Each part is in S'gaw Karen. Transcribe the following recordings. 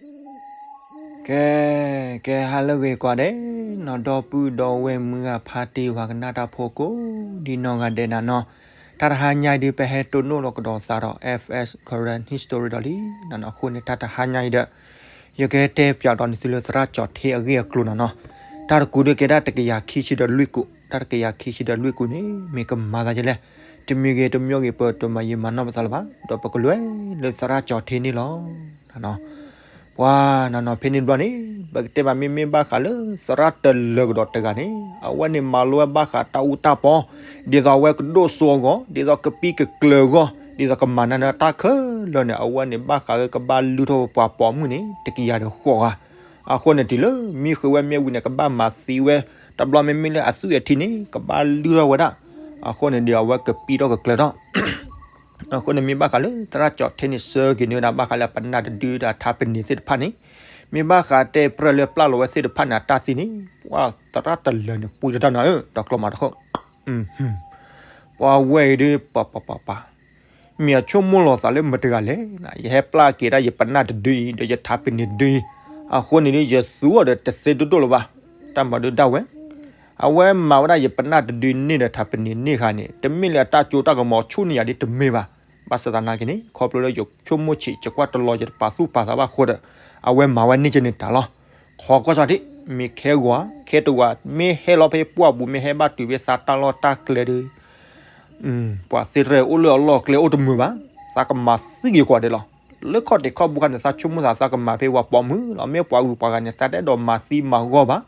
ကဲ, ကဲဟါလၢအဂ့ၤကိးဂၤဒဲး, နီၢ်ဒီပုၢ်ဒီဝဲၢ်မုၢ်ဂၤဖါတံၢ်ဝၤကနၣ်တၢ်ဖိကိးဒံနီၢ်ဂၤဒဲးနၤနီၤ, တၢ်တဟါညါအံၤဒုး ပဟဲတိၢ်နီၣ်လီၤကဒီးသးဒီး F S Karen History ဒီးလံနၤနီၤ, အဃိန့ၣ် တၢ်တဟါညါအံၤဒီး ယကတဲပၠးဒီးနသုလၢသရၣ်ကၠီၤထ့အဂ့ၢ်အကျိၤနၤနီၤ, တၢ်တကူးဒုးကဲဒၣ်တကယၤခံဆံဒီးလွံၢ်ကူး, တၢ်တကယၤခံဆံဒီးလွံၢ်ကူးန့ၣ် မ့ၢ်ကမၤသးဒ်လဲၣ်, တမံၤဂ့ၤတမံၤဂ့ၤ ပတမၤယံာ်မၤနီၢ်ပသးလၢၤဘၣ်, ဒီးပကလဲၤလၢသရၣ်ကၠီၤထ့န့ၣ်လီၤ. ပှၤနၤနီၤ ဖဲန့ၣ်တဘျီန့ၣ် ပကတဲဘၣ်မ့မ့ၢ်ဘၣ်ဃးလၢသရၣ်တလၢၤကဒီးတဂၤန့ၣ် အဝဲန့ၣ်မၤလိဝဲဘၣ်ဃးတၢ်အူတၢ်ပီ, ဒ်သိးအဝဲကဒိၣ်စိအဂီၢ်, ဒ်သိးကပံၢ်ကကျၢၤအဂီၢ်, ဒ်သိးကမၤနၢၤတၢ်ခဲလၢာ်န့ၣ် အဝဲန့ၣ်ဘၣ်ဃးလၢကဘၣ်လုၢ်ထီၣ်ပှၤပိာ်မုၣ်န့ၣ် တကယၤဒီးဃိးဂၤ, အဃိန့ၣ်တုၤလၢမံဃုာ်ဝဲမ့ၢ်ဝံၤန့ၣ် ကဘၣ်မၤသံဝဲ, တဘျီမ့ၢ်လၢအသွံၣ်အထံန့ၣ် ကဘၣ်လုၢ်ထီၣ်ဝဲဒၣ်, အဃိန့ၣ်ဒီးအဝဲကပံၢ်ထီၣ်ကကျၢၤထီၣ် အဃိန့ၣ်မ့ၢ်ဘၣ်ဃးလၢသရၣ်ကၠီၤထ့န့ၣ် ဆၢက့ၤန့ၢ်ဝဲဒၣ်ဘၣ်ဃးလၢပနၢ်တဒုဒီးထါပနံာ်သ့ၣ်တဖၣ်န့ၣ်, မ့ၢ်ဘၣ်ဃးတဲပြၢလၢပျၢ်လီၤဝဲသ့ၣ်တဖၣ်န့ၣ် အတၢ်သံန့ၣ် ပှၤသရၣ်တလၢၤန့ၣ် ပှံတတၢ်နၤဧၢ, တကျီမးတခိၣ်, ပှၤဝဲအံၤဒုး ပှၤပှၤပှၤပှၤ မ့ၢ်အဆိကမိၣ်လီၤသးလၢမတၤတဂၤလဲၣ်, ယဟဲပျၢ်က့ၤဒၣ်ယပနၢ်တဒုအံၤ ဒီးယထါပနံာ်တဒုအံၤ, အဃိန့ၣ်ဒုး ယသူအီၤဒီးတသ့ဒိၣ်ဒိၣ်လၢၤဘၣ်, တၢ်မၤဒုးဒၣ်ဝဲ အဝဲမၤဝဲဒၣ်ယပနၢ်တဒုန့ၣ်ဒီးထါပနံာ်န့ၢ်ဃာ်န့ၣ် တမ့ၢ်လၢအတၢ်ကၠိတၢ်ကမီၤဆူၣ်န့ၢ်ယၤဒ်တမ့ၢ်ဘၣ်. ဘၣ်ဆၣ်သနာ်က့န့ၣ် ခီဖျိလၢယဆိကမိၣ်ဆံး ယကွၢ်တလီၤယတပာ်သူၣ်ပာ်သးဘၣ်အဃိဒီး အဝဲမၤဝဲန့ၢ်က့ၤန့ၣ်တၢ်လီၤ. ခီကီၢ်ဆၣ်ထံး မ့ၢ်ခဲဂီၤဧါ ခဲတဝာ် မ့ၢ်ဟဲလီၤဖဲပှၢ်ပူၤ မ့ၢ်ဟဲဘၣ်တုၤဖဲသးတၢ်လီၢ်တၢ်ကျဲဒီး ပှၤသ့တရၢၣ်အိၣ်လၢအလီၢ်ကျဲအိၣ်တမုာ်ဘၣ်, သးကမၤသံက့ၤကွၢ်ဒဲးလီၤ. လၢခီၣ်တံၢ်ခီၣ်ဘိခါန့ၣ် သးဆိကမိၣ်သး သးကမၤဖဲပှၤပိာ်မုၣ်လီၤ. မ့ၢ်ပှၤဂုၤပှၤဂၤန့ၣ် သးတအဲၣ်ဒိးမၤသံမၤဂီၢ်ဘၣ်.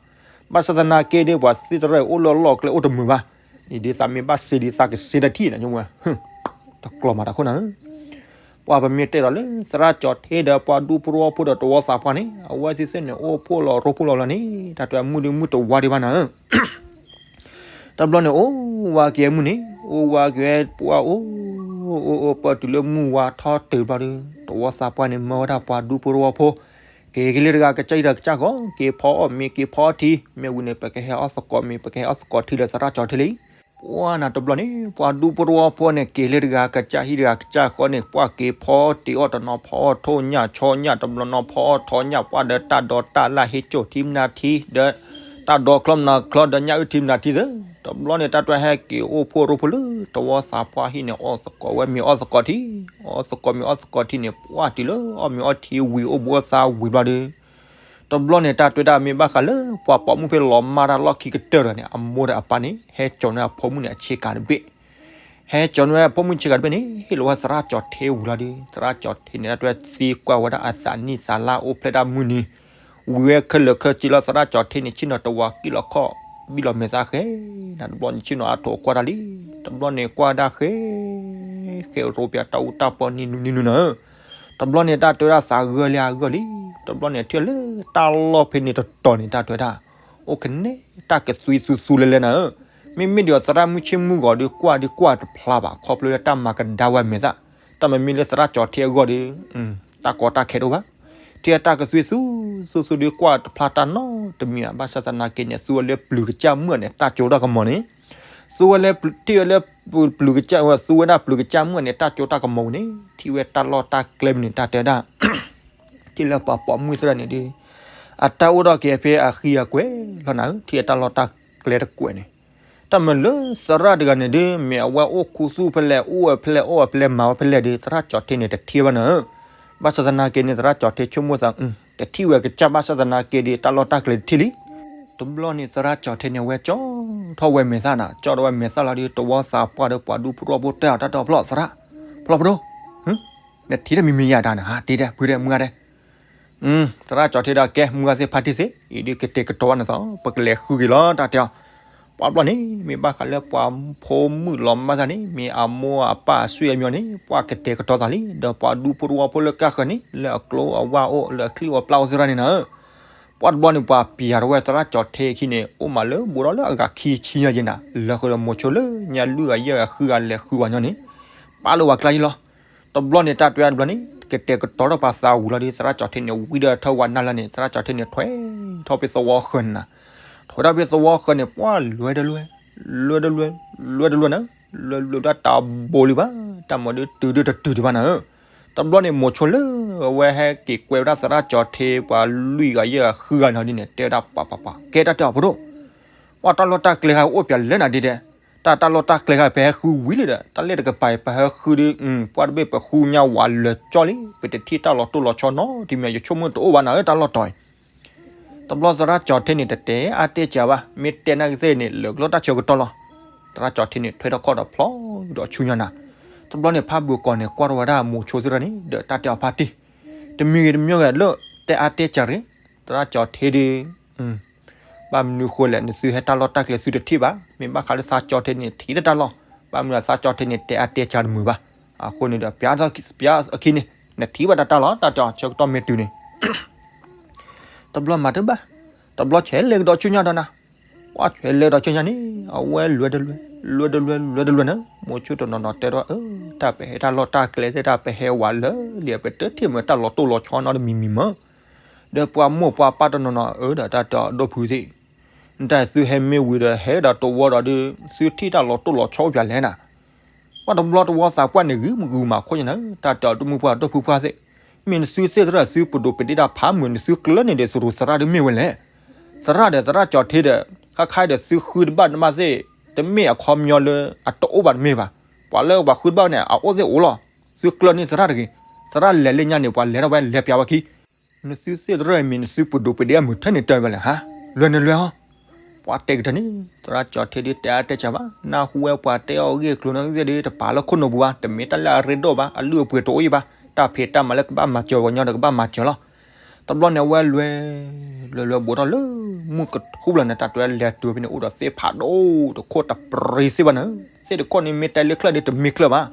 ဘၣ်ဆၣ်သနာ်က့ဒီး ပှၤသ့တရၢၣ်အိၣ်လၢအလီၢ်ကျဲအိၣ်တမုာ်ဘၣ်. အံၤဒ်သးမ့ၢ်ဘၣ်စ့ဒီး သးကစ့တထံၣ်န့ၣ် တကျီမးတၢ်ခိၣ်နၤဧၢ. ပှၤပမ့ၢ်တဲဒီးလၢသရၣ်ကၠီၤထ့ဒီးပှၤဒူဖိတဝီဖိဒီးတဝီသးပှၢ်န့ၣ် အဝဲသ့ၣ်သ့ၣ်န့ၣ် အိၣ်ဖှိၣ်လီၤရိဖှိၣ်လီၤလီၤန့ၣ် တၢ်တဲမုၣ်ဒုးမုၣ်တဝါဒံးဘၣ်နၤဧၢ. တဘျီန့ၣ် အိၣ်ဝါက့ၤမုၢ်န့ၣ် အိၣ်ဝါက့ၤဝဲပှၢ်အိၣ် အိၣ်အိၣ်ပၢၢ်တုၤလၢမုၢ်ဝါထီၣ်တုၤဘျီဒီး တဝီသးပှၢ်န့ၣ် မၢဝဲဒၣ်ပှၤဒူဖိတဝီဖိ က့ၤက့ၤလၢတဂၤကစၢ်ဟံၣ်တဂၤကစၢ်ဃီ က့ၤဖီအီၣ်မ့ၤ က့ၤဖီအီၣ်ထံ မ့ၢ်ဝံၤန့ၣ် ပကဟဲအီၣ်သကိးမ့ၤ ပကဟဲအီၣ်သကိးထံလၢသရၣ်ကၠီၤထ့လံ. ပှၢ်နၤတဘျီန့ၣ် ပှၤဒူဖိတဝီဖိန့ၣ် က့ၤလၢတဂၤကစၢ်ဟံၣ်တဂၤကစၢ်ဃီန့ၣ် ပှၢ်က့ၤဖီအီၣ်တ့ၤအီၣ်တနီၤ ဖီအီၣ်ထိၣ်ညၣ်ဆီညၣ် တဘျီနီၤ ဖီအီၣ်ထိၣ်ညၣ် ပှၢ်ဒီးတၢ်ဒိးတၢ်လၢ် ဟ့ၣ်ကၠိၣ်ထံမနုၤထံဒီး တၢ်ဒိးချီမနုၤချီဒီးညၣ်အုၣ်ထံမနုၤထံသ့. တဘျီန့ၣ် တၢ်တွဲဟဲက့ၤအိၣ်ဖှိၣ်ရိဖှိၣ်လၢ တဝီသးပှၢ်ဟံၣ်န့ၣ် အီၣ်သကိးဝဲမ့ၤအီၣ်သကိးထံ အီၣ်သကိးမ့ၤအီၣ်သကိးထံန့ၣ် ပှၢ်တုၤလၢအီၣ်မ့ၤအီၣ်ထံဝံၤ အိၣ်ဘှံးအိၣ်သါဝံၤဘျီဒီး တဘျီန့ၣ် တၢ်တွဲဒၣ်မ့ၢ်ဘၣ်ဃးလၢ ပှၤပိာ်မုၣ်ဖဲလီၤမၢ်တၢ်လီၢ်ခံကတၢၢ်ဒီးန့ၣ် အမိၢ်ဒီးအပၢ်န့ၣ် ဟဲကၠီၤန့ၢ်အဖိမုၣ်န့ၣ် အဆ့ကၤတဘ့ၣ် ဟဲကၠီၤန့ၢ်ဝဲအဖိမုၣ်ဆ့ကၤတဘ့ၣ်န့ၣ် ဟ့ၣ်လီၤဝဲသရၣ်ကၠီၤထ့ဝံၤလီၤဒီး သရၣ်ကၠီၤထ့န့ၣ် တၢ်တွဲသံကွၢ်ဝဲဒၣ်အသးနံၣ်သးလါအိၣ်ဖျဲၣ်တၢ်မုၢ်နံၤ ဝံၤဝဲခဲလၢာ်ခဲဆ့လီၤ သရၣ်ကၠီၤထ့န့ၣ် ဆ့ၣ်နီၤတဝၤကံၣ်လီၤခီၣ် ဘံၣ်လီၤမဲာ်သၣ်ဃဲ နတဘျီန့ၣ် ဆ့ၣ်နီၤအါထီၣ်ကွၢ်တၢ်လံ. တဘျီန့ၣ် ကွၢ်ဒၣ်ဃဲ ဃဲရိပျးတၢ်အူတၢ်ပီနံၤနံၤနံၤနၤဧၢ တဘျီန့ၣ် တၢ်တွဲဒၣ်သးဂၢၢ်လံအဂၢၢ်လံ. တဘျီန့ၣ် ထံၣ်လၢတၢ်လီၢ်ဖဲန့ၣ်တတီၤန့ၣ် တၢ်တွဲဒၣ် အိၣ်ကနဲတၢ်ကသွံသူသူလဲၤလဲၤနၤဧၢ. မ့မ့ၢ်ဒီးသရၣ်မုၣ်ဆ့မုၣ်ဂီၤဒီး ကွၢ်ဒီးကွၢ်တဖျါဘၣ် ခီဖျိလၢတၢ်မၤကဒါဝဲမဲာ်သၣ်. တၢ်မ့မ့ၢ်လၢသရၣ်ကၠီၤထ့အဂီၢ်ဒီး တၢ်ကီတၢ်ခဲတအိၣ်ဘၣ်. ထံၣ်တၢ်ကသွံသူသူသူဒီး ကွၢ်တဖျါတၢ်နီတမံၤဘၣ်. ဘၣ်ဆၣ်သနာ်က့န့ၣ် သူဝဲလၢပျုၤကစၢ်မုၣ်န့ၣ် တၢ်ကၠိတၢ်ကမီၤန့ၣ် သူဝဲလၢ ထံၣ်ဝဲလၢပျုၤကစၢ် သူဝဲဒၣ်ပျုၤကစၢ်မုၣ်န့ၣ် တၢ်ကၠိတၢ်ကမီၤပူၤန့ၣ် ထံၣ်ဝဲတၢ်လီၢ်တၢ်ကျဲမုၢ်န့ၣ် တၢ်တဲဒၣ် ထံၣ်လၢပှၤပိာ်မုၣ်သ့ၣ်တဖၣ်န့ၣ်ဒီး အတၢ်အိၣ်ဒီးက့ၤဖဲအဃံအကွဲၤလီၤနၤဧၢ. ထံၣ်အတၢ်လီၢ်တၢ်ကျဲတကွဲၤန့ၣ် တၢ်မၤလၢသရၣ်တဂၤန့ၣ်ဒီး မ့ၢ်အဝဲအိၣ်ခူသူၣ်ဖဲလဲၣ် အိၣ်ဝဲဖဲလဲၣ် အီၣ်ဝဲဖဲလဲၣ် မၤဝဲဖဲလဲၣ်ဒီး သရၣ်ကၠီၤထ့န့ၣ် တထံၣ်ဘၣ်နၤဧၢ. ဘၣ်ဆၣ်သနာ်က့န့ၣ် သရၣ်ကၠီၤထ့ဆိကမိၣ်သး တထံၣ်ဝဲကစၢ် ဘၣ်ဆၣ်သနာ်က့ဒီး တၢ်လီၢ်တၢ်ကျဲတထံၣ်လံ. တဘျီန့ၣ် သရၣ်ကၠီၤထ့န့ၣ် အဝဲကၠီထီၣ်ဝဲမဲာ်သၣ်နၤ ကၠီထီၣ်ဝဲမဲာ်သၣ်လီၤဒီး တဝီသးပှၢ်ဒီးပှၤဒူဖိတဝီဖိ တဲအီၤတၢ်တဲအီၤဖျီၣ်သရၣ် ဖျီၣ်ပဒိၣ် နထံၣ်တၢ်မံၤမံၤယၤတၢ်နဟးတ့ၢ်တဲ ဖုတဲမုၢ်ဂၤတဲ သရၣ်ကၠီၤထ့ဒီး ကဲ မုၢ်ဂၤသ့ၣ်ဖါတံၢ်သ့ၣ် အံၤဒုးကတဲာ်ကတီၤဘၣ်နသး ပကလဲၤဃုက့ၤလီၤတၢ်တဲအီၤ. ပှၢ်တဘျီန့ၣ် မ့ၢ်ဘၣ်ဃးလၢပှၤဖိမုၣ်လီၤမၢ်သးန့ၣ် မ့ၢ်အမိၢ်အပၢ်အဆွေအမျိုးန့ၣ် ပှၢ်ကတဲာ်ကတီၤသးလံ ဒီးပှၤဒူဖိတဝီဖိလၢကါဃၢၤန့ၣ် လၢအကျိအဝၢ်အိၣ် လၢအချံၣ်အိၣ်ပျၢ်အိၣ်သ့ၣ်တဖၣ်န့ၣ်နၤဧၢ. ပှၢ်တဘျီန့ၣ် ပှၤပျးထီၣ်ဝဲသရၣ်ကၠီၤထ့အခံန့ၣ် အိၣ်မးလၢဘူးဒီးလၢအဂၤခံဆံညါယဲနၤ လၢဃုာ်ဒီးမိၤဆိလၢညါလွံၢ်ဂၤယဲၢ်ဂၤဃုဂၤလဲၤဃုဝဲညီန့ၣ် ပာ်လၢပှၤကျါယံလီၤ. တဘျီန့ၣ် တၢ်တွဲတဘျီန့ၣ် ကတဲာ်ကတီၤထီၣ်ပှၤသးဝံၤလီၤဒီး သရၣ်ကၠီၤထ့န့ၣ် ဝံၤဒီးထၢဝဲနၢ်လၢန့ၣ် သရၣ်ကၠီၤထ့န့ၣ် ထွဲထီၣ်ဖဲသဝီဃၢၤန့ၣ်နၤ. ထွဲထီၣ်ဖဲသဝီဃၢၤန့ၣ် ပှၢ်လွဲတလွဲ လွဲတလွဲ လွဲတလွဲနၤ လွဲတလွဲဒၣ်တၢ်ဘိလံဘၣ် တၢ်မၤဒုးတုၤဒုးတတုၤဒံးဘၣ်နၤဧၢ. တဘျီန့ၣ် မိၤဆိလၢအဝဲဟဲက့ၤကွဲဝဲဒၣ်သရၣ်ကၠီၤထ့ပှၤလွံၢ်ဂၤယဲၢ်ဂၤဃုဂၤန့ၣ်ဒ်န့ၣ် တဲဝဲဒၣ်ပှၤပှၤပှၤ ကဲတၢ်တဲအီၤဖိဒိၣ်, ပှၤတၢ်လီၢ်တၢ်ကျဲဂၤအိၣ်ပၠးလဲၣ်နၤဒ်ဒဲး, တၢ်တၢ်လီၢ်တၢ်ကျဲဂၤ ပဟဲဃုဝံၤလံဒီး တၢ်လၢတကပၤအံၤ ပဟဲဃုဒီး ပှၢ်တဘ့ၣ်ပဃုညါဝးလၢာ်ကၠီလံ ပတထံၣ်တၢ်လီၤတိၢ်လီၤဆီနီတမံၤ ယဆိကမိၣ်တအိၣ်ဘၣ်နၤဧၢ တၢ်လီၢ်တီၤအံၤ တဘျီသရၣ်ကၠီၤထ့န့ၣ် တတဲအါတဲစှၤဘၣ်, မ့ၢ်တဲနာ်က့သ့ၣ်န့ၣ် လၢာ်ကလီတၢ်ဆၢကတီၢ်လီၤ. သရၣ်ကၠီၤထ့န့ၣ် ထွဲထီၣ်ခီၣ်ဒီးဖျီဒီးဆူညါနၤ, တဘျီန့ၣ် ဖးဘုးကီၢ်န့ၣ် ကွၢ်ထီၣ်ဝဲဒၣ်မိၤဆိသ့ၣ်တဖၣ်န့ၣ် ဒီးတၢ်တဲအီၤဖါတံၢ်, တမံၤဂ့ၤတမံၤဂ့ၤလၢ တဲအါတဲစှၤရ့ၣ်, သရၣ်ကၠီၤထ့ဒီး ဘၣ်မနုၤဃိလဲၣ် နသုဟဲတၢ်လီၢ်တၢ်ကျဲသုတထံၣ်ဘၣ်, မ့ၢ်ဘၣ်ဃးလၢသရၣ်ကၠီၤထ့န့ၣ် ထံၣ်တၢ်လီၢ်, ဘၣ်မနုၤသရၣ်ကၠီၤထ့န့ၣ် တဲအါတဲစှၤတမုာ်ဘၣ်, အဃိန့ၣ်ဒီး ပျၢ်အခံန့ၣ် နထံၣ်ဘၣ်တၢ်တၢ်လီၢ် တၢ်တဲအီၤဆၢကတီၢ်မ့ၢ်တုၤန့ၣ် တဘျီမၤတဘၣ်, တဘျီဆဲးလဲၤကဒီးဆူညါဒီးနၤ, ပှၢ်ဆဲးလဲၤကဒီးဆူညါန့ၣ် အဝဲလွဲတလွဲ, လွဲတလွဲ လွဲတလွဲန့ၣ် မိၤဆိတနီၤနီၤတဲဒီး အၢ တၢ်ပဟဲတၢ်လီၢ်တၢ်ကျဲသ့ၣ် တၢ်ပဟဲဝးလၢာ်လံ ပတထံၣ်မ့ၢ်တၢ်လီၤတိၢ်လီၤဆီနီတမံၤမံၤမၢ်, ဒီးပှၤမိၢ်ပှၤပၢ်တနီၤနီၤ အၢ ဒီးတၢ်တဲအီၤဒီပုၢ်သ့ၣ် နတၢ်သုဟဲမ့ၢ်ဝံၤဒီး ဟဲဒီးတဝီဒီးဒုး သုထံၣ်တၢ်လီၤတိၢ်လီၤဆီအိၣ်ပၠးလဲၣ်နၤ, ပှၢ်တဘျီတဝီသးပှၢ်န့ၣ် ဂုာ်မုာ်ဂုာ်မးခိၣ်ညါနၤ, တၢ်တဲအီၤတမုၢ်ပှၢ်ဒီပုၢ်ပှၢ်သ့ၣ်, မ့ၢ်နသုသ့ၣ်သရၣ်သုပဒိၣ်ပဒ့တၢ်ဖးမုာ် နသုကျၢၤန့ၢ်ဒီးသရူးသရၣ်ဒုးမ့ၢ်ဝဲလဲၣ်, သရၣ်ဒီးသရၣ်ကၠီၤထ့ဒီး ခါခါဒီးသုဃုတဘၣ်တဘၣ်သ့ၣ်, တမ့ၢ်အခီပညီလၢအတအိၣ်ဘၣ်တမ့ၢ်ဘၣ်, ပှၤလၢပှၤဃုတဘၣ်န့ၣ် အအိၣ်သ့ၣ်အိၣ်လီၤ, သုကျၢၤန့ၢ်သရၣ်တဂ့ၤ, သရၣ်လဲၤလၢညါန့ၣ် ပှၤလဲၤထီၣ်ဝဲလဲၤပၠးဝဲခံ နသုသ့ၣ်တရၢၢ်မ့ၢ်နသုပဒိၣ်ပဒ့အမုာ်ထဲန့ၣ်တၢ်ဝဲလဲၣ်ဟါ, လွဲၢ်နလွဲၢ်ဟီ, ပှၤတဲကတၢၢ်န့ၣ် သရၣ်ကၠီၤထ့ဒုးတဲအါတဲစှၤဘၣ်, နၢ်ဟူဝဲပှၤတဲအီၤဂ့ၢ်ကျိၤန့ၣ်သ့ၣ်ဒုး တပာ်လၢခိၣ်နူာ်ပူၤဘၣ်, တမ့ၢ်တၢ်လၢအရ့ဒိၣ်ဘၣ်, အလုၢ်အပှ့ၤတအိၣ်အံၤဘၣ်, တၢ်ဖံးတၢ်မၤလၢကဘၣ်မၤစၢၤပှၤကညီဒီးကဘၣ်မၤစၢၤလီၤ. တဘျီန့ၣ်အဝဲလွဲၢ်, လွဲၢ်လွဲၢ်ဘူးထီၣ်လၢ မုၢ်ကထူဘျီန့ၣ် တၢ်တဲဝဲလဲၤတုၤဖဲန့ၣ် အိၣ်ဒီးသ့ၣ်ဖးဒိၣ်တခိၣ်တပြံၤသ့ၣ်ဘၣ်န့ၣ်, သ့ၣ်တခိၣ်န့ၣ်မ့ၢ်တဲလၢချၢၣ်ဒီးတမ့ၢ်ချၢၣ်ဘၣ်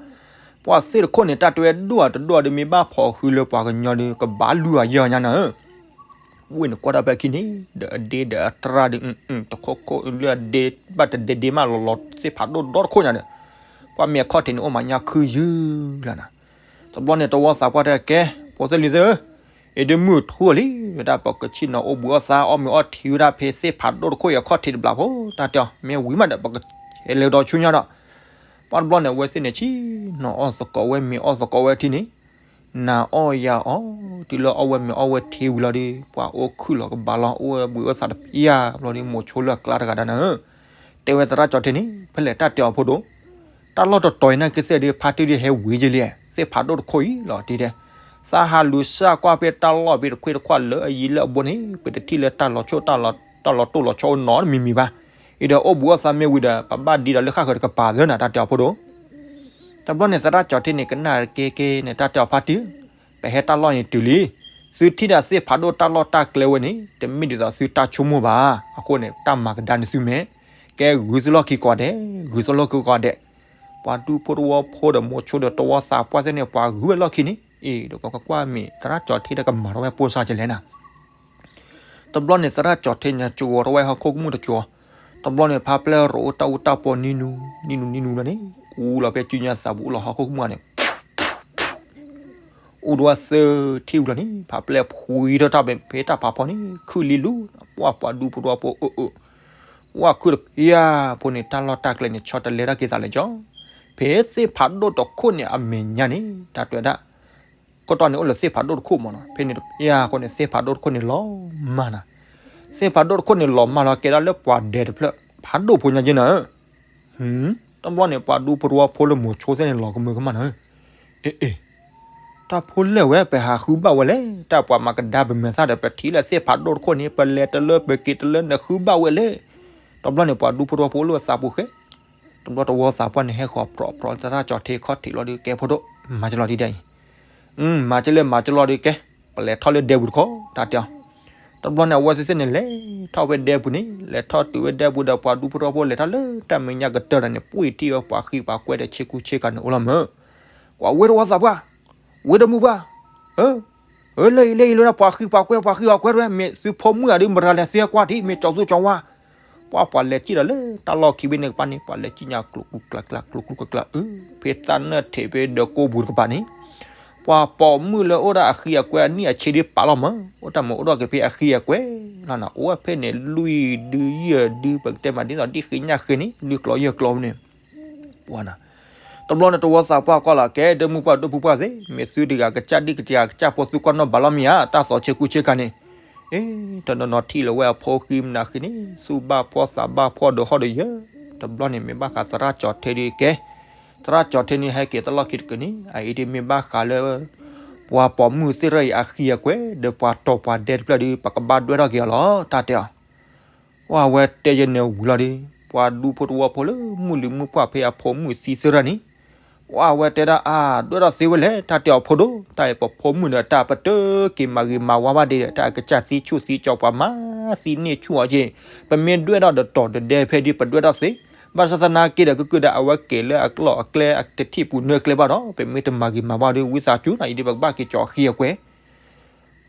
ပှၤသ့ၣ်တခိၣ်န့ၣ် တၢ်တဲဝဲဒိၣ်အတဒိၣ်ဒီး မ့ၢ်ဘၣ်ဖီၣ်ဃုလၢပှၤကညီဒီး ကဘၣ်လုၢ်အယၢၢ်ညါနၤဧၢ, ဝ့ၢ်န့ၣ်ကွၢ်တၢ်ဖဲခံန့ၣ် ဒီးအဒ့ဒီးအတြၢ်ဒီး တခိၣ်ခိၣ်လၢအဒ့ ဘၣ်တဒဲဒ့မးလီၤလီၤ သ့ၣ်ဖးဒိၣ်ဒီတခိၣ်ညါဒီး ပှၤမ့ၢ်အခီၣ်ထံးန့ၣ် အိၣ်မးညါခုယုၢ်လီၤနၤ. တဘျီန့ၣ် တဝီသးပှၢ်တဲကဲ, ဖိသ့ၣ်လံၤသ့ၣ်ဧၢ, အံၤဒုးမုၢ်ထူလံ, ဝဲဒၣ်ပကဆ့ၣ်နီၤအိၣ်ဘှံးအီၣ်သး အီၣ်မ့ၤအီထံဝဲဒၣ်ဖဲသ့ၣ်ဖးဒိၣ်တခိၣ်အံၤအခီၣ်ထံးတဘျီဖိ, တၢ်တဲအီၤ မ့ၢ်ဝံၤမးဒီး ပကဟဲလဲၤကဒီးဆူညါဒီး ပှၢ်တဘျီန့ၣ် အဝဲသ့ၣ်န့ၣ် ဆ့ၣ်နီၤအီၣ်သကိးဝဲ မ့ၤအီၣ်သကိးဝဲထံန့ၣ်, နၤအီၣ်ယၤအီၣ်, တုၤလၢအီၣ်ဝဲမ့ၤအီၣ်ဝဲထံဝံၤလီၤဒီး ပှၤအိၣ်ခုၣ်လီၤကဘၣ်လီၤ အိၣ်ဝဲဘှံးအိၣ်သးတပျၢ်ဘျီဒီး မိၤဆိလၢအကျါတဂၤဒၣ်နၤဧၢ, တဲဝဲသရၣ်ကၠီၤထ့န့ၣ် ဖဲလဲၣ်တၢ်တဲအီၤဖိဒိၣ်, တၢ်လီၢ်တတီၤအံၤနာ်က့သ့ၣ်ဒုး ဖါတံၢ်ဒုးဟဲဝံၤယဲလံ, သ့ၣ်ဖးဒိၣ်တခိၣ်အံၤလီၤတံၢ်တဲ, သးဟးလူၤစၢ်ကွၢ်ဖဲတၢ်လီၢ်ဖဲတခွ့တခွါလၢအယံၤလၢအဘိန့ၣ် ပတထံၣ်လၢတၢ်လီၤဆိၣ် တၢ်လီၤတိၢ်လီၤဆီအိၣ်နီတမံၤမံၤဘၣ်, အံၤဒီးအိၣ်ဘှံးအိၣ်သးမ့ၢ်ဝံၤဒီး ပဘၣ်ဒံးဒီးလၢဃၣ်ဃၢၤတကပၤသၢနၤ တၢ်တဲအီၤဖိဒိၣ် တဘျီန့ၣ် သရၣ်ကၠီၤထ့န့ၣ် ကနၣ်က့က့န့ၣ် တၢ်တဲအီၤဖါတံၢ်, ပဟဲတၢ်လီၢ်န့ၣ်တုၤလံ, သုထံၣ်ဒၣ်သ့ၣ်ဖးဒိၣ်တၢ်လီၢ်တၢ်ကျဲဝဲန့ၣ် တမ့ၢ်ဒ်သိးသုတၢ်ဆိကမိၣ်ဘၣ်, အဃိန့ၣ် တၢ်မၤကဒါန့ၣ်သုမဲာ်, ကဲဂုာ်သုလီၢ်ခံကိးဂၤဒဲး, ဂုာ်သုလီၢ်ခံကိးဂၤဒဲး, ပှၤဒူဖိတဝီဖိဒီးမိၤဆိဒီးတဝီသးပှၢ်သ့ၣ်န့ၣ် ပှၤဂုာ်ဝဲလီၢ်ခံန့ၣ်, အ့ၣ် ဒီးကွၢ်ကွၢ်မ့ၢ် သရၣ်ကၠီၤထ့ဒီးကမၤထီၣ်ဝဲပိၢ်စၢ်ကလဲၣ်နၤ တဘျီန့ၣ် သရၣ်ကၠီၤထ့န့ၣ် ကၠီၤထီၣ်ဝဲဟီၣ်ခိၣ်ကမူၣ်တကၠီၤ, တဘျီန့ၣ် ဖါပျဲၢ်ရိၣ်အိၣ်တၢ်အူတၢ်ပီနံၤနူနံၤနူနံၤနူဘျီန့ၣ် အူလီၤဖဲစုညါသးပူၤအိၣ်လီၤဟီၣ်ခိၣ်ကမူၣ်န့ၣ်, အူဒွးသၢထံၣ်ဝံၤလီၤန့ၣ် ဖါပျဲၢ်ဖှံထီၣ်တၢ်ဖဲတၢ်ဖးဖီန့ၣ် ခုၣ်လံလူၤ, ပှၢ်ပှၤဒူဖိတဝီဖိအၢအၢ, ပှၢ်ခုၣ်တဖျါဖိန့ၣ် တၢ်လီၢ်တၢ်ကျဲန့ၣ် ဆီတလဲတၢ်က့ၤသးလဲၤကၠီၤ, ဖဲသ့ၣ်ဖးဒိၣ်တခိၣ်န့ၣ်အမဲာ်ညါန့ၣ် တၢ်တဲဝဲဒၣ် ကတီၢ်န့ၣ်အိၣ်လၢသ့ၣ်ဖးဒိၣ်တခိၣ်မ့ၢ်နီၤ, ဖဲန့ၣ်တဖျါအဃိန့ၣ် သ့ၣ်ဖးဒိၣ်တခိၣ်န့ၣ်လီၤမၢ်နၤ, သ့ၣ်ဖးဒိၣ်တခိၣ်န့ၣ်လီၤမၢ်လီၤ ကဲဒၣ်လၢပှၤဒဲးတဖျၢၣ် ဖးဒိၣ်ဖိညါက့နၤဧၢ, တဘျီန့ၣ် ပှၤဒူဖိတဝီဖိလၢမိၤဆိသ့ၣ်န့ၣ် လီၤကမၢကမၣ်နၤဧၢ, အ့ၣ်အ့ၣ်, တၢ်ဖိလဲၣ်ဝဲ ပဟးဃုဘၣ်ဝဲလဲၣ်, တၢ်ပှၤမၤကဒါပမဲာ်သၣ်ဒီး ပထံၣ်လၢသ့ၣ်ဖးဒိၣ်တခိၣ်န့ၣ် ပလဲၤတလၢပက့ၤတလၢနဃုဘၣ်ဝဲလဲၣ်, တဘျီန့ၣ် ပှၤဒူဖိတဝီဖိလၢသးပူၤဃဲ တဘျီတဝီသးပှၢ်န့ၣ် ဟဲဃီၤပြီၤပြီၤ သရၣ်ကၠီၤထ့ခီၣ်ထံးလီၤဒီး ကဲဖိဒိၣ် မၤကလီဒ်ဒ်အံၤ, မၤကလီမၤကလီဒီးကဲ, ပလဲၤထီၣ်လၢဒဲပူၤတခီ တၢ်တဲအီၤ, တဘျီန့ၣ် အဝဲသ့ၣ်သ့ၣ်န့ၣ် လဲၤထီၣ်ဝဲဒဲပူၤန့ၣ် လဲၤထီၣ်တုၤဝဲဒဲပူၤဒီး ပှၤဒူဖိတဝီဖိလဲၤထီၣ်လၢတၢ်မဲာ်ညါကတၢၢ်ဒီးန့ၣ် ပှ့ၢ်ထံၣ်ဝဲပှၤဃံပှၤကွဲဒီးဆ့ကူဆ့ကၤန့ၣ်အိၣ်လီၤမၢ်, ကွၢ်ဝဲတဝီသးပှၢ်, ဝဲတမုၢ်ပှၢ်, အၢ အၢ လၢအံၤလၢအံၤလၢပှၤဃံပှၤကွဲပှၤဃံပှၤကွဲတဝဲ မ့ၢ်သုဖိမုၣ်ဧါဒုး မတၤလဲၤသုဟဲကွၢ်ထံး မ့ၢ်ကၠီၤသူကၠီၤဝါ, ပှၤပှၤလဲၤစံၣ်ဒီးလၢတၢ်လီၢ်ခံဘ့ၣ်န့ၣ်ကပၤန့ၣ် ပှၤလဲၤစံၣ်ညါကျိၤကျူကျါကျါ ကျိၤကျူကျါကျါ အၢ ဖဲသၣ်နၢၣ်ထံးဖဲဒၢးကိးပူၤတကပၤန့ၣ်, ပှၤပိာ်မုၣ်လၢအိၣ်ဒၣ်အဃံအကွဲအနံၣ်အဆံးဒုးပာ်လီၤမၢ် အိၣ်တၢ်မ့ၢ်အိၣ်ဒီးက့ၤဖဲအဃံအကွဲလီၤနၤ အိၣ်ဝဲဖဲန့ၣ် လွံၢ်ဒုယဲၢ်ဒု ပကတဲမးဒ်သိးဒ်ဃ့ညၣ်ဃ့န့ၣ် လွံၢ်ကျီယဲၢ်ကျီန့ၣ် ပှၤနၤ, တ တဘျီန့ၣ်တဝီသးပှၢ်ကွၢ်လီၤ ကဲ ဒီမုၣ်ပှၢ်ဒိၣ်ပှၢ်သ့ၣ် မ့ၢ်သုတဂၤကစၢ်ဒံၣ်ကစၢ်ကစၢ်ဖိ သုကွၢ်နီၣ်ဘၣ်လီၤမ့ၢ်ဧါ တၢ်သီဆ့ကူဆ့ကၤန့ၣ်, အ့ တနီၤနီၤထံၣ်လၢဝဲအဖိဃံမနုၤဃံန့ၣ် သူၣ်ဘၣ်ဖှီၣ်သးဘၣ်ဖှီၣ်ဒီးဟီၣ်ဒီးယၢၤ, တဘျီန့ၣ်မ့ၢ်ဘၣ်ဃးသရၣ်ကၠီၤထ့ဒုးကဲ, သရၣ်ကၠီၤထ့န့ၣ်ဟဲက့ၤတလီၢ်ခံတကုာ်န့ၣ် အအံၤဒုးမ့ၢ်ဘၣ်ဃးလၢ ပှၤပိာ်မုၣ်သ့ၣ်ရၣ်အံၤအဃံအကွဲ ဒီးပှၤတီၤပှၤဒဲတဖျၢၣ်ဒုး ပကဘၣ်ဒွဲၣ်ထီၣ်က့ၤအီၤလီၤ တၢ်တဲအီၤ ဝဲအဝဲတဲယဲၢ်န့ၣ်ဝံၤလီၤဒီး ပှၤဒူဖိတဝီဖိလၢမုၢ်လံၤမုၢ်ပှၢ်ဖဲအဖိမုၣ်သံသ့ၣ်ရၣ်န့ၣ်, ဝဲအဝဲတဲဒၣ်အါ ဒွဲၣ်ထီၣ်သ့ဝဲလဲၣ် တၢ်တဲအီၤဖိဒိၣ် တၢ်အံၤပဖိမုၣ်န့ၣ် တၢ်ပတက့ၤမၤဂ့ၤမၤဝါဘၣ်ဒံးဒီး တၢ်အကစၢ်သံဆူၣ်သံကၠီၤပှၤမၤသံန့ၢ်ဆူၣ်အီၤက့ၤ, ပမ့ၢ်ဒွဲၣ်ထီၣ်ဒီးတီၤဒီးဒဲဖဲဒုး ပဒွဲၣ်ထီၣ်သ့, ဘၣ်ဆၣ်သနာ်က့ဒီး ကကုာ်ဒီးအဝဲက့ၤလၢအကျိၤအကျဲအတထံၣ်ပူၤနၢကျဲဘၣ်ဒီး ပမ့ၢ်တမၤဂ့ၤမၤဝါဒီး ဝံသးစူၤနီၤ အံၤဒုးပကဘၣ်က့ၤကၠီၤအဃံအကွဲ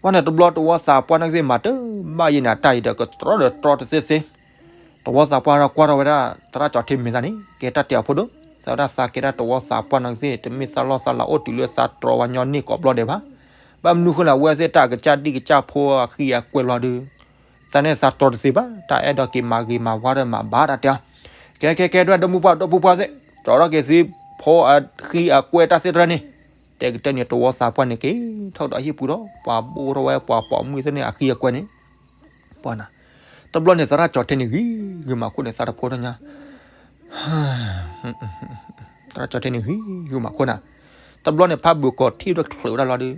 ပှၤန့ၣ်တဘျီတဝီသးပှၢ်န့ၣ်ကသ့ၣ်မၤတဘၣ်ယဲၢ်န့ၣ် တၢ်အံၤဒီးကတြီဒီးတြီတသ့သ့, တဝီသးပှၢ်ဒီးကွၢ်ထီၣ်ဝဲဒၣ် သရၣ်ကၠီၤထ့မ့ၢ်သးန့ၣ် ကဲတၢ်တဲအီၤဖိဒိၣ်, သးဝဲဒၣ်သးကဲဒၣ်တဝီသးပှၢ်န့ၣ်ကသ့ၣ် တမ့ၢ်သးလီၢ်သးလၤအိၣ်တုၤလၢသးတြီဝဲညီန့ၢ်ကိးဘျီဒဲးဘၣ်, ဘၣ်မနုၤဃိလဲၣ် အဝဲသ့ၣ်တၢ်အကစၢ်ဒံၣ်ကစၢ်ဖိအဃံအကွဲလီၤဒီး သးန့ၣ်သးတြီတသ့ဘၣ် တၢ်အဲၣ်ဒိးက့ၤမၤဂ့ၤမၤဝါဒီးမၤဘၣ်တၢ်တဲအီၤ, ကဲကဲကဲ ဒွဲၣ်ဒီမုၢ်ပှၢ်ဒီဖိပှၢ်သ့ၣ် ကၠီၤထီၣ်က့ၤသုဖိအဃံအကွဲတၢ်သ့ၣ်တဖၣ်န့ၣ်, တဲကတၢၢ်န့ၣ် တဝီသးပှၢ်န့ၣ်က့ၤ ထီၣ်ဒီးဟံၣ်ပူၤဒီး ပှၤဘိၣ်ထီၣ်ဝဲပှၤပိာ်မုၣ်သ့ၣ်န့ၣ်အဃံအကွဲန့ၣ်, ပှၤနၤ, တဘျီန့ၣ်သရၣ်ကၠီၤထ့န့ၣ်ဂ့ၤဂ့ၤမၤခိၣ်န့ၣ် သးတဖိထီၣ်ညါ သရၣ်ကၠီၤထ့န့ၣ်ဂ့ၤဂ့ၤမၤခိၣ်နၤ, တဘျီန့ၣ်ဖးဘုးကီၤထံၣ်ဝဲချုးဝဲဒၣ်လီၤဒီး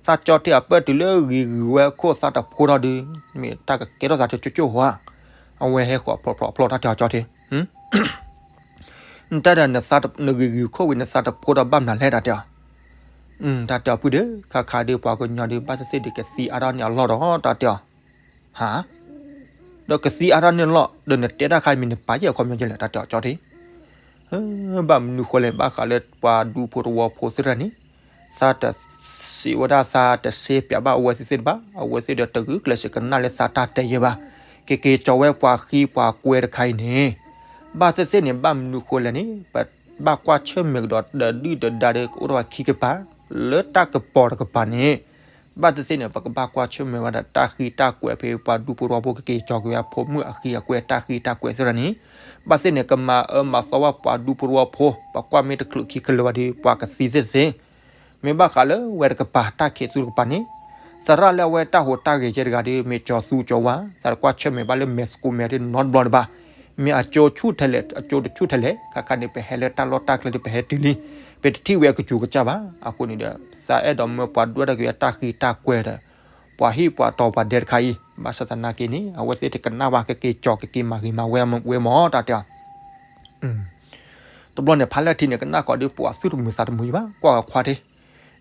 သးကၠီၤထ့အပၢၢ်တုၤလၢဂ့ၤဂ့ၤဝဲခိၣ်သးတဖိထီၣ်ဒီး မ့ၢ်တၢ်ကကဲထီၣ်သးတကၠိကၠိဟီဧါ, အဝဲဟဲဃီၤဖျိဖျိဖျိတၢ်တဲအီၤကၠီၤထ့ နတၢ်ဒီး နဂ့ၤဂ့ၤခိၣ်ဝံၤ နသးတဖိဒီးဘၣ်မနုၤလဲၣ် တၢ်တဲအီၤ, တၢ်တဲအီၤပုၢ်ဒီး ခါခါဒီး ပှၤကညီဒီး ဘၣ်သ့ၣ်သ့ၣ်ဒီး ကသံအါထီၣ်န့ၢ်အလီၢ်ဒီး တၢ်တဲအီၤ, ဟါ, ဒီးကသံအါထီၣ်န့ၢ်အလီၢ် ဒီးနတဲတၢ်ခါမံၤ နပာ်ယဲၢ်အခီပညီယဲလဲၣ် တၢ်တဲအီၤကၠီၤထ့, ဘၣ်မနုၤဃိလဲၣ် ဘၣ်ဃးလၢပှၤဒူဖိတဝီဖိသ့ၣ်တဖၣ်န့ၣ် သးတစံးဝဲဒၣ် သးတစဲးပၠးဘၣ်အဝဲသ့ၣ်သ့ၣ်တဖၣ် အဝဲသ့ၣ်ဒီးတဂုာ်ကျဲးစၢးကနၣ်လၢသးတၢ်တဲယဲၢ်ဘၣ်, ကက့ၤကၠီၤဝဲပှၤဃံပှၤကွဲတခါအံၤန့ၣ်, ဘၣ်သ့ၣ်သ့ၣ်န့ၣ် ဘၣ်မနုၤဃိလဲၣ်န့ၣ် ပဘၣ်ကွၢ်ဆၢၣ်မဲာ်ကဒီးဒီးဒုၣ်ဒီးဒါဒီး ကအိၣ်ထီၣ်ဝဲခံကပၤ, လၢတၢ်ကပီၤတကပၤန့ၣ်, ဘၣ်သ့ၣ်သ့ၣ်န့ၣ် ပကဘၣ်ကွၢ်ဆၢၣ်မဲာ်ဝဲဒၣ်တၢ်ဃံတၢ်ကွဲးဖဲပှၤဒူဖိတဝီဖိ ကက့ၤကၠီၤက့ၤဝဲဖိမုၣ်အဃံအကွဲတၢ်ဃံတၢ်ကွဲးသ့ၣ်တဖၣ်န့ၣ်, ဘၣ်သ့ၣ်န့ၣ် ကမၤအၢမၤသီဝဲပှၤဒူဖိတဝီဖိ ပကွၢ်မ့ၢ်တချုးခံကလၢာ်ဘၣ်ဒီး ပှၤကသံသ့ၣ်သ့ၣ် မ့ၢ်ဘၣ်ဃးလၢဝဲတကပၤ တၢ်ခံးသူတကပၤန့ၣ်, သရၣ်လၢအဝဲတၢ်ဟူးတၢ်ဂဲၤကဲတဂၤဒီး မ့ၢ်ကၠီၤသူကၠီၤဝါ, သးတကွၢ်ဆၢၣ်မဲာ်ဘၣ်လၢမဲာ်သကိးမဲာ်ဒ်နီတဘျီတဘၣ်, မ့ၢ်အကၠိဆူၣ်ထဲလဲၣ် အကၠိတဆူၣ်ထဲလဲၣ် ခါခါန့ၣ် ပဟဲလၢတၢ်လီၢ်တၢ်ကျဲဒီး ပဟဲတုၤလံ, ပတထံၣ်ဝဲအကစူၤကစၢ်ဘၣ်. အဃိန့ၣ်ဒီး သးအဲၣ်ဒိးမၢပှၤဒွဲၣ်ထီၣ်က့ၤအတၢ်ဃံတၢ်ကွဲးဒီး ပှၤဟံၣ်ပှၤတီၤပှၤဒဲတခါအံၤ, ဘၣ်ဆၣ်သနာ်က့န့ၣ် အဝဲသ့ၣ်တကနၣ်ဘၣ် ကက့ၤကၠီၤ ကက့ၤမၤဂ့ၤမၤဝါဝဲမၢ် တၢ်တဲအီၤ တဘျီန့ၣ် ဖးလဲၢ်ထံန့ၣ် ကနၣ်ဃီၤဒီး ပှၤသူၣ်တမုာ်သးတမုာ်အံၤဘၣ်, ကွၢ်ဂီၤခွါထံ,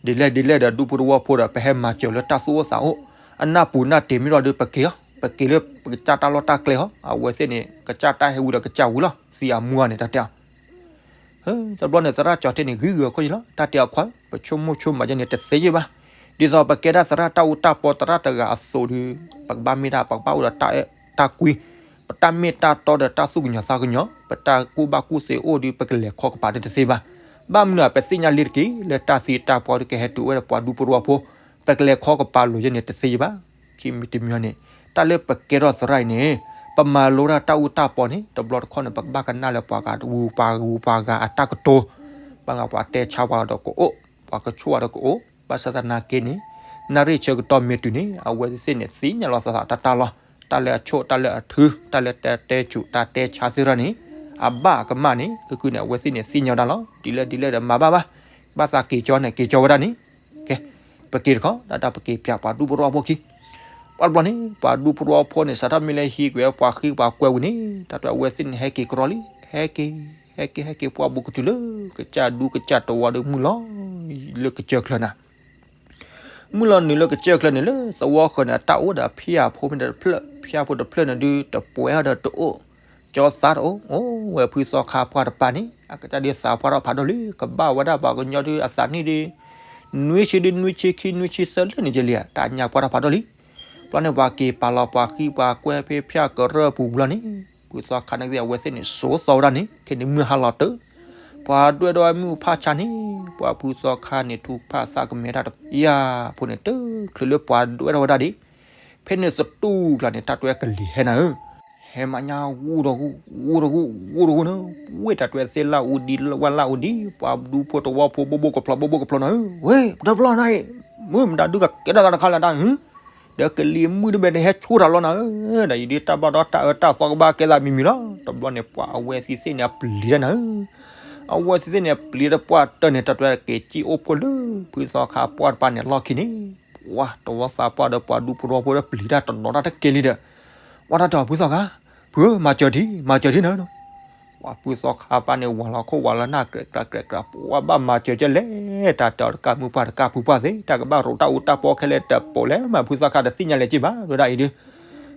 ဒ်လဲၣ်ဒ်လဲၣ်ဒီး ဒူဖိတဝီဖိဒီး ပဟဲမၤစၢၤလၢတၢ်သူၣ်အိၣ်သးအိၣ်, အနၢ်ပူၤနၢ်တ့ၤမ့ၢ်လီၤဒီး ပက့ၤအီၤ, ပက့ၤလၢပကစၢ်တၢ်လီၢ်တၢ်ကျဲအီၤ, အဝဲသ့ၣ်န့ၣ် ကစၢ်တၢ်ဟဲဝံၤဒီးကစၢ်ဝံၤလီၤ, သံအမူအီၤန့ၣ် တၢ်တဲအီၤ တဘျီန့ၣ် သရၣ်ကၠီၤထ့န့ၣ် ဂံၢ်ဂုာ်အခိၣ်ယံၤလီၤ, တၢ်တဲအီၤခွါ, ပဆိကမိၣ်ဆိကမးယဲန့ၣ် တသ့ယဲၢ်ဘၣ်. ဒ်သိးပကဲဒၣ်သရၣ်တၢ်အူတၢ်ပီသရၣ်တဂၤအသိးဒီး ပကဘၣ်မ့ၢ်ဒၣ် ပကဘၣ်အိၣ်ဒီးတၢ်အဲၣ်တၢ်ကွံ, ပတၢ်မ့ၢ်တၢ်တီဒီးတၢ်သူၣ်ကညီၤသးကညီၤ, ပတၢ်ကူၣ်ဘၣ်ကူၣ်သ့အိၣ်ဒီး ပကလဲၤခီကပၤဒီးတသ့ဘၣ်. ဘၣ်မနုၤ ပသ့ၣ်ညါလံတက့ၢ် လၢတၢ်သံတၢ်ပှၢ်ဒီး ကဟဲတုၤအိၣ်ဝဲဒီးပှၤဒူဖိတဝီဖိ, ပကလဲၤခီကပၤလိၤယဲန့ၣ် တသ့ယဲၢ်ဘၣ်. ခံမံၤတမံၤန့ၣ် တၢ်လၢပကဲထီၣ်သရၣ်အံၤန့ၣ် ပမၤလိတၢ်တၢ်အူတၢ်ပီန့ၣ် တဘျီတခီၣ်န့ၣ် ပကဘၣ်ကနၣ်လၢပှၤဂၤတဝူပှၤဂၤအတၢ်ကတိၤ, ဘၣ်ဂၤပှၤတဲဆါပှၤဒီးကအိၣ်, ပှၤကဆိၣ်ပှၤဒီးကအိၣ်, ဘၣ်ဆၣ်သနာ်က့န့ၣ် နၣ်ရံၣ်ဆၢကတီၢ်မ့ၢ်တုၤန့ၣ် အဝဲသ့ၣ်န့ၣ် သ့ၣ်ညါလီၤသးသးတၢ်တၢ်လီၤ, တၢ်လၢအဆိၣ် တၢ်လၢအထု တၢ်လၢတၢ်တဲဆူး တၢ်တဲဆါသ့ၣ်တဖၣ်န့ၣ် အဘၣ်အကမၣ်န့ၣ် ကကုာ်န့ၣ် အဝဲသ့ၣ်န့ၣ် သ့ၣ်ညါဝဲဒၣ်လီၤ. ဒ်လဲၣ်ဒ်လဲၣ်ဒီးမၤဘၣ်ဘၣ်, ဘၣ်သးက့ၤကၠီန့ၣ် က့ၤကၠီဝဲဒၣ်န့ၣ်, ကဲ, ပက့ၤတခီ တၢ်တၢ်ပက့ၤပၠးပှၤဒူဖိတဝီဖိခံ ပှၤတဘျီန့ၣ် ပှၤဒူဖိတဝီဖိန့ၣ် စးထီၣ်မ့ၢ်လၢဟံးကွံာ်ဝဲပှၤဃံပှၤကွဲဝံၤန့ၣ် တၢ်တအဝဲသ့ၣ်န့ၣ် ဟဲက့ၤကရီလံ, ဟဲက့ၤ, ဟဲက့ၤ, ဟဲက့ၤ ပှၢ်ဘူးကတုၤလၢ ကစၢ်ဒူကစၢ်တဝီဒီး မုၢ်လီၤလၢကစၢၢ်ချၢနၤ, မုၢ်လီၤနုာ်လၢကစၢၢ်ချၢန့ၣ် လၢသဝီဃၢၤန့ၣ် အတၢ်အိၣ်ဒီးဖၠၣ်ဖိမ့ၢ်ဒီးတဖျၢၣ်, ဖၠၣ်ဖိတဖျၢၣ်န့ၣ်ဒုး တပှဲၤဒီးတအိၣ်, ကၠီသးတအိၣ်, အိၣ်ဝဲဖုသီခါပှၢ်တပၤန့ၣ် အကစၢ်ဒုးသးပှၢ်ထီၣ်ဖးဒိၣ်လံ, ကဘၣ်ဝဲဒၣ်ပှၤကညီဒုးအသးနံၣ်ဒုး နွံဆံဒုး နွံဆံခံ နွံဆံသၢလၢာ်န့ၣ်ကလံ, တၢ်ညါပှၢ်ထီၣ်ဖးဒိၣ်လံ. ဘျီန့ၣ်ပှၤက့ၤပာ်လီၤပှၤဃံပှၤကွဲဖဲဖၠၣ်ကရၢၢ်ပူၤဘျီန့ၣ် ဖုသီခါန့ၣ်က့ၤ အဝဲသ့ၣ်န့ၣ် စိာ်သီဝဲဒၣ်န့ၣ် ခဲန့ၣ်မုၢ်ဟါလီၤတၢၢ်, ပှၤဒွဲၣ်ဒိၣ်ဝဲမ့ၣ်အူဖးဆါန့ၣ် ပှၤဖုသီခါန့ၣ် ထူဖးသးကမဲာ်တၢ်တပျၢ်, ဖိန့ၣ်တချုးလၢပှၤဒွဲၣ်ထီၣ်ဝဲဒၣ်ဒံး, ဖဲန့ၣ်သတူၢ်ကျါန့ၣ် တၢ်တွဲကလံၤဟဲနၤဧၢ, ဟဲမၤညါဂူၢ်ဒီးဂူၢ် ဂူၢ်ဒီးဂူၢ် ဂူၢ်ဒီးဂူၢ်န့ၣ်, ဝ့ၢ်တၢ်တွဲသ့ၣ်လၢအူဒံ ဝဲလၢအူဒံ, ပှၤဒူဖိတဝီဖိ ဘိဘိကဖျီ ဘိဘိကဖျီနၤဧၢ, ဝ့ၢ် ပတဖျီနၤအံၤ, မုၢ်မတၤဒုးကကဲထီၣ်သးတခါလၢတၢ်ဧၢ, ဒီးကလံၤမုၢ်တဘဲတဟဲဆိတၢ်လီၤနၤဧၢ, ဒီးအံၤဒ်တၢ်ဘၣ်ဒီးတၢ်အၢတၢ်သီကဘၣ်ကဲသးမံၤမံၤလီၤ. တဘျီန့ၣ် ပှၤအဝဲသ့ၣ်သ့ၣ်န့ၣ် အပျံၤတၢ်နၤဧၢ, အဝဲသ့ၣ်သ့ၣ်န့ၣ် အပျံၤတၢ်ပှၢ်တၢၢ်န့ၣ် တၢ်တွဲက့ၤကံၣ်အိၣ်ဖှိၣ်လၢ ဖုသီခါပှၢ်တပၤန့ၣ်လီၢ်ခံန့ၣ်, ပှၤတဝီသးပှၢ်ဒီးပှၤဒူဖိတဝီဖိဒီးပျံၤတၢ်တနီၤတၢ်တကဲလံဒီး, ဝဲတၢ်တဲအီၤဖုသီခါ, ဖုဧၢ မၤစၢၤထံ မၤစၢၤထံနၤ, ပှၤဖုသီခါပှၢ်န့ၣ် ဝၤလီၤခိၣ်ဝၤလီၤနၢ် ကြဲးကြးကြဲးကြး, ပှၤဘၣ်မၤစၢၤကဲလဲၣ်, တၢ်တဲအီၤတကၢ်မုၢ်ပှၢ်တကၢ်ဖုပှၢ်သ့ၣ် တၢ်ကဘၣ်ရိးတၢ်အူတၢ်ပီခဲလၢာ်တပိၤလဲၣ်, မ့ၢ်ဖုသီခါတသ့ၣ်ညါလဲၣ်က့ဘၣ် ဝဲဒၣ်အံၤဒုး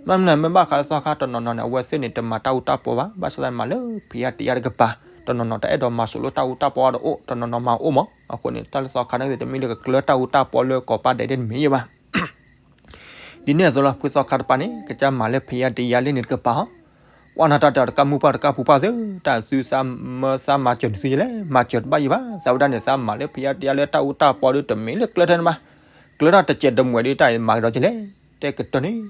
မ့ၢ်မနုၤမ့ၢ်ဘၣ်ဃးလၢသီခါတနီၤနီၤန့ၣ် အဝဲသ့ၣ်န့ၣ် တမၤတၢ်အူတၢ်ပီဘၣ်, ဘၣ်ဆၣ်သးမၤလၢဖံးယါတယါတကပၤ, တနီၤနီၤတၢ်အဲၣ်ဒိးမၤစိာ်လၢတၢ်အူတၢ်ပီဒီးအိၣ်, တနီၤနီၤမၤအိၣ်မး, အဃိန့ၣ် တၢ်လၢသီခါန့ၣ် တမ့ၢ်လၢကကျၢတၢ်အူတၢ်ပီလၢကိးပၤဒဲးဒဲးတမ့ၢ်ယဲဘၣ်. ဒ်န့ၣ်အသိးလီၤ ဖုသီခါတပၤန့ၣ် ကစၢ်မၤလၢဖံးယါတယါလၢန့ၣ်တကပၤဟီ, ပှၤနီၢ်တၢ်တဲအီၤတကၢ်မုၢ်ပှၢ်တကၢ်ဖုပှၢ်သ့ၣ် တၢ်သုသးမၢသးမၤစၢၤန့ၣ်သုယဲလဲၣ်, မၤစၢၤတဘၣ်ယဲဘၣ်, သးဝဲဒၣ်န့ၣ် သးမၤလၢဖံးယါတယါလၢတၢ်အူတၢ်ပီဒီး တမ့ၢ်လၢကျၢထၢၣ်န့ၣ်ဘၣ်, ကျၢထၢၣ်တစဲးတမှဲးဒီး တၢ်မၤကဒီးကလဲၣ်, တဲကတၢၢ်န့ၣ်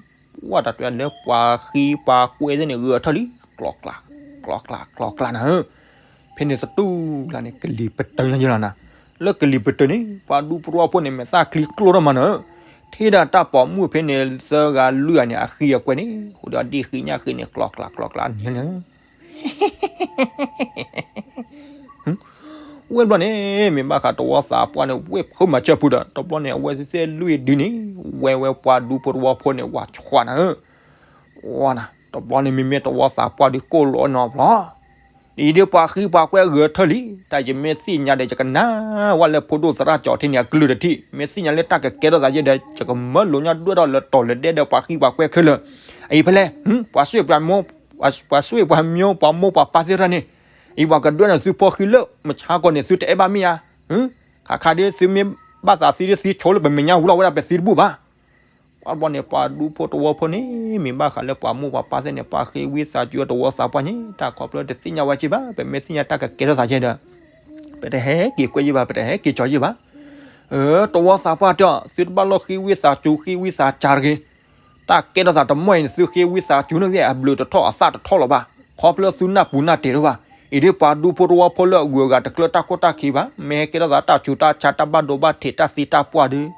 ပှၤတၢ်တွဲလၢပှၤဃံပှၤကွဲသ့ၣ်န့ၣ် ဂဲၤထၢၣ်လံ, ကျီကျီ ကျီကျီ ကျီကျီနၤဧၢ, ဖဲန့ၣ်သတူၢ်လၢ်န့ၣ် ကလံၤပတၢၢ်ညါယဲလီၤနၤ, လၢကလံၤပတၢၢ်န့ၣ် ပှၤဒူဖိတဝီဖိန့ၣ် မဲာ်သၣ်ချံကျိထီၣ်မးနၤဧၢ, ထံၣ်ဒၣ်တၢ်ပိာ်မုၣ်ဖဲန့ၣ် သၢဂၤလွံၢ်ဂၤန့ၣ် အဃံအကွဲန့ၣ် ဟူးဒီးဒ့ၣ်ဃံညၣ်ဃံန့ၣ် ကျီကျီ ကျီကျီန့ၣ်လီၤ ဝ့ၢ်ဘျီန့ၣ် မ့ၢ်ဘၣ်ဃးတဝီသးပှၢ်န့ၣ် ဝ့ၢ်ဖုမၤစၢၤပူၤဒီး တဘျီန့ၣ် အဝဲသ့ၣ်သ့ၣ်လွံၢ်ဒုန့ၣ် ဝဲဝဲပှၤဒူဖိတဝီဖိန့ၣ် ဝၤဆှးနၤဧၢ, ဝါနၤ တဘျီန့ၣ် မ့မ့ၢ်တဝီသးပှၢ်ဒုးကိၢ်လီၤနီၤဘျီ, ဒ်အံၤဒုးပှၤဃံပှၤကွဲဂဲၤထၢၣ်လံ, တၢ်ယမ့ၢ်သ့ၣ်ညါဒီး ယကနၣ်ဝဲလၢဖိဒိၣ်သရၣ်ကၠီထံန့ၣ် အကလုၢ်တထံၣ်, မ့ၢ်သ့ၣ်ညါလၢတၢ်ကကဲထီၣ်သးယဲဒီး ယကမၢလိာ်ညီဒွဲၣ်ထီၣ်လၢတီၤလၢဒဲဒီးပှၤဃံပှၤကွဲခဲလၢာ်, အံၤဖဲလဲၣ်, ပှၤစွ့ၣ်ပှၤမိၢ် ပှၤစွ့ၣ်ပှၤမိၢ်ပှၤမိၢ်ပှၤပၢ်သ့ၣ်တဖၣ်န့ၣ်, အံၤပှၤကဒွဲၣ်န့ၣ်သုဖိဃံလၢမုၢ်ဆါခီန့ၣ် သုတအဲၣ်ဘၣ်မ့ၢ်ဧါ, ခါခါဒ်သုမ့ၢ်ဘၣ်သးသံဒ်သံဆိလၢ ပမဲာ်ညါဝူလီၤဝဲဒၣ်ပသံတဘူၣ်ဘၣ်. ပှၤဘျီန့ၣ် ပှၤဒူဖိတဝီဖိန့ၣ် မ့ၢ်ဘၣ်ဃးလၢပှၤမိၢ်ပှၤပၢ်သ့ၣ်န့ၣ် ပှၤဃ့ဝံသးစူၤတဝီသးပှၢ်န့ၣ် တၢ်ခီဖျိတသ့ၣ်ညါဝဲက့ဘၣ်, ပမ့ၢ်သ့ၣ်ညါတၢ်ကကဲထီၣ်သးယဲဒီး ပတဟဲက့ၤကွဲယဲဘၣ်, ပတဟဲက့ၤကၠီယဲဘၣ်. တဝီသးပှၢ်တဲအီၤ သုတဘၣ်လီၢ်ဃ့ဝံသးစူၤ ဃ့ဝံသးစူၤတဂ့ၤ, တၢ်ကဲထီၣ်သးတမီၢ်အံၤန့ၣ် သုဃ့ဝံသးစူၤန့ၣ်သ့ၣ် အဘျုးတထီၣ်အသၣ်တထီၣ်လၢၤဘၣ်, ခီဖျိသုနၢ်ပူၤနၢ်တဲာ်တအိၣ်ဘၣ်. အံၤဒ်ပှၤဒူဖိတဝီဖိလၢအဂုၤအဂၤတကျၢတၢ်ခိၣ်တၢ်ခံဘၣ်, မ့ၢ်ဟဲကဲထီၣ်သးတၢ်ဆူးတၢ်ဆါတၢ်ဘၣ်ဒိဘၣ်ထံးတၢ်သံတၢ်ပှၢ်ဒီး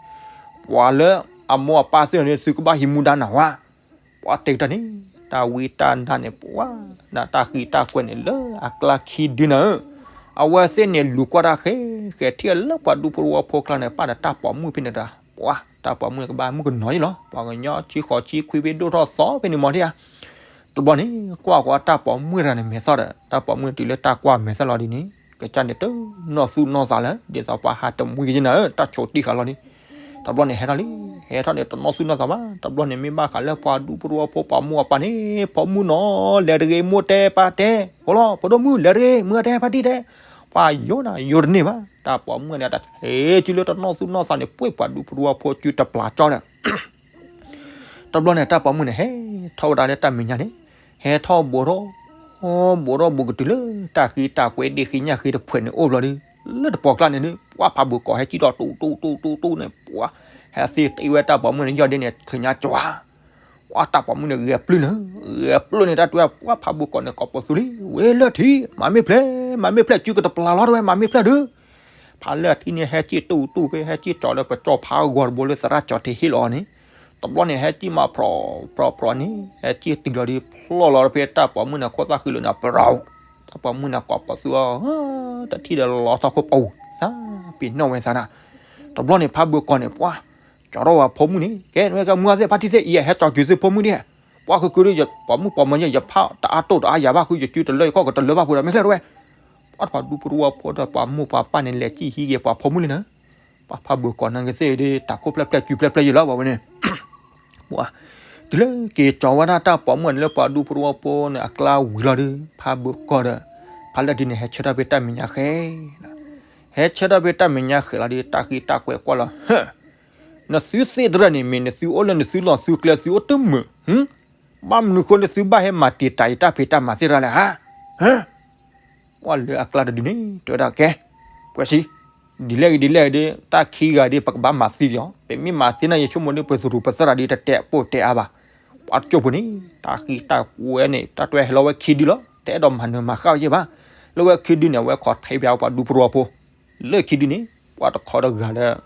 ပှၤလၢအမိၢ်အပၢ်သ့ၣ်န့ၣ် သုကဘၣ်ဟံးမူဒါနၤဝါ. ပှၤတဲကတၢၢ်န့ၣ် တၢ်ဝံတၢ်နါန့ၣ် ပှၤနၤတၢ်ဃံတၢ်ကွဲန့ၣ်လၢအကျါခံဒုနၤဧၢ, အဝဲသ့ၣ်န့ၣ်လူၤကွၢ်တၢ်ဃဲ ဃဲထံၣ်လၢပှၤဒူဖိတဝီဖိကျါန့ၣ် ပၣ်ဒီးတၢ်ပိာ်မုၣ်ဖဲန့ၣ်တၢ်, ပှၤတၢ်ပိာ်မုၣ်န့ၣ်ကဘၣ်မုၣ်ကနီၤယဲလီၤ, ပှၤကညီဆံဃိးဆံခွံဖဲဒိၣ်ထီၣ်သီဖဲန့ၣ်မီၤဒ်ဧါ. တဘျီန့ၣ် ကွၢ်ဃီတၢ်ပိာ်မုၣ်တဂၤန့ၣ်မဲာ်သၣ်ဒီး တၢ်ပိာ်မုၣ်တုၤလၢတၢ်ကွၢ်မဲာ်သၣ်လီၤဒ်န့ၣ် ကစၢ်န့ၣ်တနီၣ်သူၣ်နီၣ်သးလၢ ဒ်သိးပှၤဟးတမှံကယဲနၤဧၢ, တၢ်ဆိးတံၢ်ဃာ်လီၤန့ၣ်. တဘျီန့ၣ်ဟဲထီၣ်လံ, ဟဲထီၣ်န့ၣ်တနီၣ်သူၣ်နီၣ်သးဘၣ်, တဘျီန့ၣ်မ့ၢ်ဘၣ်ဃးလၢပှၤဒူဖိတဝီဖိပှၤမိၢ်အပၢ်န့ၣ် ဖိမုၣ်နီၤ လဲၤတဂ့ၤ မိၢ်တဲပၢ်တဲ, ဖိလီၤ ဖိဒိၣ်မုၣ်လဲၤတဂ့ၤ မုၢ်အတဲဖါတံၢ်တဲ, ပှၤယိနၤယိတန့ၢ်ဘၣ်, တၢ်ပိာ်မုၣ်န့ၣ် တဟဲစုလၢတနီၣ်သူၣ်နီၣ်သးန့ၣ် ပှ့ၤပှၤဒူဖိတဝီဖိစုတပျၢ်ကၠီဒီး တဘျီန့ၣ် တၢ်ပိာ်မုၣ်န့ၣ် ဟဲထီၣ်ဝဲဒၣ်လၢတၢ်မဲာ်ညါန့ၣ်, ဟဲထီၣ်ဘူးထီၣ်, ဘူးထီၣ်ဘူးကတုၤလၢ တၢ်ဃံတၢ်ကွဲဒ့ၣ်ဃံညၣ်ဃံတဖှဲးန့ၣ်အိၣ်ဘျီဒီး လၢတပီၤကျါန့ၣ်ဒုး ပှၤဖးဘၢၣ်ကီၢ်ဟဲစံၣ်ထီၣ်တူၢ်တူၢ်တူၢ်တူၢ်တူၢ်န့ၣ် ပှၤ ဟဲသ့တ့ဝဲတၢ်ပိာ်မုၣ်န့ၣ် ယီၢ်ဒ့န့ၣ် ချုးညါကၠီ, ပှၤတၢ်ပိာ်မုၣ်န့ၣ် ဂဲၤပျုၢ်န့ၣ်, ဂဲၤပျုၢ်န့ၣ် တၢ်တဲဝဲ ပှၤဖးဘၢၣ်ကီၢ်န့ၣ် ကိးပသူလံ, ဝဲလၢထံ, မၤမ့ၢ်ဖျဲး, မၤမ့ၢ်ဖျဲး စုကတပျၢ်လီၤတဝဲ မၤမ့ၢ်ဖျဲးဒုး ဖးလၢထံန့ၣ် ဟဲစံၣ်တူၢ်တူၢ်ဖဲ ဟဲစံၣ်ကၠီလၢပကၠီဖးဂီၤတဘိလၢသရၣ်ကၠီထံဟ့ၣ်လီၤန့ၣ်, တဘျီန့ၣ် ဟဲစံၣ်မးဖြီဖြီဖြီန့ၣ် ဟဲစံၣ်တုၤလီၤဒီး ဖျီၣ်လီၤဖဲတၢ်ပိာ်မုၣ်န့ၣ် ခိၣ်သၣ်ဃံလၢာ်န့ၣ် ပရီ, တၢ်ပိာ်မုၣ်န့ၣ် ကိးပသူအီၤ, တထံၣ်ဒီးလီၤထီၣ်ခိၣ်ပူၤ, သးပ့ၤနီၣ်ဝဲသးနၤ, တဘျီန့ၣ် ဖးဘၢၣ်ကီၢ်န့ၣ် ပှၤ ကၠီထီၣ်ဝဲဖိမုၣ်န့ၣ် ကဲ ဝဲကမူၤသ့ၣ်ဖါတံၢ်သ့ၣ် အံၤဟဲကၠီကုၤသ့ၣ်ဖိမုၣ်ဒ်, ပှၤဃုာ်ဃုာ်ဒီး ယပိာ်မုၣ်ပိာ်မၢၤယဲ ယဖးတအါတိၢ်တအါယၤဘၣ်ဃုာ် ယစုတလၢယခီၣ်ကတလၢဘၣ်ဃုာ်ဒီး မ့ၢ်ဖျဲးတဝဲ ပှၤတဖၣ်ဒူဖိတဝီဖိဒီးပှၤမိၢ်ပှၤပၢ်န့ၣ် လဲၤစံၣ်ဟံးက့ၤပှၤဖိမုၣ်လံနၤ, ပှၤဖးဘၢၣ်ကီၢ်နၤကသ့ၣ်ဒ် တၢ်ခိၣ်ဖျဲးဖျဲးစုဖျဲးဖျဲးယံၤလီၤ ပှၤဝဲန့ၣ်, ပှၤ တုၤလၢက့ၤကၠီဝဲဒၣ်တၢ်ပိာ်မုၣ်န့ၣ်လၢပှၤဒူဖိတဝီဖိန့ၣ် အကျါဝံၤလီၤဒီး ဖးဘၢၣ်ကီၢ်ဒီး ဖးလၢဒ်န့ၣ် ဟဲဆၢထၢၣ်ဖဲတၢ်မဲာ်ညါဃဲ, ဟဲဆၢထၢၣ်ဖဲတၢ်မဲာ်ညါဃဲလီၤဒီး တၢ်ဃံတၢ်ကွဲကွၢ်လီၤ, ဟၢ နသုသ့ၣ်တဖၣ်န့ၣ် မ့ၢ်နသုအိၣ်လၢနသုလီၢ်သုကျဲသုအိၣ်တမုာ်, ဘၣ်မနုၤဃိလၢသုဘၣ်ဟဲမၤတံာ်တာ်ယတၢ်ဖံးတၢ်မၤသ့ၣ်တဖၣ်လဲၣ်ဧါ, ဟၢ ပှၤလၢအကျါတဒုန့ၣ် တဲဝဲဒၣ်ကဲ, ပှဲၤစံ, ဒ်လဲၣ်ဂ့ၤဒ်လဲၣ်ဂ့ၤဒီး တၢ်ခံဂၤဒီး ပကဘၣ်မၤသံက့ၤအီၤ, ပမ့ၢ်မၤသံန့ၣ် ယဆိကမိၣ်ဒီး ပသရူးပသရၣ်ဒီး တတဲာ်ပိာ်တဲာ်အါဘၣ်, ပှၤတကၠိဖိန့ၣ် တၢ်ဃံတၢ်ကွဲန့ၣ် တၢ်တွဲဟဲလီၤဝဲခံဒုလီၤ. တအဲၣ်ဒိးမၤနၢၤမၤဃၣ်ဝဲက့ၤဘၣ်. လၢဝဲခံဒုန့ၣ် အဝဲခိးထဲပၠးပှၤဒူဖိတဝီဖိ လၢခံဒုန့ၣ် ပှၤတခီတဂၤလၢ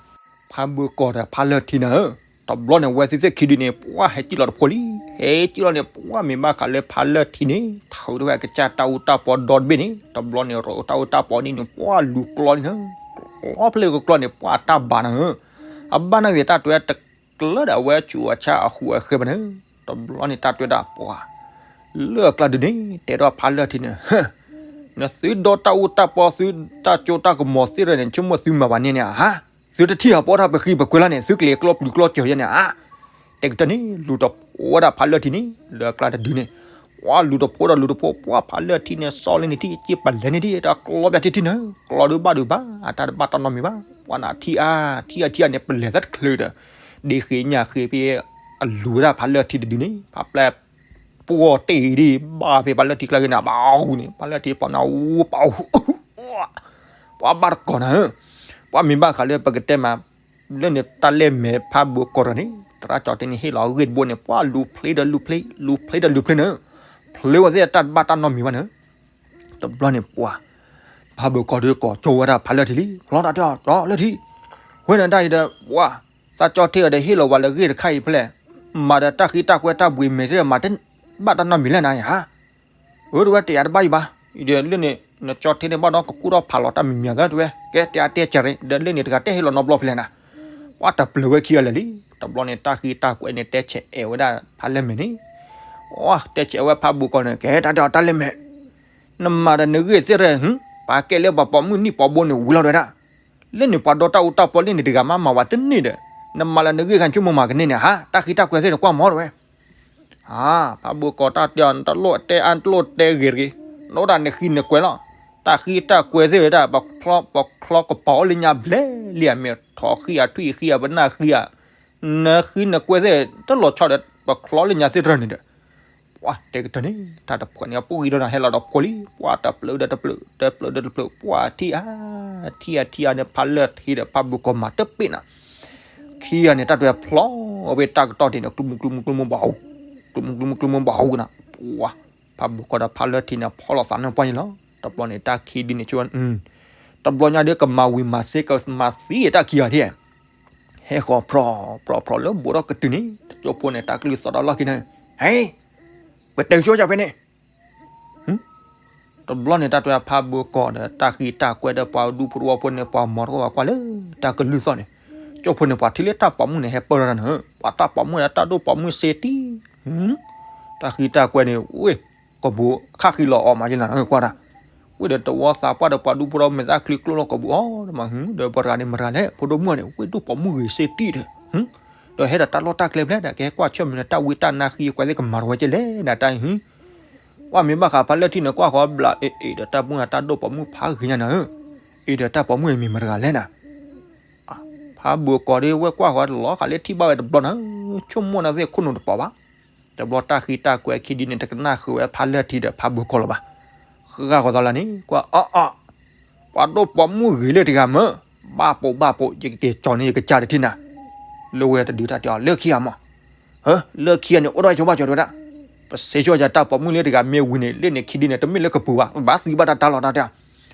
ဖးဘၢကီၢ်ဒီးဖးလၢၢ်ထံနၤဧၢ, တဘျီန့ၣ် ဝဲသ့ၣ်သ့ၣ်ခံဒုန့ၣ် ပှၤဟဲစံၣ်လီၤတဖိလံ. ဟဲစံၣ်လီၤန့ၣ် ပှၤမ့ၢ်ဘၣ်ဃးလၢဖးလၢၢ်ထံန့ၣ် ထုးထီၣ်ဝဲအကစၢ်တၢ်အူတၢ်ပီဒီတဘ့ၣ်န့ၣ် တဘျီန့ၣ် ရိးတၢ်အူတၢ်ပီန့ၣ်န့ၣ် ပှၤလူၤကျီန့ၣ် ကျီဖျဲၣ်ကကျီန့ၣ် ပှၤအတၢ်ဘၣ်နၤဧၢ, အဘၣ်နၤဂ့ၤတၢ်တွဲတကျၢဒီးအဝဲဆူးအဆါအဃူအဃဲဘၣ်န့ၣ်, တဘျီန့ၣ်တၢ်တွဲဒၣ်ပှၤ လၢအကျါဒုန့ၣ် တဲထီၣ်ဖးလၢၢ်ထံန့ၣ် နသုဒီတၢ်အူတၢ်ပီ သုတၢ်စိတၢ်ကမီၤသ့ၣ်တဖၣ်န့ၣ် ဆိကမိၣ်သုမၤဘၣ်န့ၣ်န့ၣ်ဧါ, သုတထံၣ်ဧါ ပအီၣ်တၢ်ပဃံပကွဲၤလီၤန့ၣ် သုကလဲၤကျီပျုၤကျီစၢၤယဲန့ၣ်ဧါ. တဲကတၢၢ်န့ၣ် လူၤတဖိဝဲဒၣ်ဖးလၢၢ်ထံန့ၣ် လၢအကျါတဒုန့ၣ်, ပှၤလူၤတဖိဒီးလူၤတဖိ ပှၤဖးလၢၢ်ထံန့ၣ် စီၤလၢန့ၣ်ထံၣ် က့ပလဲၤန့ၣ်ထံၣ် တၢ်ကျီပျးထံထံန့ၣ် ကျီဒုဘၣ်ဒုဘၣ် အတၢ်တဘၣ်တၢ်နီတမံၤဘၣ်. ပှၤန့ၣ်ထံၣ်အါ ထံၣ်အါထံၣ်အါန့ၣ် ပလဲၤသးတချုးဒီး ဒ့ဃ့ညၣ်ဃ့ဖဲ အလူၤဝဲဒၣ်ဖးလၢၢ်ထံတဒုန့ၣ် ဖးပျဲၢ် ပှီၢ်တ့ၢ်ဒံး ဘၣ်ဖဲပှၤလၢထံကျါဂ့ၤန့ၣ် ဘၣ်အူန့ၣ် ပှၤလၢထံပီးနၤအူပၣ်အူ ပှၤဘၣ်တကိးနၤဧၢ, ပှၤမ့ၢ်ဘၣ်ဃးလၢပကတဲမး လၢန့ၣ်တၢ်လဲၢ်မဲာ်ဖးဘိကိးတၢ်န့ၣ် သရၣ်ကၠီတ့န့ၣ်ဟ့ၣ်လီၤအဂ့ၢ်တဘိန့ၣ် ပှၤလူၤဖျ့ဒီးလူၤဖျ့ လူၤဖျ့ဒီးလူၤဖျ့န့ၣ်, ဖျ့ဝဲသ့ၣ်တၢ်တဘၣ်တၢ်နီတမံၤဘၣ်န့ၣ်, တဘျီန့ၣ်ပှၤ ဖးဘိကိးဒီးကိးကၠိဝဲဒၣ်ဖးလၢထံလံ ဖျီတၢ်တဲအီၤ ကၠီလၢထံ, ဝဲန့ၣ်တၢ်အံၤဒီး ပှၤ သးကၠီတ့အီၤဒီးဟ့ၣ်လီၤပှၤလၢဂ့ၢ်တခါအံၤဖဲလဲၣ်, မၤဒီးတၢ်ဃံတၢ်ကွဲတၢ်ဘှံးမဲာ်သ့ၣ်ဒီး မၤတဘၣ်တၢ်နီတမံၤလဲၣ်နၤဧါ, အၢ တဝဲတယာ်တဘၣ်အံၤဘၣ်, အံၤဒီးလၢန့ၣ် နကၠီတ့န့ၣ်ဘၣ်ဒီးကကူၣ်ထီၣ်ဖးလီၤတၢ်မံၤမံၤသၢတဝဲ ကဲတဲအါတဲစဲးရ့ ဒီးလၢန့ၣ်တဂၤတဲဟ့ၣ်လီၤနီတဘျီဖဲလဲၣ်နၤ, ပှၤတပျၢၤဝဲခံဂၤလၢာ်လံ, တဘျီန့ၣ်တၢ်ဃံတၢ်ကွဲန့ၣ်တဲဆဲးအဲၣ်ဝဲဒၣ်ဖးလၢမဲာ်န့ၣ်, အတဲဆဲးဝဲဖးဘိကိးန့ၣ် ကဲတၢ်တဲအီၤတၢ်လၢမဲာ် နမၤဒီးနဂ့ၢ်သ့ၣ်ရဲၣ် ပာ်ကဲလၢပှၤပိာ်မုၣ်နံၣ်ပိာ်ဘိန့ၣ်ဝံၤလီၤတဝဲဒၣ်, လၢန့ၣ်ပှၤဒီတၢ်အူတၢ်ပီလၢန့ၣ်တဂၤမးမၤဝဲတန့ၢ်ဒီး, နမၤလၢနဂ့ၢ်ခါဆိကမိၣ်မၤကန့ၢ်န့ၣ် ဟါ တၢ်ဃံတၢ်ကွဲသ့ၣ်န့ၣ်ကွၢ်မီၤတဝဲ, ဟါ ဖးဘိကိးတၢ်တဲအီၤ နတလိၣ်တဲအါနတလိၣ်တဲဂ့ၤတဂ့ၤ, နအိၣ်ဒၣ်နဃံနကွဲၤလီၤ, တၢ်ဃံတၢ်ကွဲၤသ့ၣ်ဝဲဒၣ် ပချီကပၤအိၣ်လၢညါဘျဲၣ်လံ အမ့ၢ်ထိးဃံဧါထွံၣ်ဃံဧါပနၢ်ဃံဧါ နဃံနကွဲၤသ့ၣ် တလီၤဆီဒီး ပချီလၢညါသ့ၣ်တဖၣ်န့ၣ်ဒီး, ပှၤတဲကတၢၢ်န့ၣ် တၢ်တဖှီၣ်န့ၣ် အပူၤကွံာ်ဒီးနၤဟဲလီၤဒီးဖိလံ, ပှၤတပျၢၤဒီးတပျၢၤ တပျၢၤဒီးတပျၢၤ ပှၤထံၣ်အါ ထံၣ်အါထံၣ်အါန့ၣ် ဖးလၢထံဒီးဖးဘိကိးမၤတပ့ၢ်နၤ, ခံဂၤန့ၣ် တၢ်တွဲဖျီဝဲတၢ်ကတီၢ်ဒံးန့ၣ် ကျူမူကျူမူကျူမူဘၣ်အူ, ကျူမူကျူမူကျူမူဘၣ်အူနၤ, ပှၤ ဖးဘိကိးဒီးဖးလၢထံန့ၣ် ဖီၣ်လိာ်သးန့ၢ်ပှၢ်န့ၣ်လီၤ. တဘျီန့ၣ် တၢ်ခံဒုန့ၣ် ဆိဝဲ တဘျီညါဒီးကမၤဝံၤမၤစ့ကမၤသံအတၢ် ခံဂၤဒၣ် ဟဲဃီၤဖြီဖြီဖြီလၢဘူးထီၣ်ကတုၤန့ၣ် တကၠိဖိန့ၣ် တၢ်ကလုၢ်သီၣ်ဒီးလီၢ်ခံန့ၣ်, ဟဲ, ပတဲဆူၣ်ယၤဖဲန့ၣ်, တဘျီန့ၣ် တၢ်တွဲဖးဘိကိးဒီး တၢ်ဃံတၢ်ကွဲဒီးပှၤဒူဖိတဝီဖိန့ၣ် ပှၤမၤတအိၣ်ဝဲကွၢ်လၢ တၢ်ကလုၢ်သီၣ်န့ၣ်, ကၠိဖိန့ၣ် ပှၤထံၣ်လၢတၢ်ပိာ်မုၣ်န့ၣ် ဟဲပၢၢ်ထီၣ်နၤ, ပှၤတၢ်ပိာ်မုၣ်ဒီးတၢ်ဒိၣ်ပိာ်မုၣ်စ့တံၢ်, တၢ်ဃံတၢ်ကွဲန့ၣ် ဝ့ၢ် ကိာ်ပူၤခးဃံလီၤအီၣ်မးယနၤ ကွၢ်တၢ်, ဝ့ၢ်ဒီးတဝီသးပှၢ်ဒီးပှၤဒူဖိဒီးမဲာ်သၣ်ချံကျိလီၤ ကိာ်ပူၤအီၣ်မး ဒီးပှၤတဂၤန့ၣ်မတၤလဲၣ် ဖိဒိၣ်မုၣ်န့ၣ် ဝ့ၢ်ဒိၣ်ပိာ်မုၣ်ဂ့ၤစ့တံၢ်ဒီး, ဒီးဟဲဒီးတၢ်လီၢ်တၢ်ကျဲဖဲလဲၣ်ဒီး ကဟဲကွၢ်ဆၢၣ်မဲာ်ဒီးတၢ်ဝံတၢ်နါဃံအကွဲသ့ၣ်ကမၤတဝဲကဲလဲၣ်နၤတၢ်အံၤ, ပှၤမ့ၢ်ဘၣ်ဃးဖးလၢထံန့ၣ် ကွၢ်ဃီဘျးအ့ၣ်အ့ၣ်ဒီးတၢ်ပိာ်မုၣ်တၢ်ဒိၣ်ပိာ်မုၣ်ဖးဂ့ၤညါနၤဧၢ, အ့ၣ်ဒီးတၢ်ပိာ်မုၣ်အံၤမ့ၢ်မတၤတဂၤလဲၣ်နၤ ဖးဘိကိးဒီးဝဲကွၢ်ဃီတလီၤဃာ်လၢထံၣ်ဘၣ်ဝဲတဘျီနၤ, ဆိကမိၣ်နၤသ့ၣ်ခိၣ်နူာ်တပီၤဘၣ်, တဘျီတၢ်ဃံတၢ်ကွဲခံဒုန့ၣ် တကနၣ်ဃုာ်ဝဲဖးလၢထံဒီးဖးဘိကိးလၢၤဘၣ်, ဃၣ်ဃီၤသီလၢန့ၣ် ကွၢ်အီၣ်အီၣ်, ပှၤဒိၣ်ပိာ်မုၣ်ဂ့ၤလၢတဂၤမၢ်, ဘၣ်ပိာ်ဘၣ်ပိာ် ယကက့ၤကၠီၤန့ၢ်ယကစၢ်တထံၣ်နၤ, လၢဝဲတဒုတၢ်တဲအီၤ လၢခံဂၤမး ဟၢ လၢခံဂၤန့ၣ် အိၣ်ဒီးဆိဘၣ်ကၠီၤတဝဲဒၣ်, ပစံးဆိယၤတၢ်ပိာ်မုၣ်လၢတဂၤမ့ၢ်ဝံၤန့ၣ် လၢန့ၣ်ခံဒုန့ၣ် တမ့ၢ်လၢကပူၤဘၣ် ဘၣ်သံဘၣ်တၢ်တၢ်လီၤတၢ်တဲ,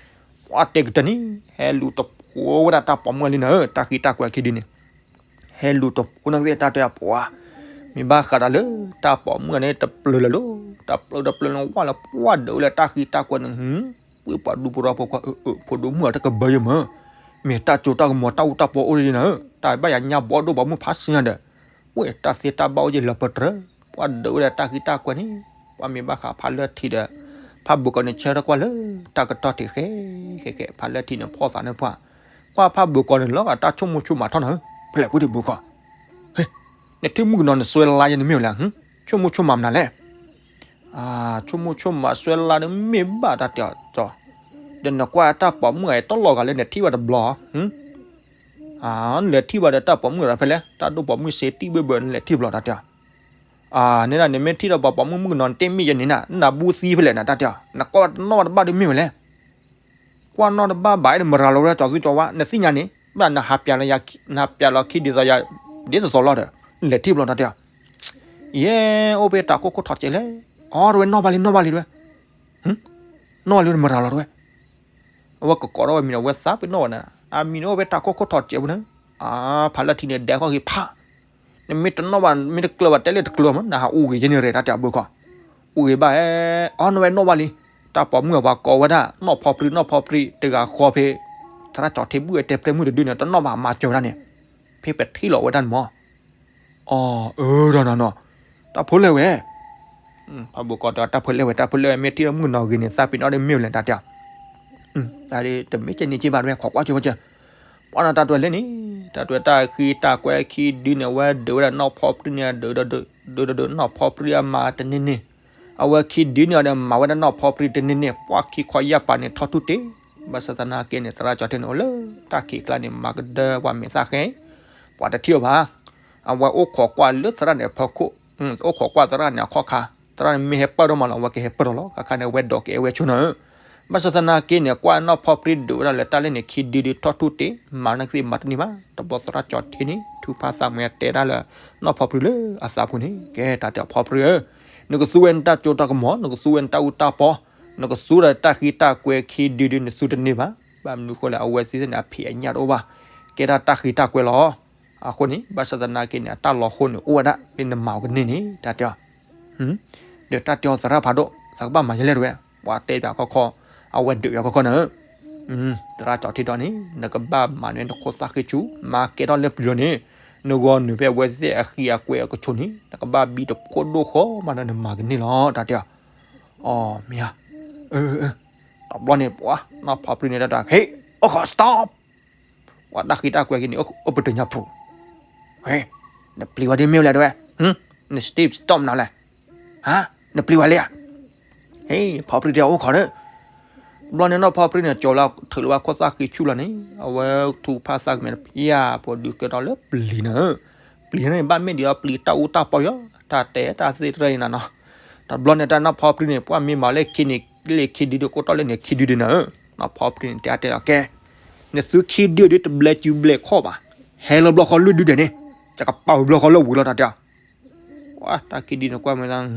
ပှၤတဲကတၢၢ်န့ၣ် ဟဲလူၤတဖိဝဲဒၣ်တၢ်ပိာ်မုၣ်လံနၤဧၢ တၢ်ဃံတၢ်ကွဲခံဒုန့ၣ်, ဟဲလူၤတဖိနၤသ့ၣ်တၢ်တဲပှၤ, မ့ၢ်ဘၣ်ဃးဒီးလၢတၢ်ပိာ်မုၣ်န့ၣ် တပျၢၤလၢၤလီၤ, တပျၢၤတပျၢၤလၢၤဝဲလၢပှၤဒုးဝဲလၢတၢ်ဃံတၢ်ကွဲန့ၣ်, ဝ့ၢ်ပှၤဒူဖိဒီဖိကွၢ် အၢ အၢ ဖိဒိၣ်မုၣ်အတကဘၢယမၢ်, မ့ၢ်တၢ်စိတၢ်ကမီၤတၢ်အူတၢ်ပီအိၣ်ဒ်နၤဧၢ, တၢ်ဘၣ်ယၤညါဘီဒိၣ်ပိာ်မုၣ်ဖးစ့ညါဒီး ဝ့ၢ်တၢ်သ့တၢ်ဘၣ်အိၣ်ယဲၢ်လၢပတြၢၤ, ပှၤဒုးဝဲဒၣ်တၢ်ဃံတၢ်ကွဲန့ၣ်, ပှၤမ့ၢ်ဘၣ်ဃးဖးလၢထံဒီး ဖးဘိကိးန့ၣ် ဆၢထၢၣ်ကွၢ်လၢတၢ်ကတီၢ်ထံးဃဲဃဲဃဲ ဖးလၢထံန့ၣ် ဖီၣ်သးန့ၢ်ပှၢ်, ကွၢ်ဖးဘိကိးန့ၣ် လီၤဂာ်တၢ်ဆိကမိၣ်ဆိကမးထီၣ်နၤဧၢ, ဖဲလဲၣ်ကွၢ်ဒံးဘိကိး, နထံၣ်မုၣ်ကနီၤနစွဲလါယဲန့ၣ်မ့ၢ်ဝဲလဲၣ်, ဆိကမိၣ်ဆိကမးမနုၤလဲၣ် ဆိကမိၣ်ဆိကမးစွဲလါန့ၣ်မ့ၢ်ဘၣ်တၢ်တဲအီၤကၠီ, ဒီးနကွၢ်တၢ်ပိာ်မုၣ်အံၤတလီၤဂာ်လၢနထံၣ်ဘၣ်တဘျီ, နလဲၤထံၣ်ဘၣ်ဒီးတၢ်ပိာ်မုၣ်ဒီးဖဲလဲၣ် တၢ်ဒိၣ်ပိာ်မုၣ်စ့တံၢ်ဘၢဘၢ နလဲၤထံၣ်တဘျီတၢ်တဲအီၤ, န့ၣ်ဒၣ်နမ့ၢ်ထံၣ်ဒီးပှၤပိာ်မုၣ်မုၣ်ကနီၤနတ့ၢ်မ့ၢ်ယဲန့ၣ်နၤ နဘူးသံဖဲလဲၣ်နၤတၢ်တဲအီၤ နကွၢ်တနီၣ်ဘၣ်တဘၣ်ဒုးမ့ၢ်ဝဲလဲၣ် ကွၢ်နီၣ်တဘၣ်ဘၣ်အဲၣ်ဒိးမရၤလီၤဝဲဒၣ်ကၠီသူကၠီဝါ နသ့ၣ်ညါန့ၣ် ဘၣ်နဟးပျးလီၤခံ နဟးပျးလီၤခံဒ်သိးယၤ ဒ်သိးသိးလီၤဒီး နလဲၤထံၣ်ဘျီတၢ်တဲအီၤ, ပ ယဲအိၣ်ဖဲတၢ်ခိၣ်ခိၣ်ထီၣ်စဲးလဲၣ်. အီ တဝဲနီၣ်ဘၣ်လံ နီၣ်ဘၣ်လံတဝဲ, နီၣ်ဘၣ်လံတမၤတၢ်လီၤတဝဲ. အဝဲကကိးထီၣ်ဝဲမံၤဒီး အဝဲသးပ့ၤနီၣ်ဝဲဒၣ်, အမံၤန့ၣ် အိၣ်ဖဲတၢ်ခိၣ်ခိၣ်ထီၣ်စဲးပူၤန့ၣ်, အါ ဖးလၢထံန့ၣ် ဒဲးခီၣ်က့ၤဖး, နမ့ၢ်တနီၣ်ဘၣ် မ့ၢ်တကျၢၤဘၣ် တဲလၢတကျၢၤမး နဟးအူဂ့ၤယဲန့ၣ်ရဲၣ် တၢ်တဲအဘၢခီ, အူဂ့ၤဘၣ်ဧဲ, အီ နဝဲနီၣ်ဘၣ်လံ, တၢ်ပိာ်မုၣ်အပှၤကိးဝဲဒၣ် နီၢ်ဖီပြံ နီၢ်ဖီပြံ တဂၤဃီဖဲ သရၣ်ကၠီၤထံဘူၣ်ဝဲတဲပြဲမုၢ်တဒုန့ၣ် တနီၣ်ဘၣ်မၤစၢၤဝဲဒၣ်န့ၣ်, ဖဲပထံၣ်လီၤဝဲဒၣ်န့ၣ်မး အီ အၢဒီးနီၤနီၤ, တၢ်ဖိလဲၣ်ဝဲ, ဖးဘိကီးတၢ်ဖိလဲၣ်ဝဲ တၢ်ဖိလဲၣ်ဝဲ မ့ၢ်ထံၣ်လၢမုၢ်နီၤဂ့ၤန့ၣ် သးပ့ၤနီၣ်ဒီးမ့ၢ်ဝဲလဲၣ် တၢ်တဲအီၤ, တၢ်တမ့ၢ်ကဲန့ၣ်က့ဘၣ်တဝဲ ခိးကွၢ်ကၠိဝဲကၠိ, ပှၤနီၤတၢ်တဝဲလဲၣ်န့ၣ်, တၢ်တဝဲတၢ်ဃံတၢ်ကွဲခံဒုန့ၣ် အဝဲဒုးဝဲဒၣ်နီၢ်ဖီပြံန့ၣ် ဒုးဒုးဒုး နီၢ်ဖီပြံအမၤတန့ၢ်န့ၣ်, အဝဲခံဒုန့ၣ်အီၤဒီး မၤဝဲဒၣ်နီၢ်ဖီပြံတန့ၢ်န့ၣ် ပှၤခံခီယၢ်ပာ်န့ၣ်ထီၣ်ထူၣ်တ့ၢ်, ဘၣ်ဆၣ်သနာ်က့န့ၣ် သရၣ်ကၠီၤထံန့ၣ် အိၣ်လၢတၢ်ခံးကျါန့ၣ် မၤကဒၢပှၤမဲာ်သၣ်ဃဲ, ပှၤတထံၣ်အီၤဘၣ်, အဝဲအိၣ်ခိးကွၢ်လၢသရၣ်န့ၣ်အဖီခိၣ်, အိၣ်ခိးကွၢ်သရၣ်န့ၣ်အခီၣ်ခါ, သရၣ်န့ၣ်မ့ၢ်ဟဲပၢၢ်ထီၣ်မးလီၤ အဝဲကဟဲပၢၢ်ထီၣ်လီၤ ခါခါန့ၣ် အဝဲဒိးကအဲၣ်ဝဲဆိနီၤဧၢ, ဘၣ်ဆၣ်သနာ်က့န့ၣ် ကွၢ်နီၢ်ဖီပြံဒုးဝဲဒၣ်လၢတၢ်လၢန့ၣ် ခံဒုဒုးထီၣ်ထူၣ်တ့ၢ် မၤန့ၢ်ကသ့ၣ်မၤတန့ၢ်ဘၣ်, တဘျီသရၣ်ကၠီၤထံန့ၣ် ထုကဖၣ်သးမုာ်တဲဒၣ်လၢ နီၢ်ဖီပြံလၢအသးပူၤန့ၣ် ကဲတၢ်တဲအီၤဖီပြံဧၢ, နကသူဝဲနတၢ်စိတၢ်ကမီၤ နကသူဝဲနတၢ်အူတၢ်ပီ, နကသူဒီးတၢ်ဃံတၢ်ကွဲခံဒုဒုး နသူတန့ၢ်ဘၣ်, ဘၣ်မနုၤဃိလဲၣ် အဝဲသ့ၣ်န့ၣ် အဖံးအညၣ်တအိၣ်ဘၣ်, ကဲဒၣ်တၢ်ဃံတၢ်ကွဲလီၤ. အဃိန့ၣ် ဘၣ်ဆၣ်သနာ်က့န့ၣ် အတၢ်လီၤဃိန့ၣ် အိၣ်ဝဲဒၣ် လၢနမၤအီၤကန့ၢ်န့ၣ် တၢ်တဲအီၤ, ဒီးတၢ်တဲအီၤသရၣ်ဖးဒိၣ် သးကဘၣ်မၤယဲလဲၣ်တဝဲ, ပှၤတဲပၠးခီခီ, အဝဲဒုးပၠးခီခီနၤဧၢ, သရၣ်ကၠီၤထံဒီးန့ၣ် နကဘၣ်မၤန့ၢ်နခိၣ်သၣ်ဃ့ဆူၣ် မၤကဲထီၣ်လၢပျုၤလီၤန့ၣ်, နဂီၢ်နုာ်ဖဲအဝဲသ့ၣ်အဃံအကွဲအကဆိးန့ၣ် နကဘၣ်ဘံတဖိဒိၣ်ဃီမးဒီးနမၤကန့ၢ်လီၤ တၢ်တဲအီၤ, အီ မ့ၢ်ဧါ, တဘျီန့ၣ် ပှၤနီၢ်ဖီပြံန့ၣ်တၢ်တဲ ဟ့ၣ် အိၣ်ခိး stop ပှၤတၢ်ဃံတၢ်ကွဲက့ၤန့ၣ် အိၣ်ပတၢ်ညါဖျိ, ဟဲ, နပျံၤဝဲဒ်မ့ၢ်လဲၣ်တဝဲ, န stop stop နၤလဲၣ်, ဟါ, နပျံၤဝဲလဲၣ်ဧါ, ဟဲ, ဖီပြံတဲအီၤအိၣ်ခိးဒီး, တဘျီန့ၣ်နီၢ်ဖီပြံန့ၣ် ကၠီၤလၢထုးလၢဝဲခိၣ်သၣ်ဃ့ဆူၣ်လီၤန့ၣ် အဝဲထုကဖၣ်သးကမဲာ်တဖၣ် ဖိဒုးကဲထီၣ်လၢပျံၤနၤဧၢ, ပျံၤန့ၣ် ဘၣ်မ့ၢ်ဒံးအီၤပျံၤတၢ်အူတၢ်ပီယီၤ, တၢ်တဲတၢ်သ့ၣ်တဖၣ်အံၤနၤနီၤ, တဘျီန့ၣ်တၢ်နီၢ်ဖီပြံန့ၣ် ပှၤမ့ၢ်မၤလၢခံန့ၣ် လၢခံဒုဒုးကိးတီၢ်လၢန့ၣ်ခံဒုဒုးနၤဧၢ, နီၢ်ဖီပြံန့ၣ် တဲအါတဲအီၤကဲ, နသုခံဒုဒုးတဘျဲးစုဘျဲးခီၣ်ဘၣ်, ဟဲလီၤဘျီဃီလၢဒုဒဲးန့ၣ်, ယကပာ်ဝဲဘျီဃီလၢဝံၤလီၤ တၢ်တဲအီၤ, ပှၤတၢ်ခံဒုန့ၣ်ကွၢ်မဲာ်သး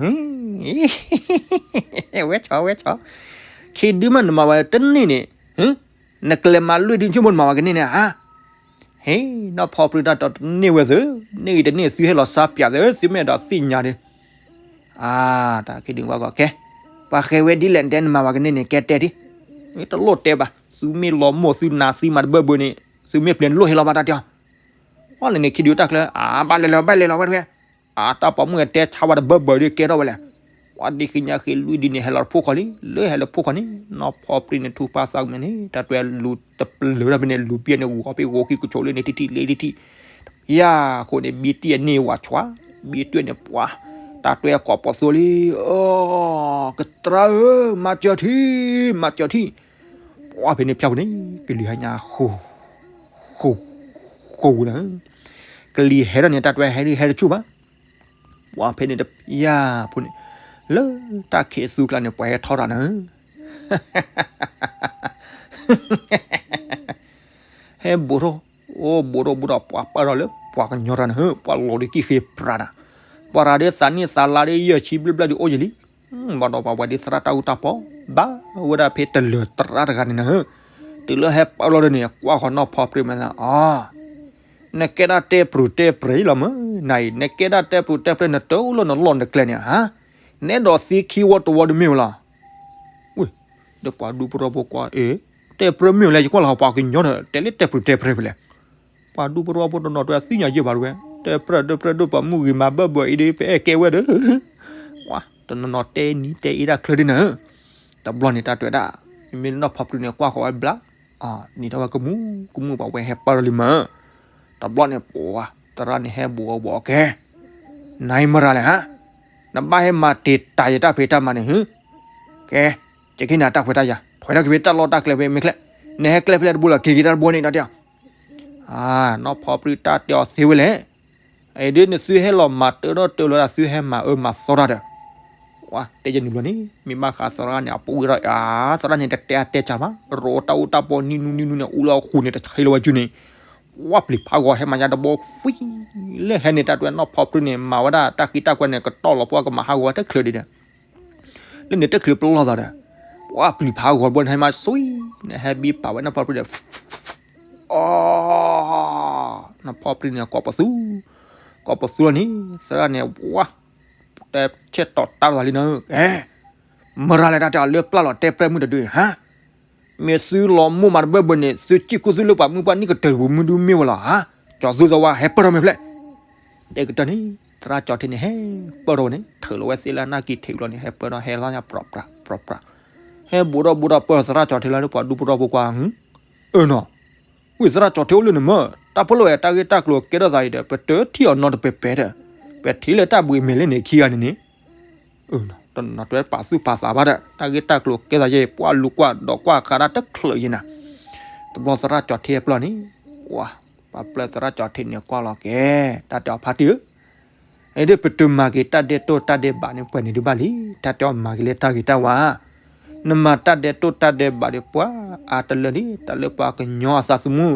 ဝဲဆီ ဝဲဆီ, ခံဒုမ့ၢ်နမၤဝဲတန့ၢ်န့ၣ်, နကလဲၤမၤလွံၢ်ဒုဆိကမိၣ်နမၤဝဲကန့ၢ်န့ၣ်ဧါ, ဟဲ, နီၢ်ဖီပြံတၢ်တဲအီၤတန့ၢ်ဝဲသု, န့ၢ်ဂ့ၤတန့ၢ်သုဟဲလီၤစါပၠးသု, သုမ့ၢ်အဲၣ်ဒိးသ့ၣ်ညါဒီး အါ, တၢ်ခံဒုကွၢ်ကီးကဲ, ပှၤဃဲဝဲဒ်လဲၣ် နတဲနမၤဝဲကန့ၢ်န့ၣ် ကဲတဲဒ်, တလိၣ်တဲဘၣ်, သုမ့ၢ်လီၤမိၢ်သုနၤသံမးတဘၢဘၢန့ၣ် သုမ့ၢ်ပျဲၤနလိၣ်ဟဲလီၤဘၣ် တၢ်တဲအီၤ, အီၤလဲၣ်န့ၣ်ခံဒုတၢ်ကျဲ, အါ, ဘၣ်လဲၤလီၤ ဘၣ်လဲၤလီၤဝဲတဝဲ, အါ, တၢ်ပိာ်မုၣ်တဲဆါဝဲတဘၢဘၢဒီးကဲထီၣ်ဝဲလဲၣ်, ပှၤဒ်ဃ့ညါဃ့လွံၢ်ဒုန့ၣ် ဟဲလီၤတဖိဃီလံ, လၢဟဲလီၤတဖိဃီန့ၣ် နီၢ်ဖီပြံန့ၣ် ထုကဖၣ်သးကမဲာ်န့ၣ် တၢ်တွဲလူၤတပျၢၤတၢ်ဖဲန့ၣ် လူၤပျဲန့ၣ် ဂီၤဖဲဂီၤခံကဆိးလၢန့ၣ်ထံၣ်ထံၣ်လၢထံၣ်ထံၣ် ယၤဃိန့ၣ် ဘံတံၢ်အန့ၢ်ဝၤဆွါ, ဘံတံၢ်န့ၣ်ပှၤ, တၢ်တွဲကိးပိာ်သိလံ, အိ, ကတြၢ်ဧၢ, မၤစၢၤထံ, မၤစၢၤထံ, ပှၤဖဲန့ၣ်ဖျါဖဲန့ၣ် ကလံၤဟဲညါ, ဃိ, ဃိ, ဃိနၤ, ကလံၤဟဲထီၣ်န့ၣ် တၢ်တွဲဟဲဒ်ဟဲတဆူၣ်ဘၣ်, ပှၤဖဲန့ၣ်တယၤဖိန့ၣ်, လၢတၢ်ခံးအသူကျါန့ၣ် ပှၤဟဲထီၣ်တၢ်နၤ ဟဲဘူးထီၣ်, အိၣ်ဘူးထီၣ်ဘူးထီၣ် ပှၤပာ်ထီၣ်လၢပှၤကညီတၢ်နၤဧၢ, ပှၤလီၤဒ်ကံၢ်ဃ့ပြးတၢ်, ပှၤရၤဒ်သးနံၣ်သးလါဒ်ယဲၢ်ဆံဘျဲၣ်ဘျဲၣ်ဒ်အိၣ်ယံၤလံ, ဘၣ်ဒီးပှၤဝဲဒ်သရၣ်တၢ်အူတၢ်ပီ, ဘၣ်ဝဲဒၣ်ဖဲတလၢၤသရၣ်တဂၤန့ၣ်နၤဧၢ, တုၤလၢဟဲပာ်လီၤဒီးန့ၣ် ကွၢ်ဃီနီၢ်ဖီပြံမးသး, အီ နကဲဒၣ်တဲပြူၤတဲပြဲၤအံၤလီၤမး, နအံၤ နကဲဒၣ်တဲပြူၤတဲပြဲၤ နတအိၣ်လၢနလီၢ်နကျဲန့ၣ်ဧါ, နအဲၣ်ဒိးသံခံဝီတဝီဒ်မ့ၢ်ဝဲလီၤ, ဝ့ၢ်, ဒီးပှၤဒူပရီဖိကွၢ်, အ့, တဲပြဲၤမ့ၢ်ဝဲလဲၣ်, ယကွၢ်လီၤပှၤကညီဒီး တဲလၢတဲပြူၤတဲပြဲၤဖဲလဲၣ်, ပှၤဒူပရီဖိတနီၤတဲသ့ၣ်ညါယဲၢ်ဘၣ်တဝဲ, တဲပြဲၤဒိၣ်ပြဲၤဒိၣ် ပှၤမုၢ်ဂ့ၤမၤဘၢၣ်ဘၢၣ်အံၤဒီး ပအဲၣ်ကဲဝဲဒီး, ပှၤတနီၤနီၤတဲနံၤတဲအ့ဒၣ်ချၢဒ်နၤဧၢ, တဘျီန့ၣ်တၢ်တွဲဒၣ်, မ့မ့ၢ်နီၢ်ဖီပြံန့ၣ် ကွၢ်ဃီဝဲဘျါ နံၤထီၣ်ဝဲကမူၣ်ကမူၣ် ပှၤဝဲဟဲပာ်လီၤလံမး, တဘျီန့ၣ်ပှၤ, သရၣ်န့ၣ်ဟဲဘူးအီၤဘူးအီၤကဲ, နအံၤမရၤလဲၣ်ဧါ, နဘၣ်ဟဲမၤတ့ၢ်တၢ်ယတၢ်ဖံးတၢ်မၤန့ၣ်ဧါ, ကဲ, ကက့ၤနၤတၢ်ခွဲးတၢ်ယာ် ထွဲထီၣ်က့ၤဖဲတၢ်လီၢ်တၢ်ကျဲဖဲမ့ၢ်ချဲ, နဟဲကျဲဖဲလဲၣ်တဘိလီၤ က့ၤက့ၤတၢ်တဘိန့ၣ် တၢ်တဲအီၤ, အါ, နီၢ်ဖီပြံတၢ်တဲအီၤသ့ဝဲလဲၣ်, အံၤဒ်နသုဟဲလီၤမၤတၢထီၣ်တၢလီၤဒၣ် သုဟဲမၤအၢမၤသီတၢ်ဒီး, တဲယဲၢ်နုာ်ဘျီန့ၣ် မ့ၢ်ဘၣ်ဃးသရၣ်န့ၣ် အပူၤဝဲဒီး, အါ, သရၣ်န့ၣ်တတဲအါတဲဆါဘၣ်, ရိတၢ်အူတၢ်ပီနံၣ်နူနံၣ်နူန့ၣ် အူလၢအဃိန့ၣ် တဆံးလီၤဝဲစုန့ၣ်, ပှၤပျံၤဖးဂီၤဟဲမၤညါတဘိ ဖှံ, လၢဟဲန့ၣ် တၢ်တဲဝဲနီၢ်ဖီပျုၢ်န့ၣ် မၤဝဲဒၣ်တၢ်ဃံတၢ်ကွဲန့ၣ် ကတီၢ်လီၤပှၢ်ကမၤဟးဂီၤဝဲတချုးဒံးဒီး လၢန့ၣ်တချုးပလီၢ်သးဒီး ပှၤပျံၤဖးဂီၤတဘိန့ၣ် ဟဲမၤဆွံန့ၣ် ဟဲဘံပာ်ဝဲနီၢ်ဖီပျုၢ်ဒီး အီ, နီၢ်ဖီပျုၢ်န့ၣ် ကိးပသူ, ကိးပသူလီၤန့ၣ် သရၣ်န့ၣ် ဝါ, တဲဆဲးတီၢ်တၢ်လီၤလံနၤ, အဲ, မရၤလဲၣ် တၢ်တဲအီၤ လၢပျၢ်လီၤတဲပြဲၢ်မုၣ်တဒု ဟါ, မ့ၢ်သုလီၤမိၢ်မးတဘၢဘၢန့ၣ် သုစံၣ်ကူၣ်သုလၢပှၤမုၣ်ပှၢ်နံၣ်ကတၢၢ်ပူၤမုၢ်ဒုမ့ၢ်ဝဲလီၤ ဟါ, ကၠီၤသူသဝါ ဟဲပၢၢ်ထီၣ်မ့ၢ်ဖျဲၣ်, တဲကတၢၢ်န့ၣ် သရၣ်ကၠီၤထံန့ၣ် ဟဲပၢၢ်ထီၣ်ဝဲန့ၣ် ထုးလီၤဝဲသ့လၢနၢ်ကံၤထံးဘျီန့ၣ် ဟဲပၢၢ်ထီၣ်ဟဲလီၤညါ ပြးပြး ပြးပြး, ဟဲဘူးထီၣ်ဘူးထီၣ်ပၢၢ်သရၣ်ကၠီၤထံလၢပှၤဒူပတီၢ်ဖိကွၢ်, အၢနီၤ ဝံသရၣ်ကၠီၤထံအိၣ်လၢန့ၣ်မ့ၢ် တၢ်ဖိလၢဝဲတၢ်ဂ့ၢ်တၢ်ကျိၤကဲထီၣ်သးအံၤဒီး ပတထံၣ်အီၤနီတပၤပၤဒီး ပထံၣ်လၢတၢ်ဘှံးမဲာ်လၢန့ၣ်ခံဂၤန့ၣ်န့ၣ်, တနၢ်တွဲပာ်သူၣ်ပာ်သးဘၣ်ဒီး တၢ်ဂ့ၢ်တၢ်ကျိၤကဲသးယဲ ပှၤလူၤကွၢ်ဒီးကွၢ်ဃးဒၣ်တချုးယဲနၤ, တဘျီသရၣ်ကၠီၤထံပျီန့ၣ်, ပှၤပျဲသရၣ်ကၠီၤထံန့ၣ်ကွၢ်လီၤက့ၤ တၢ်တဲအီၤဖါတံၢ်ဧၢ အဒ်ပတုၤမၤက့ၤတၢ်ဒဲးတိၢ်တၢ်ဒဲးဘးန့ၣ် ပှဲၤန့ၣ်ဒုးဘၣ်လံ, တၢ်တဲအီၤမၤက့ၤလၢတၢ်ဂ့ၤတၢ်ဝါ, နမၤတၢ်ဒဲးတိၢ်တၢ်ဒဲးဘးဒီးပှၤအါတလၢလံ, တၢ်လၢပှၤကညီအသးသမူ,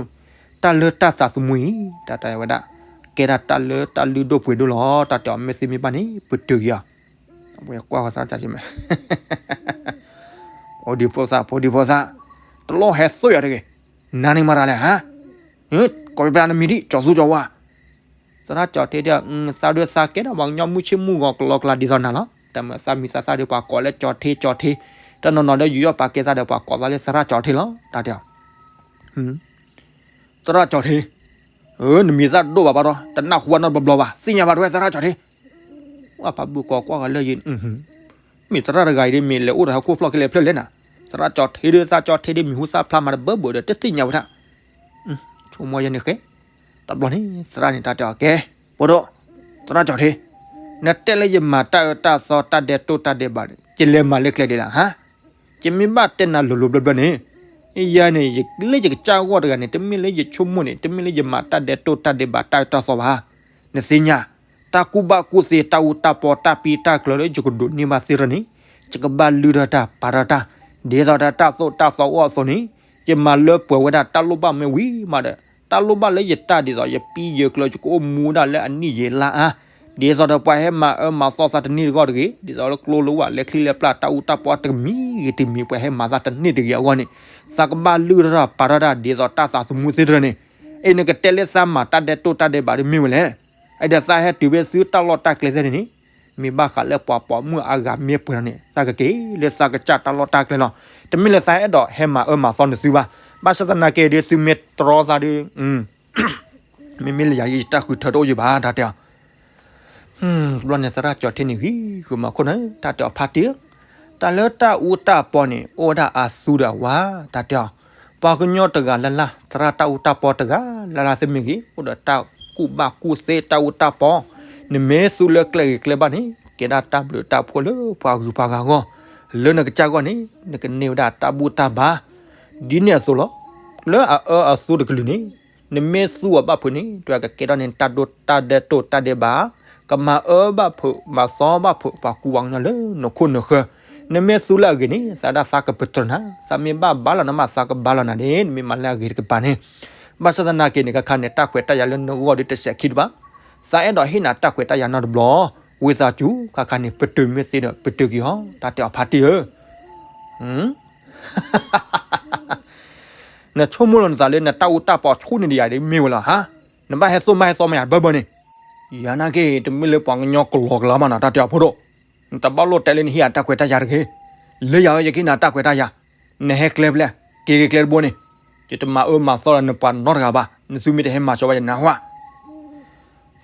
တၢ်လၢတၢ်သးသမူအံၤ, တၢ်တဲဝဲဒၣ်, ကဲဒၣ်တၢ်လၢတၢ်လုၢ်ဒိၣ်ပှ့ၤဒိၣ်လီၤ, တၢ်တဲအီၤမ့ၢ်သ့မ့ၢ်ဘၣ်န့ၣ် ပတုၤက့ၤအီၤ, ဝဲကွၢ်ဃီသရၣ်ကၠီၤထံမး ဖိဒံဖိသၣ် ဖိဒံဖိသၣ်, တလိၣ်ဟဲသိၣ်ယၤတဂ့ၤ, နၤန့ၣ်မၤတၢ်လဲၣ်ဟါ, ကိးပျးနမံၤဒံး ကၠီၤသူကၠီၤဝါ သရၣ်ကၠီၤထံဒီး သးဒုးသးကဲဒီးပှၤကညီမုၢ်ဆ့ၣ်မုၢ်ဂီၤကလီကလီဒ်သိးနၤလီၤ, တၢ်မၤသးမံသးသးဒီးပှၤကိးလၢကၠီၤထံကၠီၤထံ, တၢ်နီၢ်နီၢ်ဒီးယူးယီၣ်ပာ်ကဲသးဒီးပှၤကိးသးလၢသရၣ်ကၠီၤထံလီၤ, တၢ်တဲအီၤ သရၣ်ကၠီၤထံ, နမံၤသၣ်ဒိၣ်ဘၣ်ဘၣ်ဒီး တနၢ်ဟူဘၣ်နီတဘျီဘျီဘၣ်, သ့ၣ်ညါဘၣ်တဝဲသရၣ်ကၠီၤထံ, ပှၤဖးဘုၣ်ကိးကွၢ်ဂၤလၢယံၤ, မ့ၢ်သရၣ်တဂၤအံၤဒ်မ့ၢ်လဲၤအိၣ်ဒီးဟီၣ်ခိၣ်ဖျီၣ်ကလဲၤဖျၢၣ်လဲၣ်နၤ, သရၣ်ကၠီၤထံဒီးသးကၠီၤထံဒီးမံၤဟူသၣ်ဖျါမးတဘၢဘၢဒီးတသ့ၣ်ညါဝဲဒၣ်, ဆိကမိၣ်ယဲန့ၣ်ဃဲ, တဘျီန့ၣ် သရၣ်န့ၣ်တၢ်တဲအီၤကဲ, ဖိဒိၣ်, သရၣ်ကၠီၤထံ, နတဲလၢယမၤတၢ်အၢတၢ်သီတၢ်ဒဲးတိၢ်တၢ်ဒဲးဘးန့ၣ် ယလဲၤမၤလၢကျဲဒ်လဲၣ်ဟါ ယမ့ၢ်ဘၣ်တဲနၤလိၤလိၤဘျၢဘျၢန့ၣ်, ယၤန့ၣ် လၢယကစၢ်ဂီၢ်တဂၤန့ၣ် တမ့ၢ်လၢယဆိကမိၣ်န့ၣ် တမ့ၢ်လၢယမၤတၢ်ဒဲးတိၢ်တၢ်ဒဲးဘးတၢ်အၢတၢ်သီဘၣ်, နသ့ၣ်ညါ, တၢ်ကူၣ်ဘၣ်ကူၣ်သ့တၢ်အူတၢ်ပီတၢ်ပံတၢ်ကျၢၤလၢယကဒိးန့ၢ်ဘၣ်သ့ၣ်တဖၣ်န့ၣ်, ယကဘၣ်လုၢ်ထီၣ်တၢ်ပာ်ထီၣ်တၢ်, ဒ်သိးဒီးတၢ်သိၣ်တၢ်သီအိၣ်အသိးန့ၣ်, ယမၤလၢပှဲၤဝဲဒၣ်တၢ်လိၣ်ဘၣ်မ့ၢ်ဝံၤမးဒီး တၢ်လိၣ်ဘၣ်လၢယတၢ်ဒ်သိးယပံယကျၢၤ ယကအိၣ်မူဒၣ်လၢအနံၣ်ယံာ်လါအါ, ဒ်သိးဒီးပှၤဟဲမၤအၢမၤသီသးတန့ၢ်တဂီၢ်တဂ့ၤ, ဒ်သိးလၢကျိလိဝဲလဲၤချံလဲၤပျၢ်တၢ်အူတၢ်ပီတမံၤဂ့ၤတမံၤ ပှၤဟဲမၤသးတန့ၢ်တဂ့ၤအဂီၢ်န့ၣ်, သးကဘၣ်လုၢ်ထီၣ်ပာ်ထီၣ်တၢ်ဒ်သိးတၢ်သးသမူသ့ၣ်တဖၣ်န့ၣ်, အ့ၣ် နကတဲလၢသးမၤတၢ်ဒဲးတိၢ်တၢ်ဒဲးဘးဒ်မ့ၢ်ဝဲလဲၣ်, အဒိးသးဟဲတုၤဖဲသုတၢ်လီၢ်တၢ်ကျဲသ့ၣ်န့ၣ်န့ၣ်, မ့ၢ်ဘၣ်ဃးလၢပှၤပိာ်မုၣ်အါဂၤမ့ၢ်ပှဲၤထီၣ်န့ၣ် သးကက့ၤလၢသးကစၢ်တၢ်လီၢ်တၢ်ကျဲလီၤ, တမ့ၢ်လၢသးအဲၣ်ဒိးဟဲမၤအၢမၤသီနသုဘၣ်, ဘၣ်ဆၣ်သနာ်က့ဒီးသုမ့ၢ်တြီသးဒီး မ့မ့ၢ်လၢယၤယတၢ်ဃုထၢတအိၣ်ယဘၣ် တၢ်တဲအီၤ, တဘျီန့ၣ်သရၣ်ကၠီၤထံန့ၣ်ဂံၢ်ဂုာ်မၤခိၣ်န့ၣ် တၢ်တဲအီၤဖါတံၢ်ဧၢ, တၢ်လၢတၢ်အူတၢ်ပီန့ၣ် အိၣ်ဝဲဒၣ်အသူဒီးအဝါ တၢ်တဲအီၤ, ပှၤကညီတဂၤလၢ်လၢ် သရၣ်တၢ်အူတၢ်ပီတဂၤလၢ်လၢ်သ့ၣ်မ့ၢ်ဂ့ၤ အိၣ်ဒီးတၢ်ကူၣ်ဘၣ်ကူၣ်သ့တၢ်အူတၢ်ပီ, နမ့ၢ်သူလၢကျဲဂ့ၤကျဲဘၣ်န့ၣ် ကဲဒၣ်တၢ်ဘျုးတၢ်ဖှိၣ်လၢပှၤဂုၤပှၤဂၤအဂီၢ်, လၢနကစၢ်ဂီၢ်န့ၣ် နကန့ၢ်ဝဲဒၣ်တၢ်ဘူၣ်တၢ်ဘါ ဒ်န့ၣ်အသိးလီၤ. လၢအအၢအသူတကလုာ်န့ၣ် နမ့ၢ်သူအီၤဘၣ်ဖုးန့ၣ် တဝဲကကဲထီၣ်န့ၢ်တၢ်ဒိတၢ်ဒဲးတိၢ်တၢ်ဒဲးဘး, ကမၤအၢဘၣ်ဖုး မၤသီဘၣ်ဖုး ပှၤကူပှၤကညီလၢနခိၣ်နဃၢၤ, နမ့ၢ်သူလၢအဂ့ၤန့ၣ် သးဒၣ်သးကပတြၢၤနၤ, သးမ့ၢ်ဘၣ်ဘါလီၤနမး သးကဘါလီၤနၤန့ၣ် နမ့ၢ်မၤလၢအဂ့ၤတကပၤန့ၣ်, ဘၣ်ဆၣ်သနာ်က့န့ၣ် ခါခါန့ၣ် တၢ်ခွဲးတၢ်ယာ်လၢနဂီၢ်ဒ်တစဲးခံတဘၣ်, သးအဲၣ်ဒိးဟ့ၣ်နၤတၢ်ခွဲးတၢ်ယာ်နီတဘျီ, ဝံသးစူၤ ခါခါန့ၣ် ပတုာ်မ့ၢ်သ့ဒီး ပတုာ်က့ၤအီၤ တၢ်တဲအီၤဖါတံၢ်ဧၢ နဆိကမိၣ်လီၤနသးလၢနတၢ်အူတၢ်ပီဆူၣ်န့ၢ်ဒံးယၤဒ်မ့ၢ်ဝဲလီၤဟါ, နဘၣ်ဟဲသိၣ်မးဟဲသီမးယၤဘၢဘၢန့ၣ်, ယၤနာ်က့ တမ့ၢ်လၢပှၤကညီကလီကလီမးနီၤ တၢ်တဲအီၤဖိဒိၣ်, နတဘၣ်လိၣ်တဲလၢနဟ့ၣ်ယၤတၢ်ခွဲးတၢ်ယာ်တဂ့ၤ, လၢယၤဝဲယကဟ့ၣ်နၤတၢ်ခွဲးတၢ်ယာ်, နဟဲကျဲဖဲလဲၣ်, က့ၤက့ၤကျဲတဘိန့ၣ်, ယတမၤအၢမၤသီဒီးနပှၤနီတဂၤဘၣ်, နသုမ့ၢ်တဟဲမၤစၢၤဘၣ်ယၤနဟါ,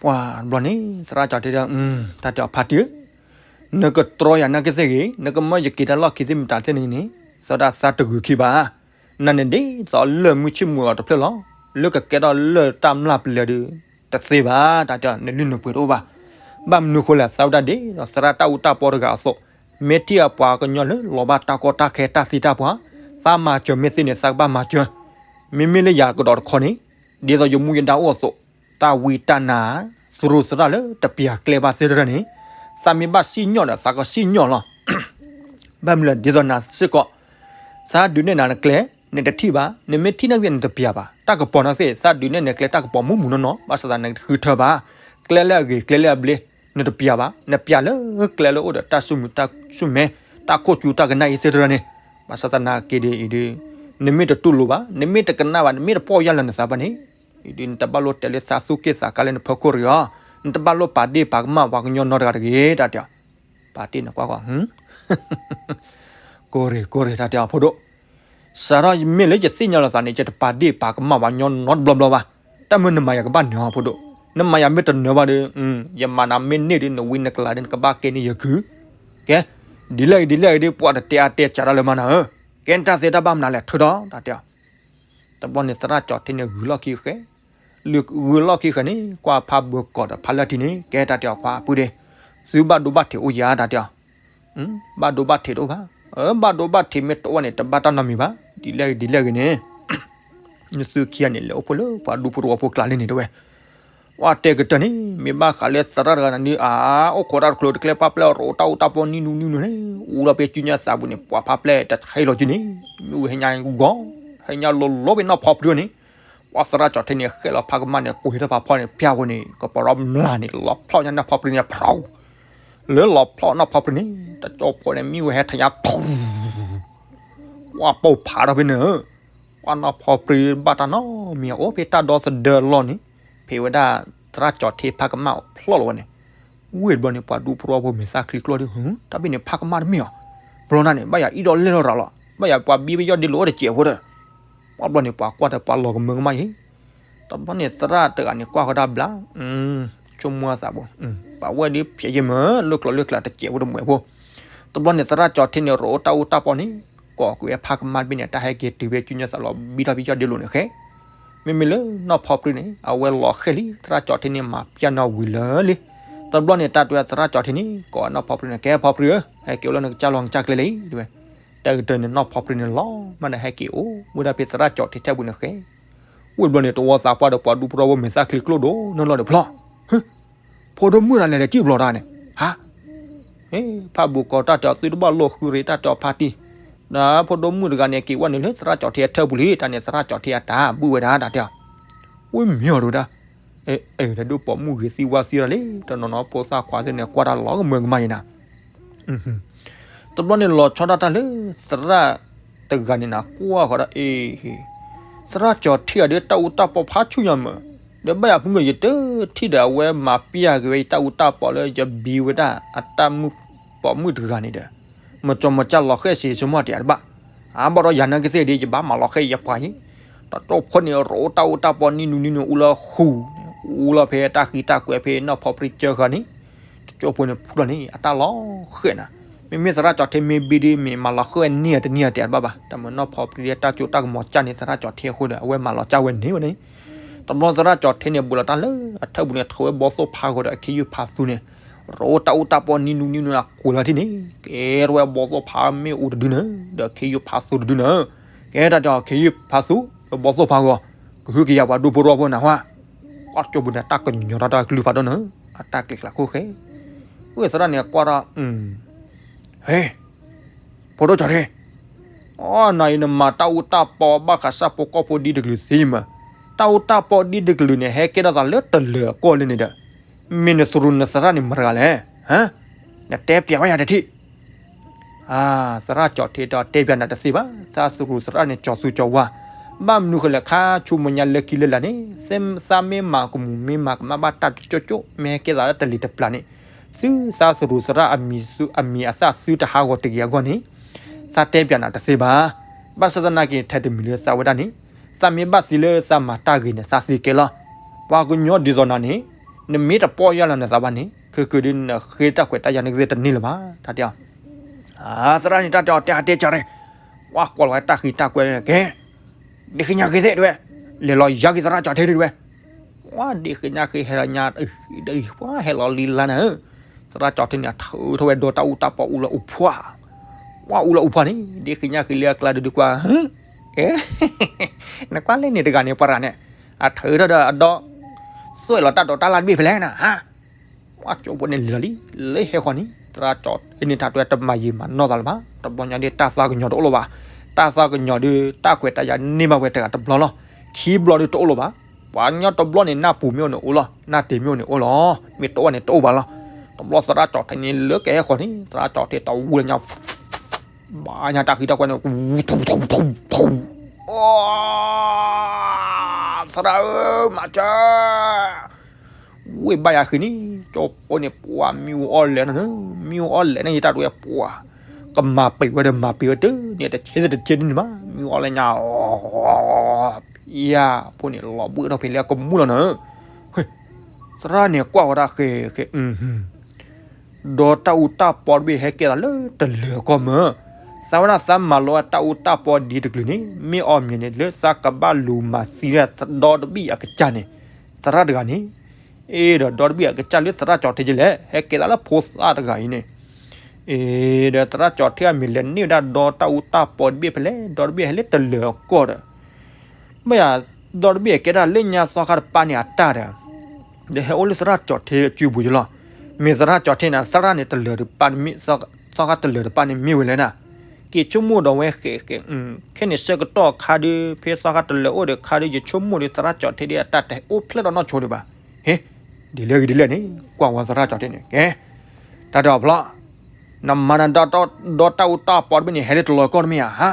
ပှၤတဘျီန့ၣ် သရၣ်ကၠီၤထံဒီး တၢ်တဲအီၤဖါတံၢ်ဧၢ နကတြီယၤနာ်က့သ့ၣ်ဂ့ၤ, နကမၢယက့ၤတၢ်လီၢ်ခံသ့ၣ်မတၤသ့ၣ်န့ၣ်န့ၣ်, သဒၣ်သးတဂုာ်ခံဘၣ်. နန့ၣ်ဒ်သိးလၢၢ်မုၢ်ဆ့ၣ်မုၢ်ဂီၤတဖျၢၣ်လီၤ. လၢကကဲထီၣ်လၢၢ်တၢ်မျၢ်ပလဲၤဒီး တသ့ဘၣ်, တၢ်တဲအီၤ နလုၢ်နပှ့ၤတအိၣ်ဘၣ်. ဘၣ်မနုၤဃိလဲၣ်, သးဝဲဒၣ်ဒ်သိးသရၣ်တၢ်အူတၢ်ပီတဂၤအသိး, မ့ၢ်ထံၣ်အပှၤကညီလၢလီၤဘၣ်တၢ်ကီတၢ်ခဲတၢ်သံတၢ်ပှၢ်, သးမၤစၢၤမ့ၢ်သ့န့ၣ် သးကဘၣ်မၤစၢၤ. မ့မ့ၢ်လၢယၤကဒီးတခီန့ၣ်, ဒ်သိးယမူယဒါအိၣ်အသိး, တၢ်ဝံတၢ်နါ သရူးသရၣ်လၢတပျၢၤကျဲဘၣ်သ့ၣ်တဖၣ်န့ၣ်, သးမ့ၢ်ဘၣ်စံၣ်ညီၣ်ဒီး သးကစံၣ်ညီၣ်လီၤ. ဘၣ်မနုၤလဲၣ်, ဒ်သိးနၤစ့ၢ်ကီး, သးဒုးနဲၣ်နၤနကျဲ, နတထံၣ်ဘၣ်, နမ့ၢ်ထံၣ်နာ်က့သ့ၣ် နတပျၢ်ဘၣ်. တၢ်ကပီၤနာ်က့သ့ၣ် သးဒုးနဲၣ်နကျဲတၢ်ကပီၤမူးမူးနီၢ်နီၢ်, ဘၣ်ဆၣ်သးနဃုထၢဘၣ်. ကျဲလၢအဂ့ၤ ကျဲလၢအဘျ့ နတပျၢ်ဘၣ်. နပျၢ်လၢကျဲလၢအိၣ်ဒီးတၢ်ဆူၣ်မုာ်တၢ်ဆူၣ်မဲ, တၢ်ခိၣ်ကူတၢ်ကနၣ်အံၤသ့ၣ်တဖၣ်န့ၣ်, ဘၣ်ဆၣ်သနာ်က့ဒီးအံၤဒီး, နမ့ၢ်တတူၢ်လိာ်ဘၣ်, နမ့ၢ်တကနၣ်ဘၣ်, နမ့ၢ်တပီၢ်ယၢ်လီၤနသးဘၣ်န့ၣ်, အံၤဒီး နတဘၣ်လိၣ်တဲလၢသးသူၣ်က့ၣ်သးကါလၢနဖီခိၣ်ရံၣ်အီၤ, နတဘၣ်လိၣ်ပာ်ဒ့ၣ်ပာ်ကမၣ်ပှၤကညီနီတဂၤတဂ့ၤ တၢ်တဲအီၤ. ပာ်တ့ၢ်နကွၢ်ကွၢ်, ကိၢ်ရ့ၣ် ကိၢ်ရ့ၣ် တၢ်တဲအီၤဖိဒိၣ်, စးထီၣ်မ့ၢ်လၢယသ့ၣ်ညါလီၤသးန့ၣ် ယတပာ်ဒ့ၣ်ပာ်ကမၣ်ပှၤကညီနီတဘျီဘျီဘၣ်. တၢ်မ့ၢ်နမၤယၤကဘၣ်နၢၤအီၤဖိဒိၣ်, နမၤယၤမ့ၢ်တနၢၤဘၣ်ဒီး, ယမၤနၤမ့ၢ်န့ၢ်ဒီး နဝံနကလၤဒီး နကဘၣ်ကဲန့ၢ်ယကုၢ်. ကဲ, ဒ်လဲၣ်ဂ့ၤ ဒ်လဲၣ်ဂ့ၤဒီး ပှၤတတဲအါတဲစှၤတၢ်လၢမၤနၤဧၢ, ကဲနတၢ်သ့တၢ်ဘၣ်မနုၤလဲၣ် ထုးထီၣ် တၢ်တဲအီၤ. တဘျီန့ၣ်သရၣ်ကၠီၤထ့န့ၣ်ဂုာ်လီၢ်ခံဃဲ, ဂုာ်လီၢ်ခံဃဲန့ၣ် ကွၢ်ဖးဘၢကီးဒီးဖးလၢထံန့ၣ် ကဲတၢ်တဲအီၤ ခွါပုၢ်ဒီး, သုဘၣ်ဒိဘၣ်ထံးအိၣ်ဧါ တၢ်တဲအီၤ. ဘၣ်ဒိဘၣ်ထံးတအိၣ်ဘၣ်, ဘၣ်ဒိဘၣ်ထံးမ့ၢ်တအိၣ်န့ၣ် တဘၣ်တၢ်နီတမံၤဘၣ်, ဒ်လဲၣ်ဂ့ၤ ဒ်လဲၣ်ဂ့ၤန့ၣ် နသုခံဂၤန့ၣ် လဲၤအိၣ်ဖှိၣ်လၢပှၤဒူဖိတဝီဖိကျါလံန့ၣ်တဲဝဲ. ပှၤတဲကတၢၢ်န့ၣ် မ့ၢ်ဘၣ်ဃးလၢသရၣ်တဂၤန့ၣ်ဒီး အါ, အိၣ်ခိးတၢ်တကျိၤတကျဲ ပာ်ဖျါအိၣ်တၢ်အိၣ်တၢ်ပီနံၣ်နူနံၣ်နူန့ၣ်, အူလီၤဖဲစုညါသးပူၤန့ၣ် ပှၤဖးဖျဲးတဆဲးလီၤစုန့ၣ်, မ့ၢ်ဝဲဟဲညါဂီၤ, ဟဲညါလိၤလိၤဖဲနီၢ်ဖီပြံန့ၣ်, ပှၤသရၣ်ကၠီၤထ့န့ၣ် ဃဲလီၤဖးကမၣ်န့ၣ် ကွံာ်ထီၣ်ဖးဖီန့ၣ် ဖၠၣ်ဃိန့ၣ် ကပရီမျးန့ၣ် လီၤဖျီၣ်ညါနီၢ်ဖီပြံန့ၣ် ဖျီၣ်, လၢလီၤဖျီၣ်နီၢ်ဖီပြံန့ၣ် တကၠိဖိန့ၣ် မ့ၢ်ဝဲဟဲထီၣ်ညါ ပှၤပိာ်ဖးထီၣ်ဖဲန့ၣ်, ပှၤနီၢ်ဖီပြံဘၣ်တၢ်နီတမံၤ အိၣ်ဖဲတၢ်ဒီသဒၢအလီၢ်န့ၣ်, ဖဲဝဲဒၣ်သရၣ်ကၠီၤထ့ဖးကမၣ်ဖျီၣ်လီၤဝဲန့ၣ်, ဝ့ၢ်တဘျီန့ၣ် ပှၤဒူဖိတဝီဖိမဲာ်သၣ်ချံကျိၣ်ဒီး တၢ်ဖဲန့ၣ်ဖးကမၣ်တမ့ၢ်အီၤ, ဘျီန့ၣ် ဘၣ်ယၤအံၣ်ဒီးလဲၢ်လီၤရၤလီၤ, ဘၣ်ယၤပှၤဘံပယီၢ်ဒ့လိာ်အိၣ်တစဲးဖိဒီး, ပှၤဘျီန့ၣ် ပှၤကွၢ်ဒီးပှၤလီၤကမၢကမၣ်အံၤ တဘျီန့ၣ် သရၣ်တဂၤန့ၣ်ကွၢ်ဃီတၢ်ဘျါ, ဆိကမိၣ်သးဘိ, ပှၤဝဲဒ်ဖျဲးယဲၢ်မး လၢကျိၤလၢကျါတစဲးဖိတမှဲးဖိ, တဘျီန့ၣ် သရၣ်ကၠီၤထ့န့ၣ် ရိးတၢ်အူတၢ်ပီန့ၣ်, ကိးကွံာ်ဝဲဖးကမၣ်တဘ့ၣ်န့ၣ် တၢ်ဟဲက့ၤတုၤဖဲစုညါသးလီၤ ဘံထီၣ်ဖဲယီၢ်ဒ့လိာ်န့ၣ်ဃဲ, မ့မ့ၢ်လၢနီၢ်ဖီပြံန့ၣ် အဝဲလီၤဃဲလံ သရၣ်ကၠီၤထ့န့ၣ် မၤပျၢ်နီၢ်ဝံၤလၢာ်လံ, တဘျီန့ၣ် တၢ်တဲသရၣ်ကၠီၤထ့န့ၣ် ကိးနီၢ်ဖီပြံန့ၣ် ကဲဖီပြံဧၢ, ဟဲက့ၤအိၣ်လၢနကစၢ်လီၢ်နကစၢ်ကျဲလံ, တဲဝဲ, တၢ်ကတၢၢ်န့ၣ် နီၢ်ဖီပြံန့ၣ်လီၤမၢ်ဒီး ဟဲက့ၤအိၣ်ဝဲဒၣ်ဖဲသရၣ်ကၠီၤထ့ထဲပူၤန့ၣ်ဃဲ ဝ့ၢ်ဘျီန့ၣ် တဝီသးပှၢ်ဒီးပှၤဒူဖိတဝီဖိမဲာ်သၣ်ချံကျိၣ်ဒိၣ်နီၢ်လီၤဒီးဖျီၣ်, ဖိဒိၣ်မုၣ်တဂၤလဲၤလဲၤကံၣ်ဘျီတၢ်န့ၣ်, ဟါ, ဖးဘုၣ်ကီၤတၢ်တဲအီၤ သုတဘၣ်လိာ်ဃုရ့းတၢ်တဲအီၤဖးတံၢ်, ဒီးဖိဒိၣ်မုၣ်တဂၤန့ၣ် က့ၤဝဲန့ၣ်လၢသရၣ်ကၠီၤထ့အထၢၣ်ပူၤလံ, တၢ်န့ၣ်သရၣ်ကၠီၤထ့အတၢ်ဘုၣ်ဝဲဒၣ်တၢ်တဲအီၤ, ဝ့ၢ်မ့ၢ်အီၤဒိၣ်ဒၣ်, အဲ အဲ တဒိၣ်ပိာ်မုၣ်ဂ့ၤသံဝါသံရၣ်လံ, တနီၤနီၤဖိသၣ်ခွါသ့ၣ်န့ၣ် ကွၢ်တၢ်လီၤကမၢကမၣ်ယဲနၤ တဘျီန့ၣ်လီၤဆီဒၣ်တၢ်လၢ သရၣ်တဂၤန့ၣ်နၤ ကွၢ်ဃီဒီး အ့, သရၣ်ကၠီၤထ့အီၤဒီး တၢ်အူတၢ်ပီဖးဆူၣ်ညါမး, ဒီးဘၣ်ယၤဖုဂၢၢ် ယတထံၣ်ဒီးအဝဲမၤပျၢ်က့ၤဝဲယတၢ်အူတၢ်ပီလၢယဘံဝဲဒၣ်အတၢ်မုၣ်ပိာ်မုၣ်တဂၤန့ၣ်ဒီး, မၤကၠီမၤကၠၢ်လီၤဃဲဆံးဆံးမီၢ်တယၤတဘၣ်, အါဘၣ်ဒီးယၤနာ်က့သ့ၣ်ဒီး ယဘၣ်မၤလီၤဃဲယပှၤယံၤ, တကၠိဖိန့ၣ် ရိးတၢ်အူတၢ်ပီနံၣ်နူနံၣ်နူ အူလၢဟူး, အူလီၤဖဲတၢ်ဃံတၢ်ကွဲးဖဲနီၢ်ဖီပြံစၢဃာ်န့ၣ်, တကၠိဖိန့ၣ်ဖုလီၤန့ၣ် အတၢ်လီၤဃဲနၤ, မ့မ့ၢ်သရၣ်ကၠီၤထ့မ့ၢ်ဘံဒီး မ့ၢ်မၤလီၤဃဲဝဲန့ၢ်တန့ၢ်တဘၣ်ဘၣ်, တၢ်မၤနီၢ်ဖီပြံဒီးတၢ်ကၠိတၢ်ကမီၤကၢ်န့ၣ် သရၣ်ကၠီၤထ့အဃိဒီး အဝဲမၤလီၤကၢ်ဝဲန့ၢ်ဝဲန့ၣ်, တဘျီသရၣ်ကၠီၤထ့န့ၣ် ဘူးလီၤတၢ်လၢအထၢၣ်ပူၤန့ၣ် ထီၣ်ဝဲဘီသိၣ်ဖးဂီၤဒီးအခ့ယုၢ်ဖးသူန့ၣ်, ရိးတၢ်အူတၢ်ပီနံၣ်နူနံၣ်နူနၤ ကွံာ်လီၤထံၣ်န့ၣ်, ကဲထီၣ်ဝဲဘီသိၣ်ဖးမ့ၣ်အူတဒုန့ၣ်, ဒီးအခ့ယုၢ်ဖးသူတဒုန့ၣ်, ကဲတၢ်တဲအီၤ ခ့ယုၢ်ဖးသူ ဒီးဘီသိၣ်ဖးဂီၤ, ကဟုကယာ်ပှၤဒူဖိတဝီဖိနၤဟါ, ပှၤကၠိဖိန့ၣ် တၢ်ကညီၤတၢ်တၢ်ကလုၢ်ဖးဒိၣ်န့ၣ်, အတၢ်ကျဲးကျါခိၣ်ဃဲ, ဝ့ၢ်သရၣ်န့ၣ်ကွၢ်ထီၣ်, ဟဲ ဖိဒိၣ်ကၠီၤထ့, အီ နၤအံၤနမၤတၢ်အူတၢ်ပီဘၣ်ဃးဆၣ်ဖိကီၢ်ဖိဒ်တကလုာ်သ့မး, တၢ်အူတၢ်ပီဒ်တကလုာ်န့ၣ် ဟဲကဲထီၣ်သးလၢတလၢၤအကီၢ်လၢန့ၣ်ဒီး, မ့ၢ်နသရူးနသရၣ်န့ၣ်မတၤတဂၤလဲၣ်, ဟါ, နတဲပျးဝဲယၤတထံၣ် အါ, သရၣ်ကၠီၤထ့တဲအီၤ တဲပျးနၤတသ့ဘၣ်, သးသရူးသရၣ်န့ၣ် ကၠီၤသူကၠီၤဝါ, ဘၣ်မနုၤဃိလဲၣ် ခါဆူမဲာ်ညါလၢခံလၢလာ်န့ၣ်, သးမ့ၢ်မၤကမူၣ် မ့ၢ်မၤကမၣ်ဘၣ်တၢ်တကၠိကၠိ မ့ၢ်ဟဲကဲသးလၢတလံၤတပျၢ်န့ၣ်, သုသးသရူးသရၣ်အမံၤအသၣ်သုတဟးဂီၤတဂ့ၤအဂီၢ်န့ၣ်, သးတဲပျးနၤတသ့ဘၣ်, ဘၣ်ဆၣ်သနာ်က့ ထဲတမံၤလၢသးဝဲဒၣ်န့ၣ်, သးမ့ၢ်ဘၣ်သံလၢသးမၤတၢ်ဂ့ၤန့ၣ် သးသ့ကဲလီၤ, ပှၤကညီဒ်သိးနၤန့ၣ်, နမ့ၢ်တပီၢ်ယၢ်လီၤနသးဘၣ်န့ၣ် ခဲကဒုးနဃ့တၢ်ခွဲးတၢ်ယာ်နကသ့ၣ်တန့ၢ်လၢၤဘၣ်, တၢ်တဲအီၤ အါ, သရၣ်န့ၣ် တၢ်တဲအီၤ တဲအါတဲကၢ်ရဲၣ်, ပှၤကွၢ်လီၤဝဲတၢ်ဃံတၢ်ကွဲၤန့ၣ်ကဲ, ဒ့ဃ့ညါဃ့သ့ၣ်တဲဝဲ, လဲၤလီၤယါက့ၤသရၣ်ကၠီၤထ့ဒုးတဲဝဲ, ပှၤဒ့ဃ့ညါဃ့ဟဲလီၤညါ, ပှၤဟဲလီၤလံလါနၤဧၢ, သရၣ်ကၠီၤထ့န့ၣ် အထုးထီၣ်ဝဲဒီးတၢ်အူတၢ်ပီအူလၢအူဖှါ, ပှၤအူလၢအူဖှါန့ၣ် ဒ့ဃ့ညါဃ့လၢအကျါဒုးဒုးကွၢ်, ကဲ, နကွၢ်လဲၣ်န့ၣ်တဂၤန့ၣ် ပှၤရၤန့ၣ်, အထုးထီၣ်ဒီးအဒီ သွဲၣ်လီၤတၢ်ဒိးတၢ်လၢတဘ့ၣ်ဖဲလဲၣ်နၤ, ဟါ, ပှၤကၠိဖိန့ၣ်လံလီၤလံ, လၢဟဲဃီန့ၣ် သရၣ်ကၠီၤထ့န့ၣ် တၢ်တဲတမၤယံာ်မၤနီၢ်သးလၢၤဘၣ်, တဘျီညါဒ်တၢ်သးကညီၤတအိၣ်လၢၤဘၣ်, တၢ်သးကညီၤဒုး တၢ်ခွဲးတၢ်ယာ်န့ၢ်ဘၣ်ဝဲတဂၤတဘျီလီၤ. ခံဘျီဒုးတအိၣ်လၢၤဘၣ်. ပှၤကညီတဘျီန့ၣ် နၢ်ပူၤမ့ၢ်အိၣ်န့ၣ်အိၣ်လီၤ, နၢ်တ့ၤမ့ၢ်အိၣ်န့ၣ်အိၣ်လီၤ. မ့ၢ်တအိၣ်န့ၣ်တအိၣ်ဘၣ်လီၤ. တဘျီသရၣ်ကၠီၤထ့န့ၣ် လၢကဟဲဃီၤန့ၣ် သရၣ်ကၠီၤထ့တဝူလၢညါ ဘၣ်ညါတၢ်ဃံတၢ်ကွဲန့ၣ် ထူ ထူ ထူ ထူ ထူ, အိ သရၣ်ဧၢ မၤစၢၤ, ဝ့ၢ်ဘၣ်ယၤဃံန့ၣ် ကၠီဖိန့ၣ် ပှၤမံအီၣ်လဲၣ်န့ၣ်, မံအီၣ်လဲၣ်န့ၣ် ယတၢ်တဝဲပှၤ ကမၤပံာ်ဝဲဒီးမၤပံာ်ဝဲတန့ၣ် တဆ့တဆ့န့ၣ်မး မံအီၣ်လဲၣ်ညါ ယဖိန့ၣ် လီၤဘှံးထီၣ်ဖဲလၢကမူၣ်လီၤန့ၣ်, သရၣ်န့ၣ်ကွၢ်ဝဲဒၣ်ဃဲဃဲ ဒီးတၢ်အူတၢ်ပီတဘ့ၣ်ဟဲကဲသးလၢတလၢၤကီၢ်မၢ်, သးဝဲဒၣ်သးမၤလီၤဝဲတၢ်အူတၢ်ပီဒ်တကလုာ်န့ၣ် မ့ၢ်အီၤမ့ၢ်န့ၣ် လၢသးကဘၣ်လူၤမၤသံဝဲဒီတဘ့ၣ်အကစၢ်န့ၣ်, သရၣ်တဂၤန့ၣ်, အ့ဒီးဒီတဘ့ၣ်အကစၢ်လၢသရၣ်ကၠီၤထ့ကလဲၣ် ဟဲကဲသးလၢဖိသၣ်တဂၤအံၤန့ၣ်, အ့ဒီးသရၣ်ကၠီၤထ့အမ့ၢ်လဲၤန့ၢ်ဝဲဒၣ် ဒီတၢ်အူတၢ်ပီတဘ့ၣ်ဖဲလဲၣ် ဒီတဘ့ၣ်ဟဲလၢတလၢၤကီၢ်ဒီး မ့ၢ်ယၤ, ဒီတဘ့ၣ်အကဲဒၣ်လၢညါသီခါတပၤန့ၣ်အတၢ်ဒီး, ဒီးဟဲအိၣ်လၢသရၣ်ကၠီၤထ့အစုပူၤယလီၤ. မ့ၢ်သရၣ်ကၠီၤထ့န့ၣ် သရၣ်န့ၣ်တလၢၤတပၤန့ၣ်မ့ၢ်, သီခါတလၢၤတပၤန့ၣ်မ့ၢ်ဝဲလဲၣ်နၤ, က့ၤဆိကမိၣ်ဒီးဝဲဃဲဃဲ, ခဲန့ၣ်ဆၢကတီၢ်ခါဒုး ဖဲသီခါတလၢၤအိၣ်ဒီးခါဒုး ယဆိကမိၣ်ဒီးသရၣ်ကၠီၤထ့ဒ်အတၢ်တဟဲအိၣ်ဖျဲၣ်ဒီးနီၢ်ဆိဒံးဘၣ်. ဟ့, ဒ်လဲၣ်ဂ့ၤဒ်လဲၣ်န့ၣ် ကွၢ်ဝဲသရၣ်ကၠီၤထ့န့ၣ် ကဲ, တၢ်တဲအီၤဖျီ, နမၤနၤ ဒီတၢ်အူတၢ်ပီတဘ့ၣ်န့ၣ် ဟဲလၢတလၢၤကီၢ်တမ့ၢ်ဧါ, ဟါ,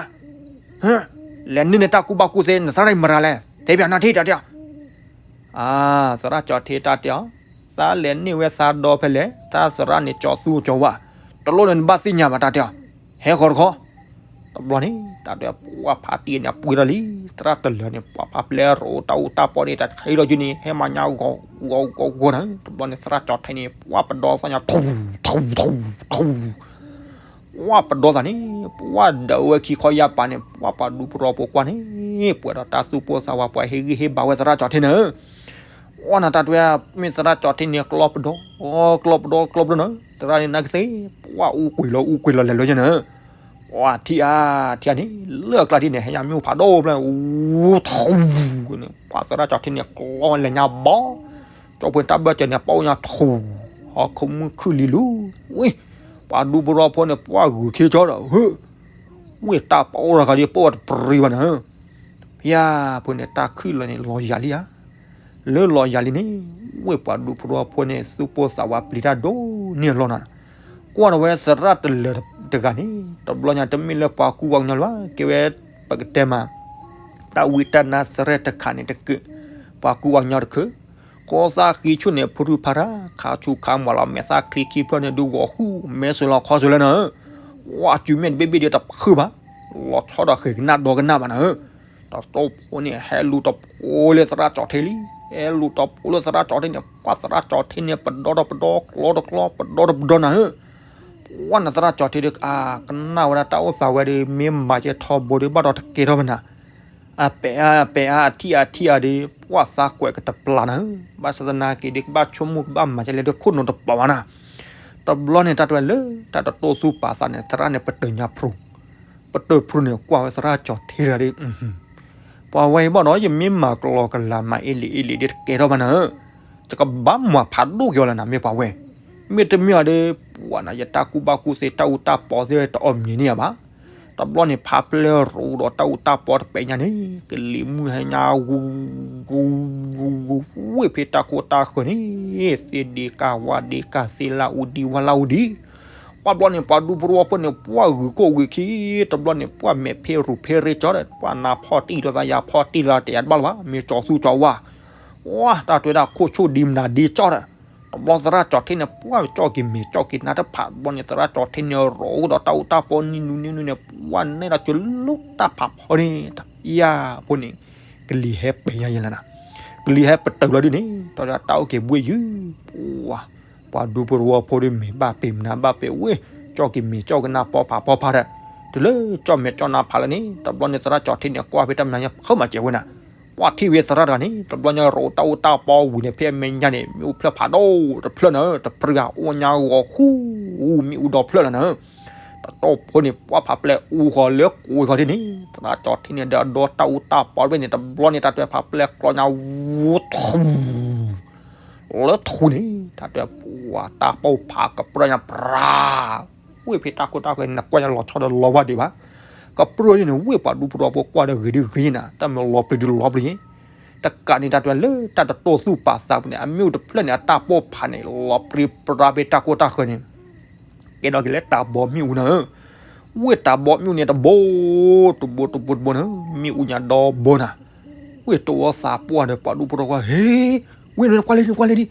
လဲၤန့ၢ်နတၢ်ကူၣ်ဘၣ်ကူၣ်သ့ နသရၣ်အံၤမတၤလဲၣ် တဲဘၣ်နၤထံၣ်တၢ်တဲအီၤ, အါ, သရၣ်ကၠီၤထ့တၢ်တဲအီၤ, သးလဲၤန့ၢ်ဝဲသးဒီဖဲလဲၣ် သရၣ်န့ၣ်ကၠီၤသူကၠီၤဝါ, တလိၣ်န့ၣ်နဘၣ်သ့ၣ်ညါဘၣ်တၢ်တဲအီၤ, ဟဲဃီတခီ တဘျီန့ၣ် တၢ်တဲပှၤဖးတံၢ်န့ၣ်ပှ့ၤထီၣ်လံ, သရၣ်တလၢၤန့ၣ် ပှၤဖးပျဲရိးတၢ်အူတၢ်ပီန့ၣ် တၢ်ဆံးလီၤယုၢ်န့ၣ် ဟဲမၤညါဂီၤဂီၤဂီၤဂီၤန့ၣ် တဘျီန့ၣ် သရၣ်ကၠီၤထ့န့ၣ် ပှၤပဒီသးညါ ထူ ထူ ထူ ထူ ပှၤပဒီသးန့ၣ် ပှၤဒၢးဝဲခံခီယါပာ်န့ၣ် ပှၤပှၤဒူပရီဖိကွၢ်န့ၣ် ပှဲၤဒီးတၢ်သူၣ်ပိၢ်သးဝး ပှၤဟ့ၣ်ဂံၢ်ဟ့ၣ်ဘါဝဲသရၣ်ကၠီၤထ့န့ၣ် အီၣ်နၤတၢ်တဲ မ့ၢ်သရၣ်ကၠီၤထ့န့ၣ် ကျီပဒီ ကျီပဒီ ကျီပဒီန့ၣ် သရၣ်န့ၣ်နာ်က့သ့ၣ် ပှၤအူကွံာ်လီၤအူကွံာ်လီၤလဲၤလီၤယဲန့ၣ် ပှၤထံၣ်ဧါ ထံၣ်ဧါန့ၣ် လၢအကျါဒ်န့ၣ် ဟဲညါမ့ၣ်အူဖးဒိၣ်ဖျၢၣ် အူထူန့ၣ် ပှၤသရၣ်ကၠီၤထ့န့ၣ် ကျီလဲၤညါဘီ ကၠီဖိတၢ်ဘၢၣ်စၢၤန့ၣ် ပှၤအိၣ်ညါထူ ဟီၣ်ခိၣ်မုၣ်ခုၣ်လံလူၤ ဝ့ၢ် ပှၤဒူပရီဖိန့ၣ် ပှၤဂုာ်ခ့ကၠီဒီး ဝ့ၢ်တၢ်ပအိၣ်တဂၤဒီး ပအိၣ်တပရံဘၣ်န့ၣ် ဖဲဖိန့ၣ် တၢ်ခုၣ်လီၤန့ၣ် လီၤယၤလံဧါ လၢလီၤယၤလံန့ၣ် ဝ့ၢ်ပှၤဒူပရီဖိန့ၣ် သူၣ်ပိၢ်သးဝးပျံၤတၢ်ဒိၣ်န့ၢ်အလီၢ်နၤ ကွၢ်ဒီးဝဲသရၣ်တလၢၤတဂၤန့ၣ် တဘျီညါတမ့ၢ်လၢပှၤကူပှၤကညီလၢၤဘၣ် ကဲဝဲ ပကတဲမး တၢ်ဝံတၢ်နါသရဲၣ်တခါန့ၣ်တက့ၢ် ပှၤကူပှၤကညီတခါ ကီၢ်သၣ်ဃံဆူၣ်န့ၣ် ဖုရူဖးရၣ် ခါဆူၣ်ခါမီၤလီၤ မဲာ်သၣ်ချံခံဖျၢၣ်န့ၣ် ဒုးဂီၤဃူ မဲစိၤလီၤခီစိၤလၢနၤဧၢ ဝါစုမဲာ်တဘ့ၣ်ဘ့ၣ်ဒီးတဖုဘၣ် လီၤဆီဒီးဃဲၤကနၣ်ဒီကနၣ်ဘၣ်နၤဧၢ တၢ်တိၢ်ဖိန့ၣ် ဟဲလူၤတဖိလၢသရၣ်ကၠီၤထ့လံ ဟဲလူၤတဖိလၢသရၣ်ကၠီၤထ့န့ၣ် ပှၤသရၣ်ကၠီၤထ့န့ၣ် ပဒီတပဒီ ကျီတကျီ ပဒီတပဒီနၤဧၢ ပှၤနသရၣ်ကၠီၤထ့ဒီး အကနၣ်ဝဲဒၣ်တၢ်အိၣ်သးဝဲဒီး မ့ၢ်မၤကဲထီဘိဒီး ဘၣ်ဒီးတကဲထီၣ်ဘၣ်နၤ အပဲာ်အါ အပဲာ်အါ အထံၣ်အါ ထံၣ်အါဒီး ပှၤသးကွဲးကတပျၢ်နၤဧၢ ဘၣ်ဆၣ်သနာ်က့ဒီး ကဘၣ်ဆိကမိၣ်ကဘၣ်မၤကဲလဲၣ်ဒီး ခိၣ်နူာ်တပီၤဘၣ်နၤ တဘျီန့ၣ် တၢ်တဲလၢ တၢ်တတိၢ်သူပာ်သးန့ၣ် သရၣ်န့ၣ် ပတၢၢ်ညါဖျိ ပတၢၢ်ဖျိန့ၣ် ကွၢ်ဝဲသရၣ်ကၠီၤထ့တဂၤဒီး ပှၤဝဲအံၤဘၣ်ဒီး ယမ့ၢ်မၤကျီၤကလာ်မၤအ့လံာ်အ့လံာ်ဒီး တကဲထီၣ်ဘၣ်နၤဧၢ ယကဘၣ်မၤဖးဒိၣ်က့ၤအီၤလၢနၤ မ့ၢ်ပှၤဝဲ မ့တမ့ၢ်အီၤဒီး ပှၤနၤ ယတၢ်ကူၣ်ဘၣ်ကူၣ်သ့ တၢ်အူတၢ်ပီသ့ၣ် တအီၣ်မံၤန့ၢ်ယၤဘၣ် တဘျီန့ၣ် ဖးပျဲရိးဒီးတၢ်အူတၢ်ပီတပဲာ်ညါန့ၣ် ကလံၤမုၢ်ဟဲညါ ဂူၤ ဂူၤ ဂူၤ ဝ့ၢ်ဖဲတၢ်ခိၣ်တၢ်ဃၢၤန့ၣ် သ့ၣ်ဒ့ကၢ်ဝၣ်ဒ့ကၢ် သ့ၣ်လၢအူဒံဝၣ်လၢအူဒံ ပှၤဘျီန့ၣ် ပှၤဒူပရီဖိန့ၣ် ပှၤဂုၤကိၣ်ဂုၤခံ တဘျီန့ၣ် ပှၤမဲာ်ဖ့ရူၤဖ့ရ့ကၠီဒီး ပှၤနၤဖီၣ်တံၢ်ဒီးသး ယၤဖီၣ်တံၢ်ဒီးသး တယၤတဘၣ်လၢၤဘၣ် မ့ၢ်ကၠီၤသူကၠီၤဝါ ဝါ တၢ်တဲဝဲဒၣ်ခိၣ်ဆိၣ်ဒံမနၤဒ့ကၠီဒီး တဘျီသရၣ်ကၠီၤထ့န့ၣ် ပှၤကၠီၣ်က့ၤမဲာ်ကၠီၣ်က့ၤနါတဖၣ် တဘျီန့ၣ် သရၣ်ကၠီၤထ့န့ၣ် ရိးဒီးတၢ်အူတၢ်ပီနံၤနူၤနံၤနူၤန့ၣ် ပှၤနဲၣ်ဒီးကလိတၢ်ဖးဖီန့ၣ် တယၤဖိန့ၣ် ကလံၤဟဲပဲာ်ညါယဲလၢနၤ ကလံၤဟဲပတုာ်လီၤဒ်န့ၣ် တၢ်တၢ်အိၣ်က့ၤဘှ့ၣ်ယုၢ် ပှၤ ပှၤဒူပရီဖိဒီးမ့ၢ်ဘၣ်ပ့ၤမနၤဘၣ်ပ့ၤဝ့ၢ် ကၠီၣ်က့ၤမဲာ်ကၠီၣ်က့ၤနါပီဖးဖီဖးဒီး တုၤလၢကၠီၣ်မဲာ်ကၠီၣ်နါဖးလၢန့ၣ် တဘျီန့ၣ်သရၣ်ကၠီၤထ့န့ၣ် ကွၢ်ဖဲတၢ်မနုၤညါ ဃုမၤစၢၤဝဲနၤ ပှၤထံၣ်ဝဲသရၣ်တဂၤန့ၣ် တဘျီညါရိးတၢ်အူတၢ်ပီဝံၤန့ၣ် ဖဲအမဲာ်ညါန့ၣ် မ့ၣ်အူဖျၢၣ်ဖးဒိၣ်တဖျၢၣ်နၤ တပရံဂၤ အိၣ်ညါဂီၤဃူ မ့ၣ်အူဒီဖျၢၣ်လီၤနၤ တၢ်တိၢ်ဖိန့ၣ် ပှၤဖးပျဲအူဃီၤလၢကိးဃီၤဒ်န့ၣ် သရၣ်ကၠီၤထ့န့ၣ် ဒီးအဒီတၢ်အူတၢ်ပီတဘ့ၣ်န့ၣ် တဘျီန့ၣ် တၢ်တဲဖးပျဲကျီညါ ဝူထူ လၢထူန့ၣ် တၢ်တဲပှၤတၢ်ပိၢ်ဖးကပြၢညါပြၤ ဝ့ၢ်ဖဲတၢ်ခိၣ်တၢ်ဃၢၤန့ၣ် နကွၢ်ညါလီၤဆီဒီးလီၤဝါဒံးဘၣ် ကပြုၢ်ယဲန့ၣ် ဝ့ၢ်ပှၤဒူဖိထီဖိကွၢ်ဒီးဂ့ၤဒုဂ့ၤနၤ တၢ်မ့ၢ်လီၤပျံၤဒုလီၤပျံၤ, တကးန့ၣ်တၢ်တဲလၢတၢ်တတိၢ်သူၣ်ပာ်သးပူၤန့ၣ် အမ့ၣ်အူတဖျၢၣ်န့ၣ် အတၢ်ပိၢ်ဖးန့ၣ် လီၤပြံပြါဖဲတၢ်ကိၢ်တၢ်ဃၢၤန့ၣ် ကဲထီၣ်က့ၤလၢတၢ်ဘီမ့ၣ်အူနၤဧၢ, ဝ့ၢ်တၢ်ဘီမ့ၣ်အူန့ၣ်တဘိ, တဘိတဘိတဘိန့ၣ် မ့ၣ်အူညါဒီဘိနၤ, ဝ့ၢ်တဝီသးပှၢ်ဒီးပှၤဒူဖိထီဖိ ဟ့, ဝ့ၢ်နကွၢ်လံနကွၢ်လံဒံ,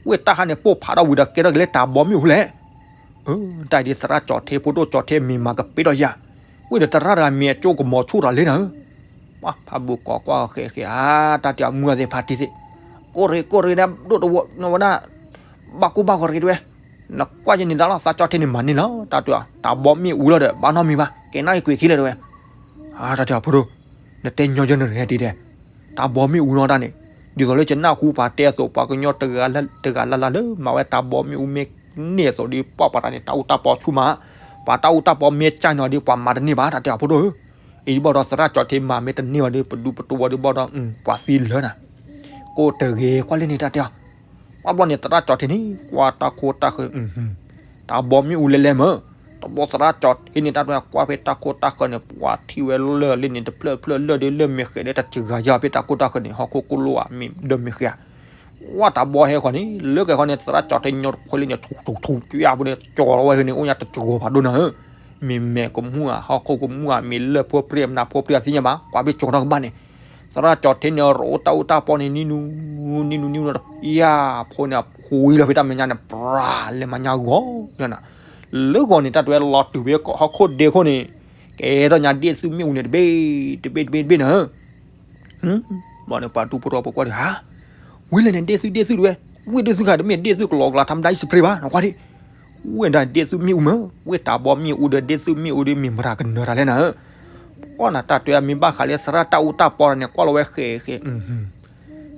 ဝ့ၢ်တၢ်ဟးန့ၣ်ပိၢ်ဖးထီၣ်ဝံၤဒီးကဲထီၣ်က့ၤလၢတၢ်ဘီမ့ၣ်အူလဲၣ် အၢ, တၢ်ဒ်သရၣ်ကၠီၣ်ထ့ဖိဒိၣ်ကၠီၣ်ထ့မ့ၢ်မၤကပ့ၤထီၣ်ယၤ, ဝ့ၢ်ဒီးသရၣ်တဂၤမ့ၢ်အကၠိကမီၤဆူၣ်ထီၣ်လံနၤဧၢ, ပှၤဖးဘိၣ်ကိးကွၢ်ဃဲးဃဲး အါ, တၢ်တဲအမုၢ်အသ့ၣ်ဖးတံၢ်သ့ၣ်, ကိၢ်ရ့ၣ်ကိၢ်ရ့ၣ်ဒၣ်ဒိၣ်တဝီနဝဲဒၣ်, ဘၣ်ကိၢ်ဘၣ်ဂီၤတဂ့ၤတဝဲ, နကွၢ်ယဲန့ၣ်ဒၣ်လီၤ သရၣ်ကၠီၣ်ထ့န့ၣ်မၤန့ၢ်လီၤ တၢ်တဲအီၤ တၢ်ဘီမ့ၣ်အူလီၤဒီး ဘၣ်နီတမံၤဘၣ် ကဲနၢ်က့ၤကွံာ်ခံလၢၤတဝဲ, အါ, တၢ်တဲအီၤဖိဒိၣ်, နတဲညီယဲနရဲဒ်ဒဲး, တၢ်ဘီမ့ၣ်အူလီၤတၢ်န့ၣ်, ဒ်သိးလၢယနၢ်ဟူပှၤတဲအသိး ပှၤကညီတဂၤလၢ်လၢ်လၢမၤဝဲတၢ်ဘီမ့ၣ်အူမ့ၢ်န့ၢ်အသိးဒီး ပှၤပှၤတၢ်န့ၣ် တၢ်အူတၢ်ပီဆူၣ်မး, ပှၤတၢ်အူတၢ်ပီမ့ၢ်ကၢ်န့ၣ်ဒီး ပှၤမၤတန့ၢ်ဘၣ် တၢ်တဲအီၤဖိဒိၣ်ဧၢ, အံၤဘၣ်ဒီးသရၣ်ကၠီၣ်ထ့မၤမ့ၢ်တန့ၢ်ဘၣ်ဒီး ပဒူပတဝီဒီးဘၣ်ဒီး ပှၤသံလၢာ်နၤ, ကိၢ်တဂ့ၤကွၢ်လၢန့ၣ်တၢ်တဲအီၤ, ပှၤဘျီန့ၣ်သရၣ်ကၠီၣ်ထ့န့ၣ် ကွၢ်တၢ်ခိၣ်တၢ်ဃၢၤ တၢ်ဘီမ့ၣ်အူလဲၤလဲၤမၢ်, တဘျီသရၣ်ကၠီၣ်ထ့န့ၣ် တၢ်တဲကွၢ်ဖဲတၢ်ခိၣ်တၢ်ဃၢၤန့ၣ် ပှၤထံၣ်ဝဲလၢာ်လံန့ၣ် တဖျၢၣ်ဖျၢၣ်လၢာ်ဒီးလၢာ်မ့ၢ်ဃဲးဒီးတစှၤယၤဖဲတၢ်ခိၣ်တၢ်ဃၢၤန့ၣ် ဟီၣ်ခိၣ်ကိၣ်လိၣ်ဧါ မ့ၢ်ဒီးမ့ၢ်ဃဲးဧါ, ဝဲတၢ်ဘီဟဲဃီန့ၣ် လၢကဲဃီန့ၣ် သရၣ်ကၠီၣ်ထ့ညီတခွဲလံန့ၣ် ထူထူထူ ပျၢ်ပူၤန့ၣ် ကၠီၣ်လီၤဝဲန့ၣ် အိၣ်ညါတစှၤဖးဒိၣ်နၤဧၢ, မ့ၢ်မဲာ်ကမူၣ်ဧါ ဟီၣ်ခိၣ်ကမူၣ်ဧါ မ့ၢ်လၢၢ်ဖိပြံၣ်မနၤဖိပြံၣ်အသ့ၣ်ညါဘၣ် ကွၢ်ဖဲကၠီၣ်ထီၣ်ကဘၣ်န့ၣ် သရၣ်ကၠီၣ်ထ့န့ၣ် ရိးတၢ်အူတၢ်ပီန့ၣ် နံၤနူ နံၤနူ နံၤနူ ယၤဖိန့ၣ် အဖှံလီၤဖဲတၢ်မဲာ်ညါန့ၣ် ပြၤလဲၤမၤညါဂီၤလီၤနၤ, လၢဂီၤန့ၣ် တၢ်တဲလီၤတုၤဖဲဟီၣ်ခိၣ်ဒ့ခိၣ်န့ၣ် ကဲထီၣ်ညါဒ့ၣ်သုမ့ၣ်အူန့ၣ် တဘ့ၣ်တဘ့ၣ်တဘ့ၣ်တဘ့ၣ်နၤဧၢ ဘျီန့ၣ် ပှၤဒူဖိထီဖိကွၢ်ဒီး ဟါ, ဝံၤလဲၣ်န့ၣ် ဒ့ၣ်သုဒ့ၣ်သုတဝဲ, ဝ့ၢ်ဒ့ၣ်သုခါတမ့ၢ်ဒ့ၣ်သုကလီကလီ ထါမတၤအံၤ စပရ့ဘၣ် နကွၢ်ဒံး, ဝ့ၢ်ဒၣ်ဒ့ၣ်သုမ့ၣ်အူမၢ်, ဝ့ၢ်တၢ်ဘီမ့ၣ်အူဒီးဒ့ၣ်သုမ့ၣ်အူဒီး မ့ၢ်မတၤကနၢၤတၢ်လဲၣ်နၤဧၢ, ပှၤနၤတၢ်တဲအမ့ၢ်ဘၣ်ဃးလၢသရၣ်တၢ်အူတၢ်ပီန့ၣ် ကွၢ်လီၤဝဲဃဲးဃဲး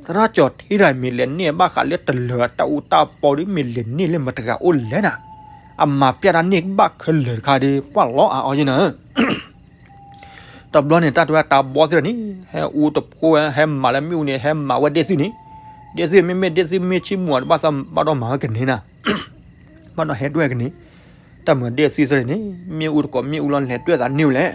သရၣ်ကၠီၣ်ထ့တၢ်မ့ၢ်လဲၤန့ၢ်ဘၣ်ဃးလၢတလၢၤတၢ်အူတၢ်ပီဒီး မ့ၢ်လဲၤန့ၢ်လၢမတဂၤအိၣ်လဲၣ်နၤ, အမၤပျဲတၢ်န့ၢ်ဘၣ်ခဲလၢာ်တခါဒီး ပှၤလီၤအါအီၤယဲနၤဧၢ တဘျီန့ၣ် တၢ်တဲဝဲတၢ်ဘီသ့ၣ်တဖၣ်န့ၣ် ဟဲအူတဖိ ဟဲမၤလၢမ့ၣ်အူန့ၣ် ဟဲမၤဝဲဒ့ၣ်သုန့ၣ်, ဒ့ၣ်သုမ့မ့ၢ်ဒ့ၣ်သုမ့ၢ်ဆံးမူၤအီၤဒီး ဘၣ်သးဘၣ်ဒီးမၤဝဲကန့ၢ်နၤ, ဘၣ်ဒီးဟဲဒွဲၣ်ကန့ၢ်, တၢ်မၤဒ့ၣ်သုသ့ၣ်န့ၣ် မ့ၣ်အူတကိးမ့ၣ်အူလီၤ လဲၤဒွဲၣ်သးန့ၢ်ဝဲလဲၣ်,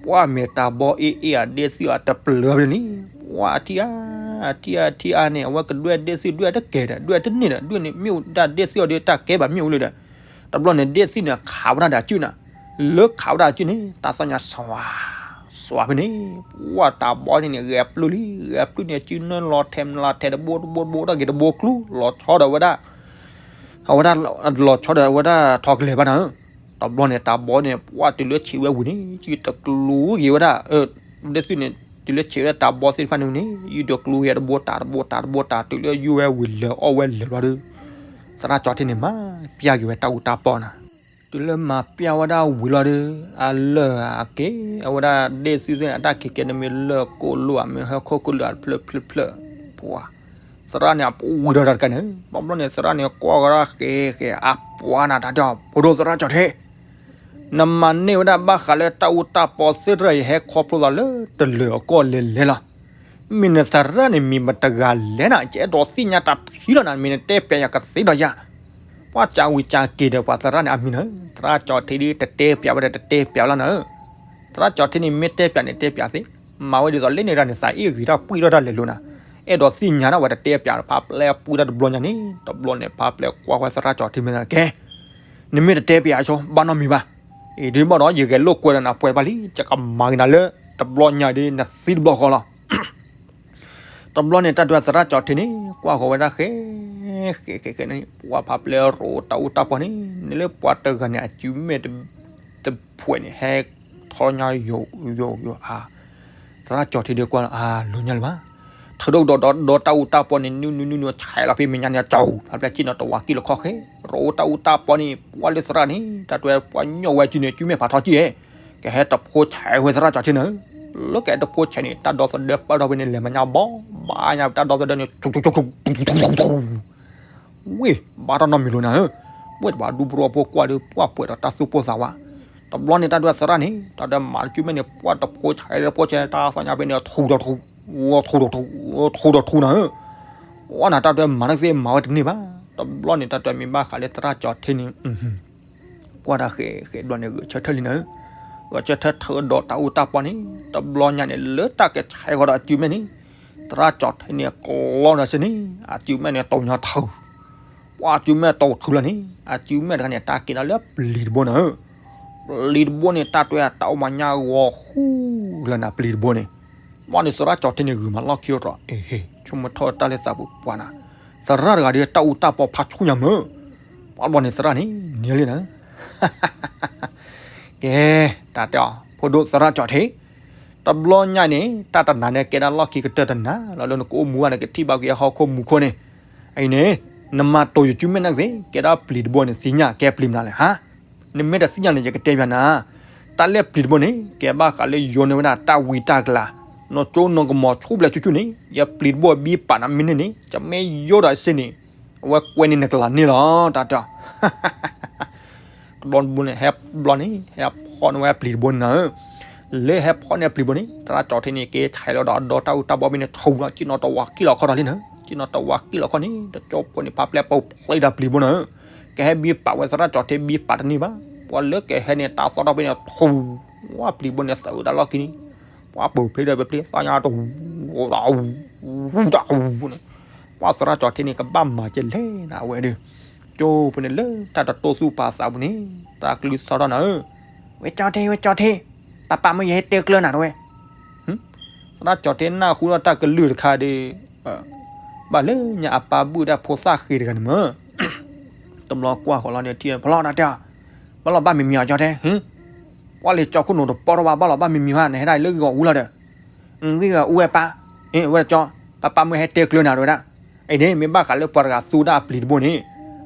ပှၤမ့ၢ်တၢ်ဘီအ့ၣ်အ့ၣ်ဧါ ဒ့ၣ်သုအတပျၢၤဝဲန့ၣ်, ပှၤထံၣ်အါ, ထံၣ်အါ ထံၣ်အါန့ၣ် အဝဲကဒွဲၣ်ဒ့ၣ်သုဒွဲၣ်တကဲဒီး ဒွဲၣ်တန့ၢ်ဒီး ဒွဲၣ်န့ၢ်မ့ၣ်အူဒၣ်ဒ့ၣ်သုအီၤဒီး တၢ်ကဲဘၣ်မ့ၣ်အူလၢဒီး တဘျီန့ၣ် ဒ့ၣ်သုန့ၣ် ခးဝဲဒၣ်ဒီးအစုန့ၣ်, လၢခးဝဲဒၣ်အစုန့ၣ် တၢ်သီၣ်ညါစွၤ, စွၤဖဲန့ၣ်, ပှၤတၢ်ဘီန့ၣ်န့ၣ် ဂဲၤပျုၢ်လံ, ဂဲၤပျုၢ်န့ၣ် စုနၢလီၤထဲမနုၤလီၤထဲတဘိတဘိတဘိ တၢ်ဂ့ၤတဘိကျူ လီၤဆီဒီးဝဲဒၣ်, အဝဲဒၣ်, လီၤဆီဒီးဝဲဒၣ်ထီကလဲၤဘၣ်နၤဧၢ, တဘျီန့ၣ် တၢ်ဘီန့ၣ် ပှၤတုၤလၢဆံးဝဲဝံၤန့ၣ် ယတကျူဂ့ၤဝဲဒၣ်, ဒ့ၣ်သုန့ၣ် တုၤလၢဆံးဝဲဒၣ်တၢ်ဘီသ့ၣ်တဖၣ်န့ၣ်န့ၣ် ယတကျူဂ့ၤတဘိတၢ်တဘိတၢ်တဘိတၢ် တုၤလၢယိၣ်ဝဲဝံၤလဲၤအီၣ်ဝဲလဲၤဘျီဒီး သရၣ်ကၠီၣ်ထ့န့ၣ် မၤပျဲက့ၤဝဲတၢ်အူတၢ်ပီနၤ, တုၤလၢမၤပျဲဝဲဒၣ်ဝံၤလီၤဒီး အလၢာ်အက့ၤ အဝဲဒၣ်ဒ့ၣ်သုသ့ၣ်န့ၣ် အတၢ်က့ၤကဲန့ၣ်မ့ၢ်လၢၢ်ကိၣ်လိၣ်ဧါ မ့ၢ်ဟီၣ်ခိၣ်ကလုာ်ဧါ တဖျၢၣ်ဖျၢၣ်ဖျၢၣ်, ပှၤ, သရၣ်န့ၣ် အပူၤဝံၤဒီးတၢ်တကဲန့ၣ် ဘၣ်ဘျီန့ၣ် သရၣ်န့ၣ် ကွၢ်ဝဲဒၣ်ဃဲးဃဲး အပှၤနၤတၢ်တဲအီၤ ဖိဒိၣ်သရၣ်ကၠီၣ်ထ့ နမၤန့ၢ်ဝဲဒၣ်ဘၣ်ဃးလၢတၢ်အူတၢ်ပီသ့ၣ်တဖၣ် ယဟဲခီဖျိသးလၢတလၢၤအကီၢ်လဲၤလဲၤလီၤ. မ့ၢ်နသရၣ်န့ၣ်မ့ၢ်မတဂၤလဲၣ်နၤ ယအဲၣ်ဒိးသ့ၣ်ညါတၢ်ထံလီၤနၤ မ့ၢ်နတဲပျးယၤကသ့ဒီးယၤ. ပှၤစံးဝံၤစံးက့ၤဒီးပှၤသရၣ်န့ၣ်အမံၤနၤဧၢ, သရၣ်ကၠီၣ်ထ့ဒ်တတဲပျးဝဲဒီးတတဲပျးလီၤနၤဧၢ. သရၣ်ကၠီၣ်ထ့န့ၣ်မ့ၢ်တဲပျးန့ၣ်တဲပျးသ့, မၤဝဲဒ်သိးလၢန့ၣ်တၢ်န့ၣ် သးအ့ၣ်ဂ့ၤတၢ်ပှံၢ်ထီၣ်တၢ်လဲၤလိၤနၤ, အဲၣ်ဒိးသ့ၣ်ညါနၤဝဲတတဲပျး ဖးပျဲပှံၢ်ထီၣ်တဘျီညါန့ၣ် တဘျီန့ၣ် ဖးပျဲကွၢ်ဝဲသရၣ်ကၠီၣ်ထ့မ့ၢ်ကဲ နမ့ၢ်တတဲပျးဆိ ဘၣ်နီတမံၤဘၣ်. အံၤဒ်ဘၣ်ဒီး ယဂဲၤလိာ်ကွဲဒီးနၤပှဲၤဘၣ်လံ ယကမၤက့ၤနၤလၢ တဘျီညါဒီး နသံတဘျီဃီလီၤ. တဘျီန့ၣ် တၢ်ဒွဲသရၣ်ကၠီၣ်ထ့န့ၣ် ကွၢ်ဃီၤဝဲဒၣ်ဃဲ ဃဲ ဃဲ ဃဲန့ၣ် ပှၤဖးပျဲရိးတၢ်အူတၢ်ပီန့ၣ် နလၢပှၤတဂၤန့ၣ် အစုမဲာ်တဖှဲးန့ၣ် ဟဲထီၣ်ညါယိာ်ယိာ်ယိာ်အါ သရၣ်ကၠီၣ်ထ့ဒီးကွၢ်လီၤ အါ လိၤညါလၢၤဘၣ်. ထုးဒိၣ်ကဒီးဒီးတၢ်အူတၢ်ပီန့ၣ် နုနုနုနု ဆဲးလီၤဖဲမဲာ်ညါန့ၣ် ကၠီၣ် ဖးပျဲက့ၤနီၤ တဝၤကံၣ်လီၤခီၣ်ဃဲ ရိးတၢ်အူတၢ်ပီန့ၣ် ပှၤလၢသရၣ်န့ၣ် တၢ်ဒွဲပှၤညီဝဲစုန့ၣ် စုမဲာ်ဖးထီၣ်ကံၣ်ဧဲ ကဟဲတဖိဆဲးဝဲသရၣ်ကၠီၣ်ထ့န့ၣ် လၢကဟဲတဖိဆဲးန့ၣ် တၢ်ဒီသဒၢပာ်ထီၣ်ဖဲန့ၣ် လဲၤမၤညါဘီ ဘၣ်ညါတၢ်ဒီသဒၢန့ၣ် ဝ့ၢ် ဘၣ်တၢ်နီတမံၤလိၤနၤဧၢ, ဝ့ၢ်တဘၣ်ဒူပရိဖိကွၢ်ဒီး ပှၤပှဲၤဒီးတၢ်သူၣ်ပိၢ်သးဝး, တဘျီန့ၣ် တၢ်ဒွဲသရၣ်န့ၣ် တၢ်ဒွဲမၤစုမဲာ်န့ၣ် ပှၤတဖိဆဲးတဖိဆဲး တၢ်သးညါဖဲန့ၣ် ထူဒီးထူ ထူဒီးထူ ထူဒီးထူနၤဧၢ, ပှၤနၤတၢ်ဒွဲမၤတၢ်သ့မၤဝဲတန့ၢ်ဘၣ်, တဘျီန့ၣ် တၢ်ဒွဲမ့ၢ်ဘၣ်ဃးလၢသရၣ်ကၠီၣ်ထ့န့ၣ် ကွၢ်တၢ်ဃဲဃဲဘျီန့ၣ် ဂဲၤဆၢထၢၣ်လံနၤဧၢ, ဂဲၤဆၢထၢၣ်ထုးဒီးတၢ်အူတၢ်ပီန့ၣ် တဘျီညါန့ၣ် လၢတၢ်ကဆဲးဃီဒီးအစုမဲာ်န့ၣ် သရၣ်ကၠီၣ်ထဲန့ၣ် ကျီဒီးစ့န့ၣ် အစုမဲာ်န့ၣ် တိၢ်ညါထုး ပှၤအစုမဲာ်တိၢ်ထုးလီၤန့ၣ် အစုမဲာ်တခါန့ၣ် တၢ်က့ၤဒီးလၢပျံၤတဘိန့ၣ်ဧၢ, ပျံၤတဘိန့ၣ် တၢ်တွဲအတၢ်အိၣ်မၤညါဂီၤဃူလၢနၤပျံၤတဘိန့ၣ်, ဘၣ်န့ၣ်သရၣ်ကၠီၣ်ထဲန့ၣ် ဂုာ်မးလီၢ်ခံအိၣ်ဒီး အ့ဟ့ ဆိကမိၣ်ထီၣ်တၢ်လၢသးပူၤပှၤနၤ, သရၣ်တဂၤဒီးတၢ်အူတၢ်ပီဖးဆူၣ်ညါမၢ်, ဘၣ်ဘျီန့ၣ်သရၣ်န့ၣ် န့ၢ်လံနၤ ကဲ, တၢ်တဲအီၤ ဖိဒိၣ်သရၣ်ကၠီၣ်ထဲ, တဘျီညါအံၤန့ၣ် တၢ်တနၤန့ၣ် ကဲဒၣ်လီၢ်ခံကတၢၢ်တနၤလီၤ လၢနကအိၣ်မူဘၣ်န့ၣ် ကထံၣ်ဘၣ်က့ၤဟီၣ်ခိၣ်မူခိၣ်န့ၣ်, အံၤန့ၣ် နမၤတိၢ်ယစုမဲာ်န့ၣ်သ့ ကဲဒၣ်ပျံၤတဘိန့ၣ် သ့ၣ်ညါကဲပျံၤမနုၤလဲၣ်ဟါ, နမ့ၢ်တသ့ၣ်ညါန့ၣ် ယကတဲပျးနၤ, တၢ်လၢပျံၤတဘိန့ၣ် ကဲဘၣ်ဃးလၢယိၤန့ၢ်ဝဲဒၣ်တၢ်ဝံတၢ်ကလၤ, နီၢ်ကၠိနီၢ်ကမီၤဆူၣ်ဘျဲၣ်ဆူၣ်ဆူၣ်န့ၣ် ယပျံၤတဘိဘံပာ်နၤမ့ၢ်န့ၢ်န့ၣ် ယမ့ၢ်ယိၤဒီးစ့န့ၣ် အဝဲကွဲန့ၢ်နကလၤန့ၢ်လီၤ တၢ်တဲအီၤ တဘျီတဘိန့ၣ် ဟဲဘျီန့ၣ် ဟဲဖီၣ်န့ၢ်ဝဲပျံၤတဘိန့ၣ်နၤဧၢ, လၢဟဲဖီၣ်န့ၢ်ပျံၤတဘိန့ၣ် သရၣ်ကၠီၣ်ထဲန့ၣ် က့ၤဆဲးလီၤဒီးအဒီတၢ်အူတၢ်ပီဘ့ၣ်န့ၣ် ဆူၣ်လီၤ ကံၣ်နီၣ်တဝးကံၣ်လီၤခီထီၣ်လံနၤ, ကံၣ်နီၣ်တဝးကံၣ်လီၤခီန့ၣ် တကၠိဖိန့ၣ်ဖးပျဲၢ်ပူၤဖျဲးဒီးပျံၤတဘိနၤဧၢ, ကဟဲဘံပာ်ဝဲသရၣ်ကၠီၣ်ထဲဘံပာ်တန့ၢ်ဘၣ်, ပှၤလၢကဟဲန့ၣ် တၢ်သီၣ်ထီၣ်ဖဲန့ၣ် ဆူၣ်, ဝဲပျံၤတဘိန့ၣ် သးအုးတၢ်လီၢ်ခံန့ၣ်, ပှၤပူၤဖျဲးဒီးပျံၤသးညါတဝူ တၢ်အူ တၢ်အူန့ၣ် ပှၤသရၣ်ကၠီၣ်ထဲန့ၣ် ကဘၣ်မၤကဲလဲၣ်နၤ အဝဲဒီး, ကၠိဖိန့ၣ်လၢတၢ်တတိၢ်သူၣ်ပာ်သးပူၤန့ၣ် တၢ်ကလုၢ်သီၣ်ထီၣ်နၤဧၢ, ဝဲကၠီၣ်ထဲ ဝဲကၠီၣ်ထဲ, ပၢ်ပၢ်မၢယဟဲတဲကျၢၤနၤတဝဲ, သရၣ်ကၠီၣ်ထဲနၢ်ဟူဒီးတၢ်ကလုၢ်တခါဒီး, ဘၣ်လၢညါအပၢ်ဘုၣ်ဒၣ်ဖိသၣ်ဃ့တဂၤန့ၣ်မၢ် တဘျီကွၢ်ဃီၤလီၤန့ၣ်ထံၣ်ဖီလီၤတၢ်တဲအီၤ, ဘၣ်လီၤဘၣ်မံၤမံၤအီၤကၠီၣ်ထဲ, ပှၤလၢကၠီၣ်ခိၣ်နူာ်တပီထီၣ်ဘၣ် ဘၣ်လီၤဘၣ်မံၤမံၤဟါ နဟဲဒၣ်လၢဂ့ၢ်ဂီၤအူလီၤဒီး, ဂ့ၢ်ဂီၤအူဝဲပၢ်, အဝဲကၠီၣ်, ပၢ်ပၢ်မၢဟဲတဲကျၢၤနၤတဝဲဒၣ်, အံၤန့ၣ် မ့ၢ်ဘၣ်ဃးလၢပှၤတဂၤသူဒၣ်အပျံၤတဘိန့ၣ်,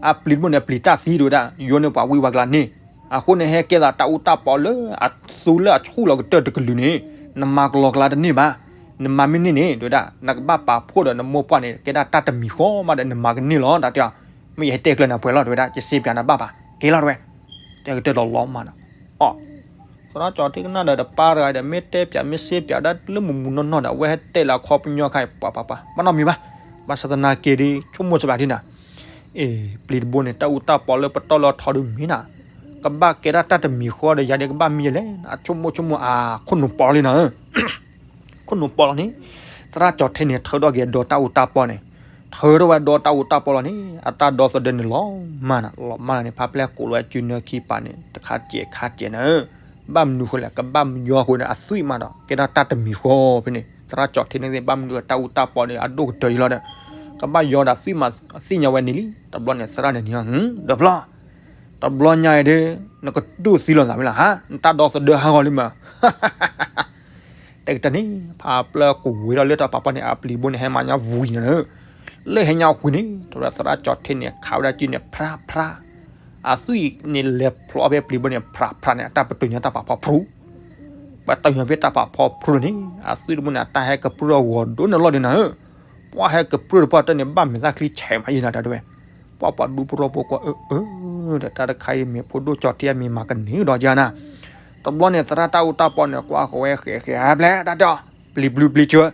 အပျံၤတဘိန့ၣ် ပျံၤတၢ်သံတဝဲဒၣ် ယိၤန့ၢ်ပှၤဝံပှၤကလၤန့ၣ်, အဃိန့ၣ် ဟဲကဲသးတၢ်အူတၢ်ပီလၢအသူလၢအဆူၣ်လီၤကတၢၢ်တကလုာ်န့ၣ်, နမၤကလီကလါတန့ၢ်ဘၣ်, နမၤမ့ၢ်န့ၢ်န့ၣ် တဝဲဒၣ် နကဘၣ်ပာ်ဖှိၣ်ဒီးနမိၢ်ပှၢ်န့ၣ် ကဲဒၣ်တၢ်တမံၤဃီမးဒီး နမၤကန့ၢ်လီၤ တၢ်တဲအီၤ, မ့ၢ်ယဟဲတဲကျၢၤနၤပှဲၤလီၤတဝဲဒၣ် ယစ့ပၠးနၤဘၣ်ဘၣ် ကဲလီၤတဝဲ, တဲကတၢၢ်လီၤလီၤမးဒီး, အီ, သရၣ်ကၠီၣ်ထဲကနၣ်ဒီးတပၢ်တဂၤဒီး မ့ၢ်တဲပၠးမ့ၢ်စ့ပၠးဒၣ်လၢမုၢ်မုၢ်နီၢ်နီၢ်ဒီး အဝဲဟဲတဲလၢအခီပညီခါအံၤ ပှၤပှၤပှၤ ဘၣ်နီတမံၤဘၣ်, ဘၣ်ဆၣ်သနာ်က့ဒီး ဆိကမိၣ်စဘၣ်ဒ်နၤ အ့ၣ် ပျံၤတဘိန့ၣ် တၢ်အူတၢ်ပီလၢပတီၢ်လၢအထီဒုးမ့ၢ်နၤ, ကဘၣ်ကဲဒၣ်တၢ်တမံၤဃီဒီးယၤဒီးကဘၣ်မံယလဲၣ်, အဆိကမိၣ်ဆိကမိၣ်အခိၣ်နူာ်ပီလံနၤဧၢ, ခိၣ်နူာ်ပီလီၤန့ၣ်, သရၣ်ကၠီၣ်ထဲန့ၣ် ထုးထီၣ်က့ၤအဒီတၢ်အူတၢ်ပီန့ၣ်, ထုးထီၣ်ဝဲဒီတၢ်အူတၢ်ပီလီၤန့ၣ် အတၢ်ဒီသဒၢန့ၣ်လီၤမၢ်နၤ, လီၤမၢ်နၤန့ၣ် ဖးပျဲၢ်ကိးလီၤဝဲစုနၢခံပာ်န့ၣ် တခါစဲးခါစဲးနၤဧၢ, ဘၣ်မနုၤဃိလဲၣ် ကဘၣ်မံယီဃိန့ၣ် အသွံၣ်မးဒီး ကဲဒၣ်တၢ်တမံၤဃီဖဲန့ၣ် သရၣ်ကၠီၣ်ထဲန့ၣ် ဘၣ်မနုၤတၢ်အူတၢ်ပီန့ၣ် အဒိၣ်ကတၢၢ်အံၤလီၤဒီး, ကဘၣ်ယီဒီးသွံၣ်မး သ့ၣ်ညါဝဲန့ၣ်လံ, တဘျီန့ၣ် သရၣ်န့ၣ်န့ၣ် ဒီးဖျီ တဘျီညါအံၤဒီး နကတူၢ်သံလိာ်သးမ့ၢ်လီၤဟါ, နတၢ်ဒီသဒၢဟးဂီၤလံမး, တဲကတၢၢ်န့ၣ် ဖးပျဲၢ်ကိးဝဲဒီးလၢတၢ်ပာ်ဖီန့ၣ် အပျံၤတဘိန့ၣ် ဟဲမၤညါဝံၤနၤဧၢ, လၢဟဲညါဝံၤန့ၣ် တဘျီသရၣ်ကၠီၣ်ထဲန့ၣ် ခးဝဲဒၣ်စုန့ၣ် ဖြးဖြး, အသွံၣ်န့ၣ်လဲၤဖျိဖဲပျံၤတဘိန့ၣ် ဖြးဖြးန့ၣ် အတၢ်ပတုာ်ညါတၢ်ပာ်ဖီဖျိ ပတုာ်ညါဖဲတၢ်ပာ်ဖီဖျိလီၤန့ၣ် အသွံၣ်တဘိန့ၣ် အတၢ်ဟဲကပြုၢ်ထီၣ်ဂီၤဒိၣ်န့ၢ်လီၢ်ဒံးနၤဧၢ, ပှၤဟဲကပြုၢ်တပှၢ်တၢၢ်န့ၣ် ဘၣ်မဲာ်သၣ်ချံဆဲးမးယံၤနၤတၢ်တဝဲ, ပှၤပှၤဒူပရီပှၤကွၢ်အၢအၢ, ဒီးတၢ်တခါအံၤမ့ၢ်ဖိဒိၣ်ကၠီၣ်ထဲအမံၤမၤကန့ၢ်ဒီးယၤနၤ, တဘျီန့ၣ်သရၣ်တၢ်အူတၢ်ပီန့ၣ် ကွၢ်ဃီၤဝဲဃဲးဃဲးဟးဖျဲးတၢ်တဲအီၤ, ပျံၤဘျုးပျံၤဆၢ,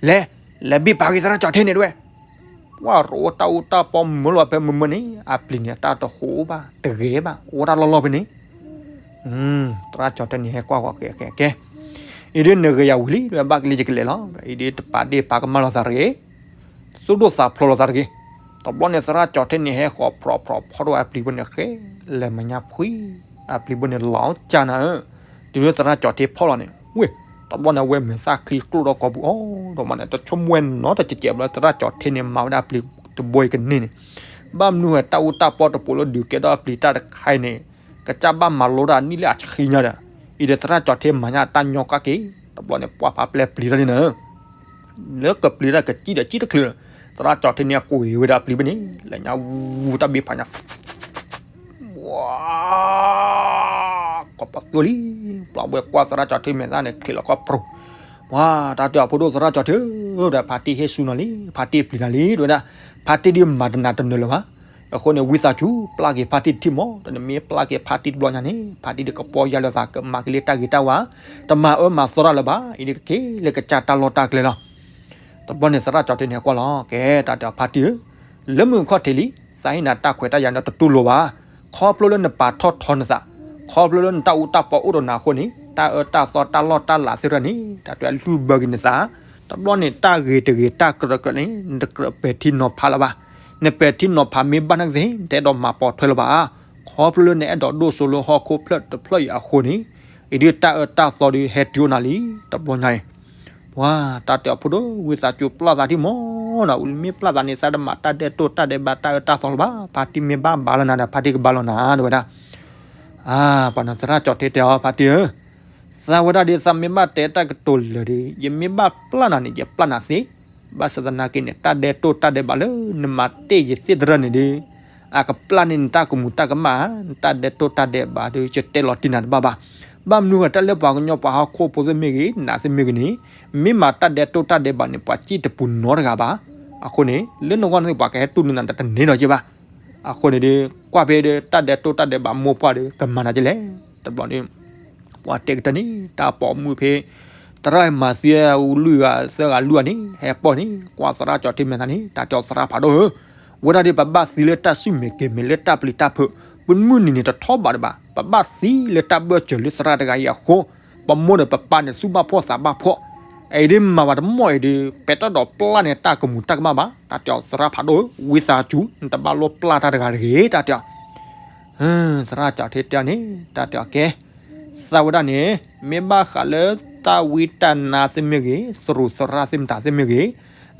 လဲၤ, လဲၤဘံၣ်ပာ်က့ၤသရၣ်ကၠီၣ်ထဲန့ၣ်တဝဲ ပှၤရိတၢ်အူတၢ်ပီမုာ်လီၤဖဲမုာ်မုာ်န့ၣ် အပျံၤန့ၣ် တၢ်တဟူးဘၣ် တဂဲၤဘၣ် အိၣ်တၢ်လီၢ်လီၢ်ဖဲန့ၣ်, သရၣ်ကၠီၣ်ထဲန့ၣ် ဟဲကွၢ်ဃီၤဃဲးဃဲးကဲ, အံၤဒ်နဂဲၤယၤဝံၤလံ တဝဲဘၣ်ကလံၤယကလဲၤလီၤ, အံၤဒ်တပာ်ဒ့ၣ်ပာ်ကမၣ်လိာ်သးတဂ့ၤ, သူၣ်ဒိၣ်သးဖျိးလိာ်သးတဂ့ၤ, တဘျီန့ၣ်သရၣ်ကၠီၣ်ထဲန့ၣ် ဟဲဃီၤဖြီးဖြီးဖီၣ်ထီၣ်ဝဲအပျံၤဘိန့ၣ်ဃဲ, လဲၤမၤညါဖှံ, အပျံၤဘိန့ၣ်လီၤကၢ်နၤဧၢ, တုၤလၢသရၣ်ကၠီၣ်ထဲဖီၣ်လီၤန့ၣ် ဝ့ၢ်, တဘျီန့ၣ် အဝဲမဲာ်သၣ်ချံကျိၣ်ဒီးကိာ်ပူၤအီၤဒီးမးန့ၣ် တဆိကမိၣ်ဝဲနီတစဲးစဲးဘျီ သရၣ်ကၠီၣ်ထဲန့ၣ် မၤဝဲဒၣ်အပျံၤတဘိအံၤကန့ၢ်န့ၣ်, ဘၣ်မနုၤဝဲတၢ်အူတၢ်ပီတပိၤလၢဒုးကဲထီၣ်အပျံၤတၢ်တခါအံၤန့ၣ်, ကစၢ်ဘၣ်မၤလိတၢ်အနံၣ်လၢအဆံညါဒီး, အံၤဒီးသရၣ်ကၠီၣ်ထဲမၤညါတၢ်ညီကၢ်က့ၤ, တဘျီန့ၣ် ပှၤဖးပျဲၢ်ပျံၤထီၣ်လံနၤဧၢ လၢကပျံၤတၢ်ကစံၣ်ဒီးကံၣ်တချုး, သရၣ်ကၠီၣ်ထဲန့ၣ် အကွံာ်ဝဲဒၣ်အပျံၤဘိန့ၣ် လဲၤညါဝူတၢ်ဘ့ၣ်ဖးညါ, ဝါ, ကိးပသူလံ, ပျီဘှဲကွၢ်သရၣ်ကၠီၣ်ထဲမဲာ်သၣ်န့ၣ် ချံးလီၤခီပြူၤ, ဝါ, တၢ်တဲအီၤဖိဒိၣ်သရၣ်ကၠီၣ်ထဲဧၢ, ဒီးဖါတံၢ်ဟ့ၣ်ဆူၣ်နီၤလံ, ဖါတံၢ်ပျံၤနၤလံ တဝဲဒၣ်, ဖါတံၢ်ဒ်မၤတနၤတနၢၤလၢၤဘၣ်, အဃိန့ၣ် ဝံသးစူၤ ပျၢ်က့ၤဖါတံၢ်တထံၣ်မး, ဒီးနမ့ၢ်ပျၢ်က့ၤဖါတံၢ်တဘျီညါန့ၣ် ဖါတံၢ်ဒ်ကပီၢ်ယၢ်လၢသးကမၤက့ၤလၢတၢ်ဂ့ၤတၢ်ဝါ, တမၤအၢမၤသီတၢ်လၢၤဘၣ်, အံၤဒ်ကက့ၤလၢကစၢ်တၢ်လီၢ်တၢ်ကျဲလီၤ. တဘျီန့ၣ်သရၣ်ကၠီၣ်ထဲန့ၣ်ကွၢ်လီၤ, ကဲတၢ်တဲအီၤဖါတံၢ်ဧၢ, လၢမုၢ်ခီၣ်ထံးလံ, သးဟ့ၣ်နၤတၢ်ခွဲးတၢ်ယာ်ဒီးတတူၢ်လိာ်ဘၣ်, ခီဖျိလၢနပာ်ထီၣ်ထီနသး, ခီဖျိလၢနတၢ်အူတၢ်ပီအိၣ်ဒီးနၤအဃိန့ၣ်, တၢ်အၢတၢ်သီတၢ်လီၢ်တၢ်လၤသ့ၣ်တဖၣ်န့ၣ် တၢ်တဲလုၢ်ဘၢက့ၤနသး, တဘျီန့ၣ် တၢ်ဂ့ၤတဂ့ၤတၢ်ကြၢးကြၢးန့ၣ် နတကြၢးပဲာ်ထံနီၤဖးလၢၤဘၣ်. နပဲာ်ထံနီၤဖးမ့ၢ်ဘၣ်နာ်ကသ့ၣ် နတအဲၣ်ဒိးမၤပိာ်ထွဲလၢၤဘၣ်. ခီဖျိလၢနအဲၣ်ဒိးဒိၣ်စိလၢဟီၣ်ခိၣ်ဖျၢၣ်တဖျၢၣ်အံၤအဃိန့ၣ်, အံၤဒုးတၢ်အၢတၢ်သီဒုးဟဲတုၤအိၣ်နၤလံ တဘျီညါအံၤ ပှၤတၢ်တဲအီၤဖိဒိၣ် ဝံသးစူၤပျၢ်သးထံမီၢ်နီၤ, မ့ၢ်ပျၢ်သးန့ၣ် သးတမၤတၢ်ဒဲးတိၢ်တၢ်ဒဲးဘးတၢ်အၢတၢ်သီလၢၤဘၣ်, ဖါတံၢ်မ့ၢ်ဘၣ်ဘါလီၤနၤဒီး ဖါတံၢ်ကဘါလီၤနၤ တဲဝဲဒၣ်. အါ ပှၤနီၤသရၣ်ကၠီၤထံတဲအီၤ ဖါတံၢ်ဧၢ, သးဝဲဒၣ်ဒ်သးမ့ၢ်ဘၣ်တဲတၢ်ကတိၤလၢာ်ဒီး ယမ့ၢ်ဘၣ်ပျၢ်နၤန့ၣ် ယပျၢ်နၤသ့, ဘၣ်ဆၣ်သနာ်က့န့ၣ် တၢ်ဒဲးတိၢ်တၢ်ဒဲးဘးလၢနမၤတ့ၢ်ယသ့ၣ်တရၢၢ်န့ၣ်ဒီး အကပျၢ်န့ၢ်နတၢ်ကမူၤတၢ်ကမၣ်ဧါ, နတၢ်ဒဲးတိၢ်တၢ်ဒဲးဘးဒီး ယတဲလီၤတံၢ်နၤတဘၣ်ဘၣ်. ဘၣ်မနုၤဃိ တၢ်လၢပှၤကညီပှၤဟီၣ်ခိၣ်ဖိသ့ၣ်မ့ၢ်ဂ့ၤ နၤသ့ၣ်မ့ၢ်ဂ့ၤန့ၣ်, မ့ၢ်မၤတၢ်ဒဲးတိၢ်တၢ်ဒဲးဘးန့ၣ် ပှၤစံၣ်တပူၤနီတဂၤဘၣ်. အဃိန့ၣ် လၢနဂီၢ်န့ၣ် ပှၤကဟဲတူၢ်လိာ်နၤတန့ၢ်ဒီးက့ဘၣ်. အဃိန့ၣ်ဒီး ကွၢ်ဖဲဒီးတၢ်ဒဲးတိၢ်တၢ်ဒဲးဘးမိၢ်ပှၢ်ဒီး ကမၤနၤကလဲၣ်. တဘျီန့ၣ် ပှၤတဲကတၢၢ်န့ၣ် တၢ်ပိာ်မုၣ်ဖဲ သရၣ်မၤသံအူလုၢ်ဂၤသၢဂၤလွံၢ်ဂၤန့ၣ် ဟဲပိာ်န့ၣ် ကွၢ်သရၣ်ကၠီၤထံမဲာ်သးန့ၣ် တၢ်တဲအီၤသရၣ်ဖးဒိၣ်ဧၢ, ဝဲဒၣ်ဒီး ပဘၣ်သံလၢတၢ်ဆူၣ်မဲာ်ကဲၤမဲာ်လၢတၢ်ပျံၤတၢ်ဖုး, ပမုၢ်နံၤန့ၣ်တထီဘးဒံးဘၣ်, ပဘၣ်သံလၢတၢ်ဘၢၣ်စၢၤလၢသရၣ်တဂၤအံၤအဃိ, ပမိၢ်ဒီးပပၢ်န့ၣ် သူၣ်ဘၣ်ဖှီၣ်သးဘၣ်ဖှီၣ်, အအံၤဒ်မၤဝဲတမီၢ်အံၤဒီး ပတအဲၣ်ဒိးပျၢ်န့ၢ်တၢ်ကမူၤတၢ်ကမၣ်ဘၣ်, တၢ်တဲအီၤသရၣ်ဖးဒိၣ်ဧၢ, ဝံသးစူၤ နတဘၣ်လိၣ်ပျၢ်တၢ်တဂၤတဂ့ၤ, တၢ်တဲအီၤ သရၣ်ကၠီၤထံတဲန့ၣ် တၢ်တဲအီၤကဲ, သးဝဲဒၣ်န့ၣ် မ့ၢ်ဘၣ်ဃးလၢတၢ်ဝံတၢ်နါသ့ၣ်မ့ၢ်ဂ့ၤ, သရူးသရၣ်သ့ၣ်မတၤသ့ၣ်မ့ၢ်ဂ့ၤ,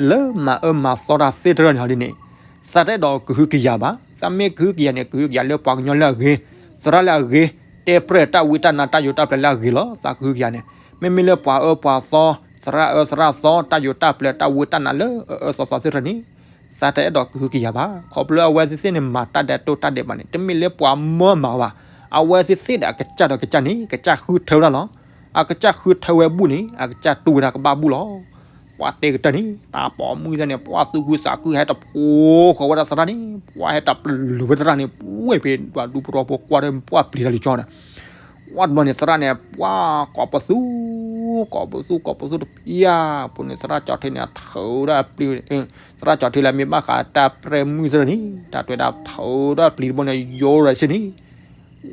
လၢမၤအၢမၤသီတၢ်သ့ၣ်တဖၣ်န့ၣ်ဒ်န့ၣ်, သးတအဲၣ်ဒိးကဟုကယာ်ဘၣ်. သးမ့ၢ်ကဟုကယာ်န့ၣ် ကဟုကယာ်လၢပှၤကညီလၢအဂ့ၤ, သရၣ်လၢအဂ့ၤ, တဲပြဲၢ်တၢ်ဝံတၢ်နါတၢ်ယိၤတၢ်ပျဲၤလၢအဂ့ၤလီၤ. သးကဟုကယာ်န့ၣ် မ့မ့ၢ်လၢပှၤအၢပှၤသီ, သရၣ်အၢသရၣ်သီ, တၢ်ယိၤတၢ်ပျဲၤတၢ်ဝံတၢ်နါလၢအအၢအၢသီသီသ့ၣ်တဖၣ်န့ၣ်, သးတအဲၣ်ဒိးကဟုကယာ်ဘၣ်. ခီဖျိအဝဲသ့ၣ်သ့ၣ်န့ၣ် မၤတၢ်ဒဲးတိၢ်တၢ်ဒဲးဘးန့ၣ် တမ့ၢ်လၢပှၤမၢမၤအီၤဘၣ်. အဝဲသ့ၣ်သ့ၣ်ဒီးအကစၢ်ဒီးကစၢ်န့ၣ် ကစၢ်ဃုထၢဝဲဒၣ်လီၤ. အကစၢ်ဃုထၢဝဲဘူၣ်န့ၣ် အကစၢ်တူၢ်ဝဲဒၣ်ကဘၣ်ဘူၣ်လီၤ. ပှၤတဲကတၢၢ်န့ၣ် တၢ်ပိာ်မုၣ်သ့ၣ်န့ၣ် ပှၤသူၣ်ခုသးခုဟဲတဖိဃီၤဝဲဒၣ်သရၣ်န့ၣ်, ပှၤဟဲတပျုၤဝဲသရၣ်န့ၣ်, ဝဲဖဲပှၤဒူဖိထီဖိကွၢ်ဒီးပှၤပျံၤတၢ်လံၤကၠီဒီး ဝဲတဘျီန့ၣ် သရၣ်န့ၣ် ပှၤကိးပသူ, ကိးပသူ ကိးပသူတဖျၢၣ်ဖိန့ၣ် သရၣ်ကၠီၤထံန့ၣ် အထုးဒီးအပျံၤ, သရၣ်ကၠီၤထံလၢမ့ၢ်ဘၣ်ဃးတၢ်ပြဲၢ်မုၢ်သ့ၣ်တဖၣ်န့ၣ် တၢ်တဲဝဲဒၣ်ထုးဒီးအပျံၤတဘိန့ၣ် ယိၤရၢၢ်ဆ့န့ၣ်,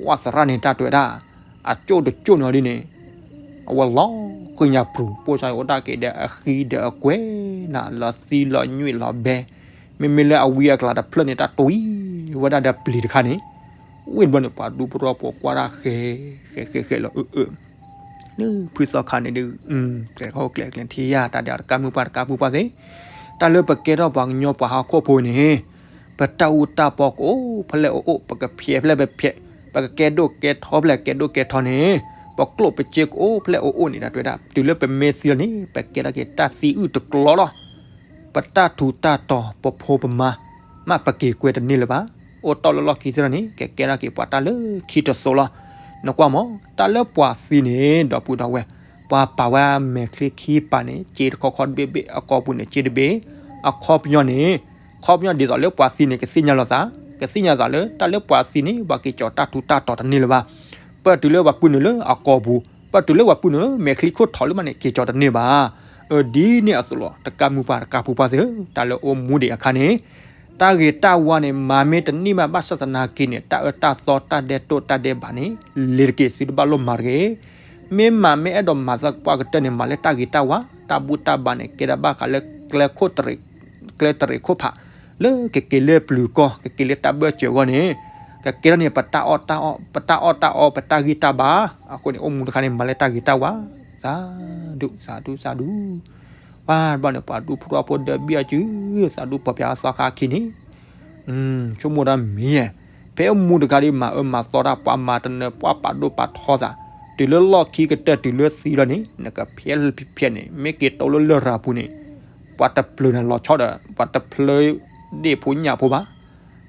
ဝဲသရၣ်န့ၣ် တၢ်တဲဝဲဒၣ် အကၠိၣ်တကၠိၣ်န့ၣ်ဒ်န့ၣ် အဝဲလီၤဃံညါပြူၤ ပိၢ်စၢ်အိၣ်ဒၣ်က့ၤဒီးအဃံဒီးအကွဲၤနၤ လီၤသံလီၤညွံးလီၤဘဲ, မ့မ့ၢ်လၢအဝံအကျါတဖျၢၣ်န့ၣ် တၢ်တွံၢ်ဝဲဒၣ်ဒီးပျံၤတခါန့ၣ်, ဝဲတဘျီန့ၣ် ပှၤဒူဖိထီဖိကွၢ်တၢ်ဃဲ, ဃဲဃဲဃဲလီၤအၢအၢ လၢဖုသီခါန့ၣ်ဒီး ကျဲၤခီကျဲၤကျဲၤထံယါ တၢ်ဒဲးတကါမုၢ်ပှၢ်တကါပူၤပှၢ်သ့ၣ်, တၢ်လၢပကဲထီၣ်ပှၤကညီပှၤဟီၣ်ခိၣ်ဖိန့ၣ်, ပတၢ်အူတၢ်ပီကအိၣ်ဖဲလဲၣ်အိၣ်အိၣ်, ပကဖျဲးဖဲလဲၣ်ပဖျဲး, ပကကဲဒိၣ်ကဲထီဖဲလဲၣ်ကဲဒိၣ်ကဲထီန့ၣ်, ပကျိၣ်ပစ့ကအိၣ်ဖဲလဲၣ်အိၣ်အိၣ်န့ၣ် တၢ်တဲဝဲဒၣ် တုၤလၢပမ့ၢ်သံလီၤန့ၣ် ပကဲထီၣ်က့ၤတၢ်သံအုၣ်တကျီလီၤ. ပတၢ်ထူးတၢ်တီၤ ပဖိပမါ မ့ၢ်ပက့ၤကွဲတန့ၢ်လၢၤဘၣ်, အိၣ်တီၢ်လၢလီၢ်ခံသ့ၣ်တဖၣ်န့ၣ် ကကဲထီၣ်က့ၤပှၤတၢ်လၢခံတစိၤလီၤ. နကွၢ်မး တၢ်လၢပှၤသံန့ၣ် ဒီပုၢ်ဒီဝဲၢ်, ပှၤပာ်ဝဲမဲာ်ချံခံပၤန့ၣ် စ့တခီခီတဘ့ၣ်ဘ့ၣ် အကိာ်ပူၤန့ၣ် စ့တဘ့ၣ်, အခီပညီန့ၣ်, ခီပညီဒ်သိးလၢပှၤသံန့ၣ် ကသ့ၣ်ညါလိာ်သး, ကသ့ၣ်ညါသးလၢ တၢ်လၢပှၤသံန့ၣ် ပှၤက့ၤကၠီၤတၢ်ထူးတၢ်တီၤတန့ၢ်လၢၤဘၣ်. ပတုၤလၢပှၤပုၢ်နုာ်လၢအကိာ်ပူၤ, ပတုၤလၢပှၤပုၢ်နုာ်လၢမဲာ်ချံခိၣ်ထီၣ်လၢမးန့ၣ် က့ၤကၠီၤတန့ၢ်ဘၣ်. အဒ်န့ၣ်အသိးလီၤ တကါမုၢ်ပှၢ်တကါပူၤပှၢ်သ့ၣ်ဧၢ, တၢ်လၢအိၣ်မူဒံးအခါန့ၣ်, တၢ်ဂ့ၤတၢ်ဝါန့ၣ် မၤမ့ၢ်တန့ၢ်ဘၣ် ဘၣ်ဆၣ်သနာ်က့န့ၣ် တၢ်အၢတၢ်သီတၢ်ဒဲးတိၢ်တၢ်ဒဲးဘးန့ၣ် လ့ၤတက့ၤ သုတဘၣ်လိၣ်မၤတဂ့ၤ. မ့ၢ်မၤမ့ၢ်အဲၣ်ဒိးမၤသပှၢ်ကတၢၢ်န့ၣ် မၤလၢတၢ်ဂ့ၤတၢ်ဝါ, တၢ်ဘူၣ်တၢ်ဘါန့ၣ် ကဲဒၣ်ဘၣ်ဃးလၢ ကျဲခိၣ်တရံး ကျဲတရံးခိၣ်ဖး, လၢကက့ၤလၢပျုၤကီၢ် ကက့ၤလၢတၢ်ဘၢၣ်စၢၤအဂီၢ်န့ၣ်, ကကဲထီၣ်န့ၣ် ပတၢ်အီၣ်တၢ်အီ ပတၢ်အီၣ်တၢ်အီ ပတၢ်ဂံၢ်တၢ်ဘါ, အဃိန့ၣ် အိၣ်မူတခါန့ၣ် မၤလၢတၢ်ဂ့ၤတၢ်ဝါ, သးဒူ သးဒူ သးဒူ, ပှၤဘၣ်န့ၣ် ပှၤဒူဖိထီဖိဒီဘံၣ်အစု, သးဒူပီၢ်ပၠးသီခါခံန့ၣ် ဆိကမိၣ်တၢ်မံၤယဲၢ်, ဖဲအိၣ်မူတခါဒီး မၤအၢမၤသီတၢ် ပှၤမၤတနၢၤ ပှၤပာ်ဒိၣ်ပာ်ထီသး, တုၤလၢလီၢ်ခံကတၢၢ် တုၤလၢသံလီၤန့ၣ် နကဖျဲးဖျဲးန့ၣ် မ့ၢ်က့ၤတိၢ်လၢလရာ်ပူၤန့ၣ်, ပှၤတဖျၢၣ်န့ၣ်လီၤဆီဒီး ပှၤတဖျၢၣ်ဒ့ၣ်ဖိညၣ်ဖိဘၣ်.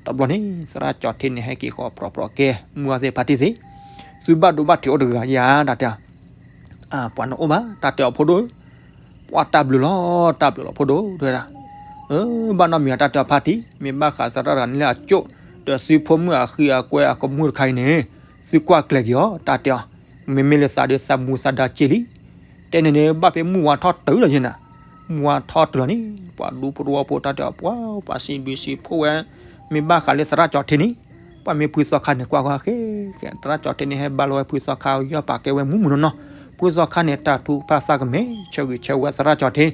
တဘျီန့ၣ် သရၣ်ကၠီၤထံန့ၣ် ဟဲက့ၤဃီၤပြီပြီကဲ မုၢ်အီၤသ့ၣ်ဖါတံၢ်သ့ၣ်, သုဘၣ်ဒိဘၣ်ထံးအိၣ်တဂၤဧါ တၢ်တဲ ပှၤနအိၣ်ဘၣ် တၢ်တဲအီၤဖိဒိၣ်ဧၢ, ပှၤတၢ်ဘျုးလီၤ တၢ်ဘျုးလီၤဖိဒိၣ် တဲဝဲဒၣ်, ဘၣ်နီတမံၤဧါ တၢ်တဲအီၤဖါတံၢ်, မ့ၢ်ဘၣ်ဃးသရၣ်တဂၤန့ၣ်လၢအကၠိၣ်, ဒီးသုဖိမုၣ်အဃံအကွဲအကမူၣ်တခါအံၤန့ၣ်, သုကွၢ်ကျဲၤက့ၤအီၤ တၢ်တဲအီၤ, မ့မ့ၢ်လၢသးဒီးသးမူသးဒါက့လံ, တဲန့ၣ်န့ၣ် ဘၣ်ဖဲမုၢ်ဝါထီၣ်တုၤလီၤယဲၢ်နၤ, မုၢ်ဝါထီၣ်တုၤလီၤန့ၣ် ပှၤဒူဖိတဝီဖိ တၢ်တဲအီၤ ပှၤ ပှၤစံးဘျုးစံးဖှိၣ်ဝဲ, မ့ၢ်ဘၣ်ဃးလၢသရၣ်ကၠီၤထံန့ၣ် ပှၤမ့ၢ်ဖုသီခါန့ၣ် ကွၢ်ကွၢ်ဃ့ဃ့ သရၣ်ကၠီၣ်ထ့န့ၣ် ဟဲဘါလီၤဝဲဖုသီခါ ယီၢ်ပာ်ကဲဝဲမူးမူးနီၢ်နီၢ်, ဖုသီခါန့ၣ် တၢ်ထူးဖးသးကမဲာ် ဆၢဂ့ၤဆၢဝါသရၣ်ကၠီၣ်ထ့,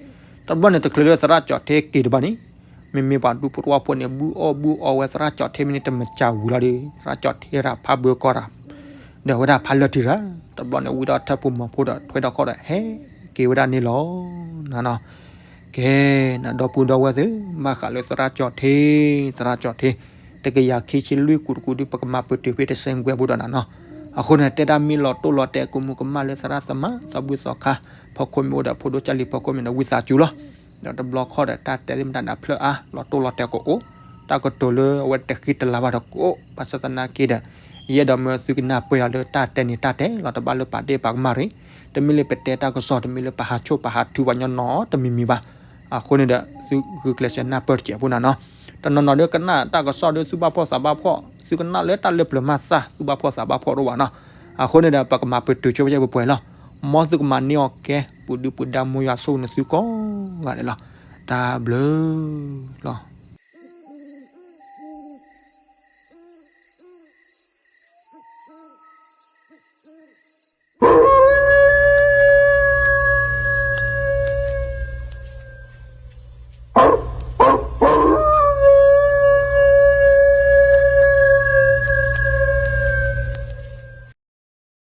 တဘျီန့ၣ် တချုးလၢသရၣ်ကၠီၣ်ထ့က့ၤတဘၣ်န့ၣ် မ့မ့ၢ်ပှၤဒူဖိတဝီဖိန့ၣ် ဘူၣ်အီၣ်ဘူၣ်အီဝဲသရၣ်ကၠီၣ်ထ့မ့ၢ်န့ၣ် တမ့ၢ်ကၢ်ဝံၤလီၤဒီး သရၣ်ကၠီၣ်ထ့ရၤဖးဘၢကီၢ်ရၤ ဒီးအဝဲဒၣ်ဖးလၢာ်ထံရၤ, တဘျီန့ၣ် ဝံထီၣ်ထၢၣ်ဖိမီၤဖိဒီးထွဲဒီးခီၣ်ဒီးဟဲက့ၤဝဲဒၣ်န့ၣ်လီၤ. နနီၤ, ကဲ, နဒီပုၢ်ဒီဝဲၢ်သ့ၣ် ဘၣ်ဃးလၢသရၣ်ကၠီၣ်ထ့, သရၣ်ကၠီၣ်ထ့, တကယၤခံဆံလွံၢ်ကူာ်တကူာ်ဒုး ပကမၤပတုာ်ဖဲတစဲးကွဲးဖိဒီးနနီၤ, အဃိန့ၣ် တဲဒၣ်မ့ၢ်လီၤတိၢ်လီၤတဲာ် ကမူၤကမၣ်လၢသရၣ်သမါ သီဘူၣ်သီခါ ဖီခိၣ်မ့ၢ်အိၣ်ဒီးဖိဒိၣ်ကၢ်လံၤဖီခိၣ်မ့ၢ်ဒီး ဝံသးစူၤလီၤ. ဒီးတဘျီခီၣ်ဒီး တၢ်တဲသ့ၣ်မတၤန့ၣ် ဖျၢၣ်အါ လီၤတိၢ်လီၤတဲာ်ကအိၣ်, တၢ်ကတိၤလၢအဝဲတဃံတလၤဘၣ်ဒီးကအိၣ်, ဘၣ်ဆၣ်သနာ်က့ဒီး ယအဲၣ်ဒိးမၢသုကနၢ်ပၢၢ်ယၤလၢတၢ်တဲန့ၣ်တၢ်တဲလီၤ တဘၣ်လၢပာ်ဒ့ၣ်ပာ်ကမၣ်ရံ, တမ့ၢ်လၢပတဲတၢ်ကစီၣ် တမ့ၢ်လၢပဟးဆိၣ်ပဟးထုပှၤညီနီတမံၤမံၤဘၣ်. အဃိန့ၣ်ဒီး သုဂုာ်ကျဲးစၢးနၢ်ပၢၢ်တစဲးဖိနနီၤ, တနီၤနီၤဒီးကနၣ်တၢ်ကစီၣ်ဒီးသူၣ်ဘၣ်ဖှီၣ်သးဘၣ်ဖှီၣ်, သုကနၣ်လၢတၢ်လၢပျၢၤမၤသး သူၣ်ဘၣ်ဖှီၣ်သးဘၣ်ဖှီၣ်တအိၣ်ဘၣ်နီၤ. အဃိန့ၣ်ဒီး ပကမၤပတုာ်ဆိပယဲၢ်ပှဲၤပှဲၤလီၤ. မ်သုကမၤန့ၢ်အီၣ်ကဲ ပူၤဒုပူၤဒါ မ်ယွၤဆိၣ်ဂ့ၤနသုကိးဂၤဒဲးလီၤ. တၢ်ဘျုးလီၤ.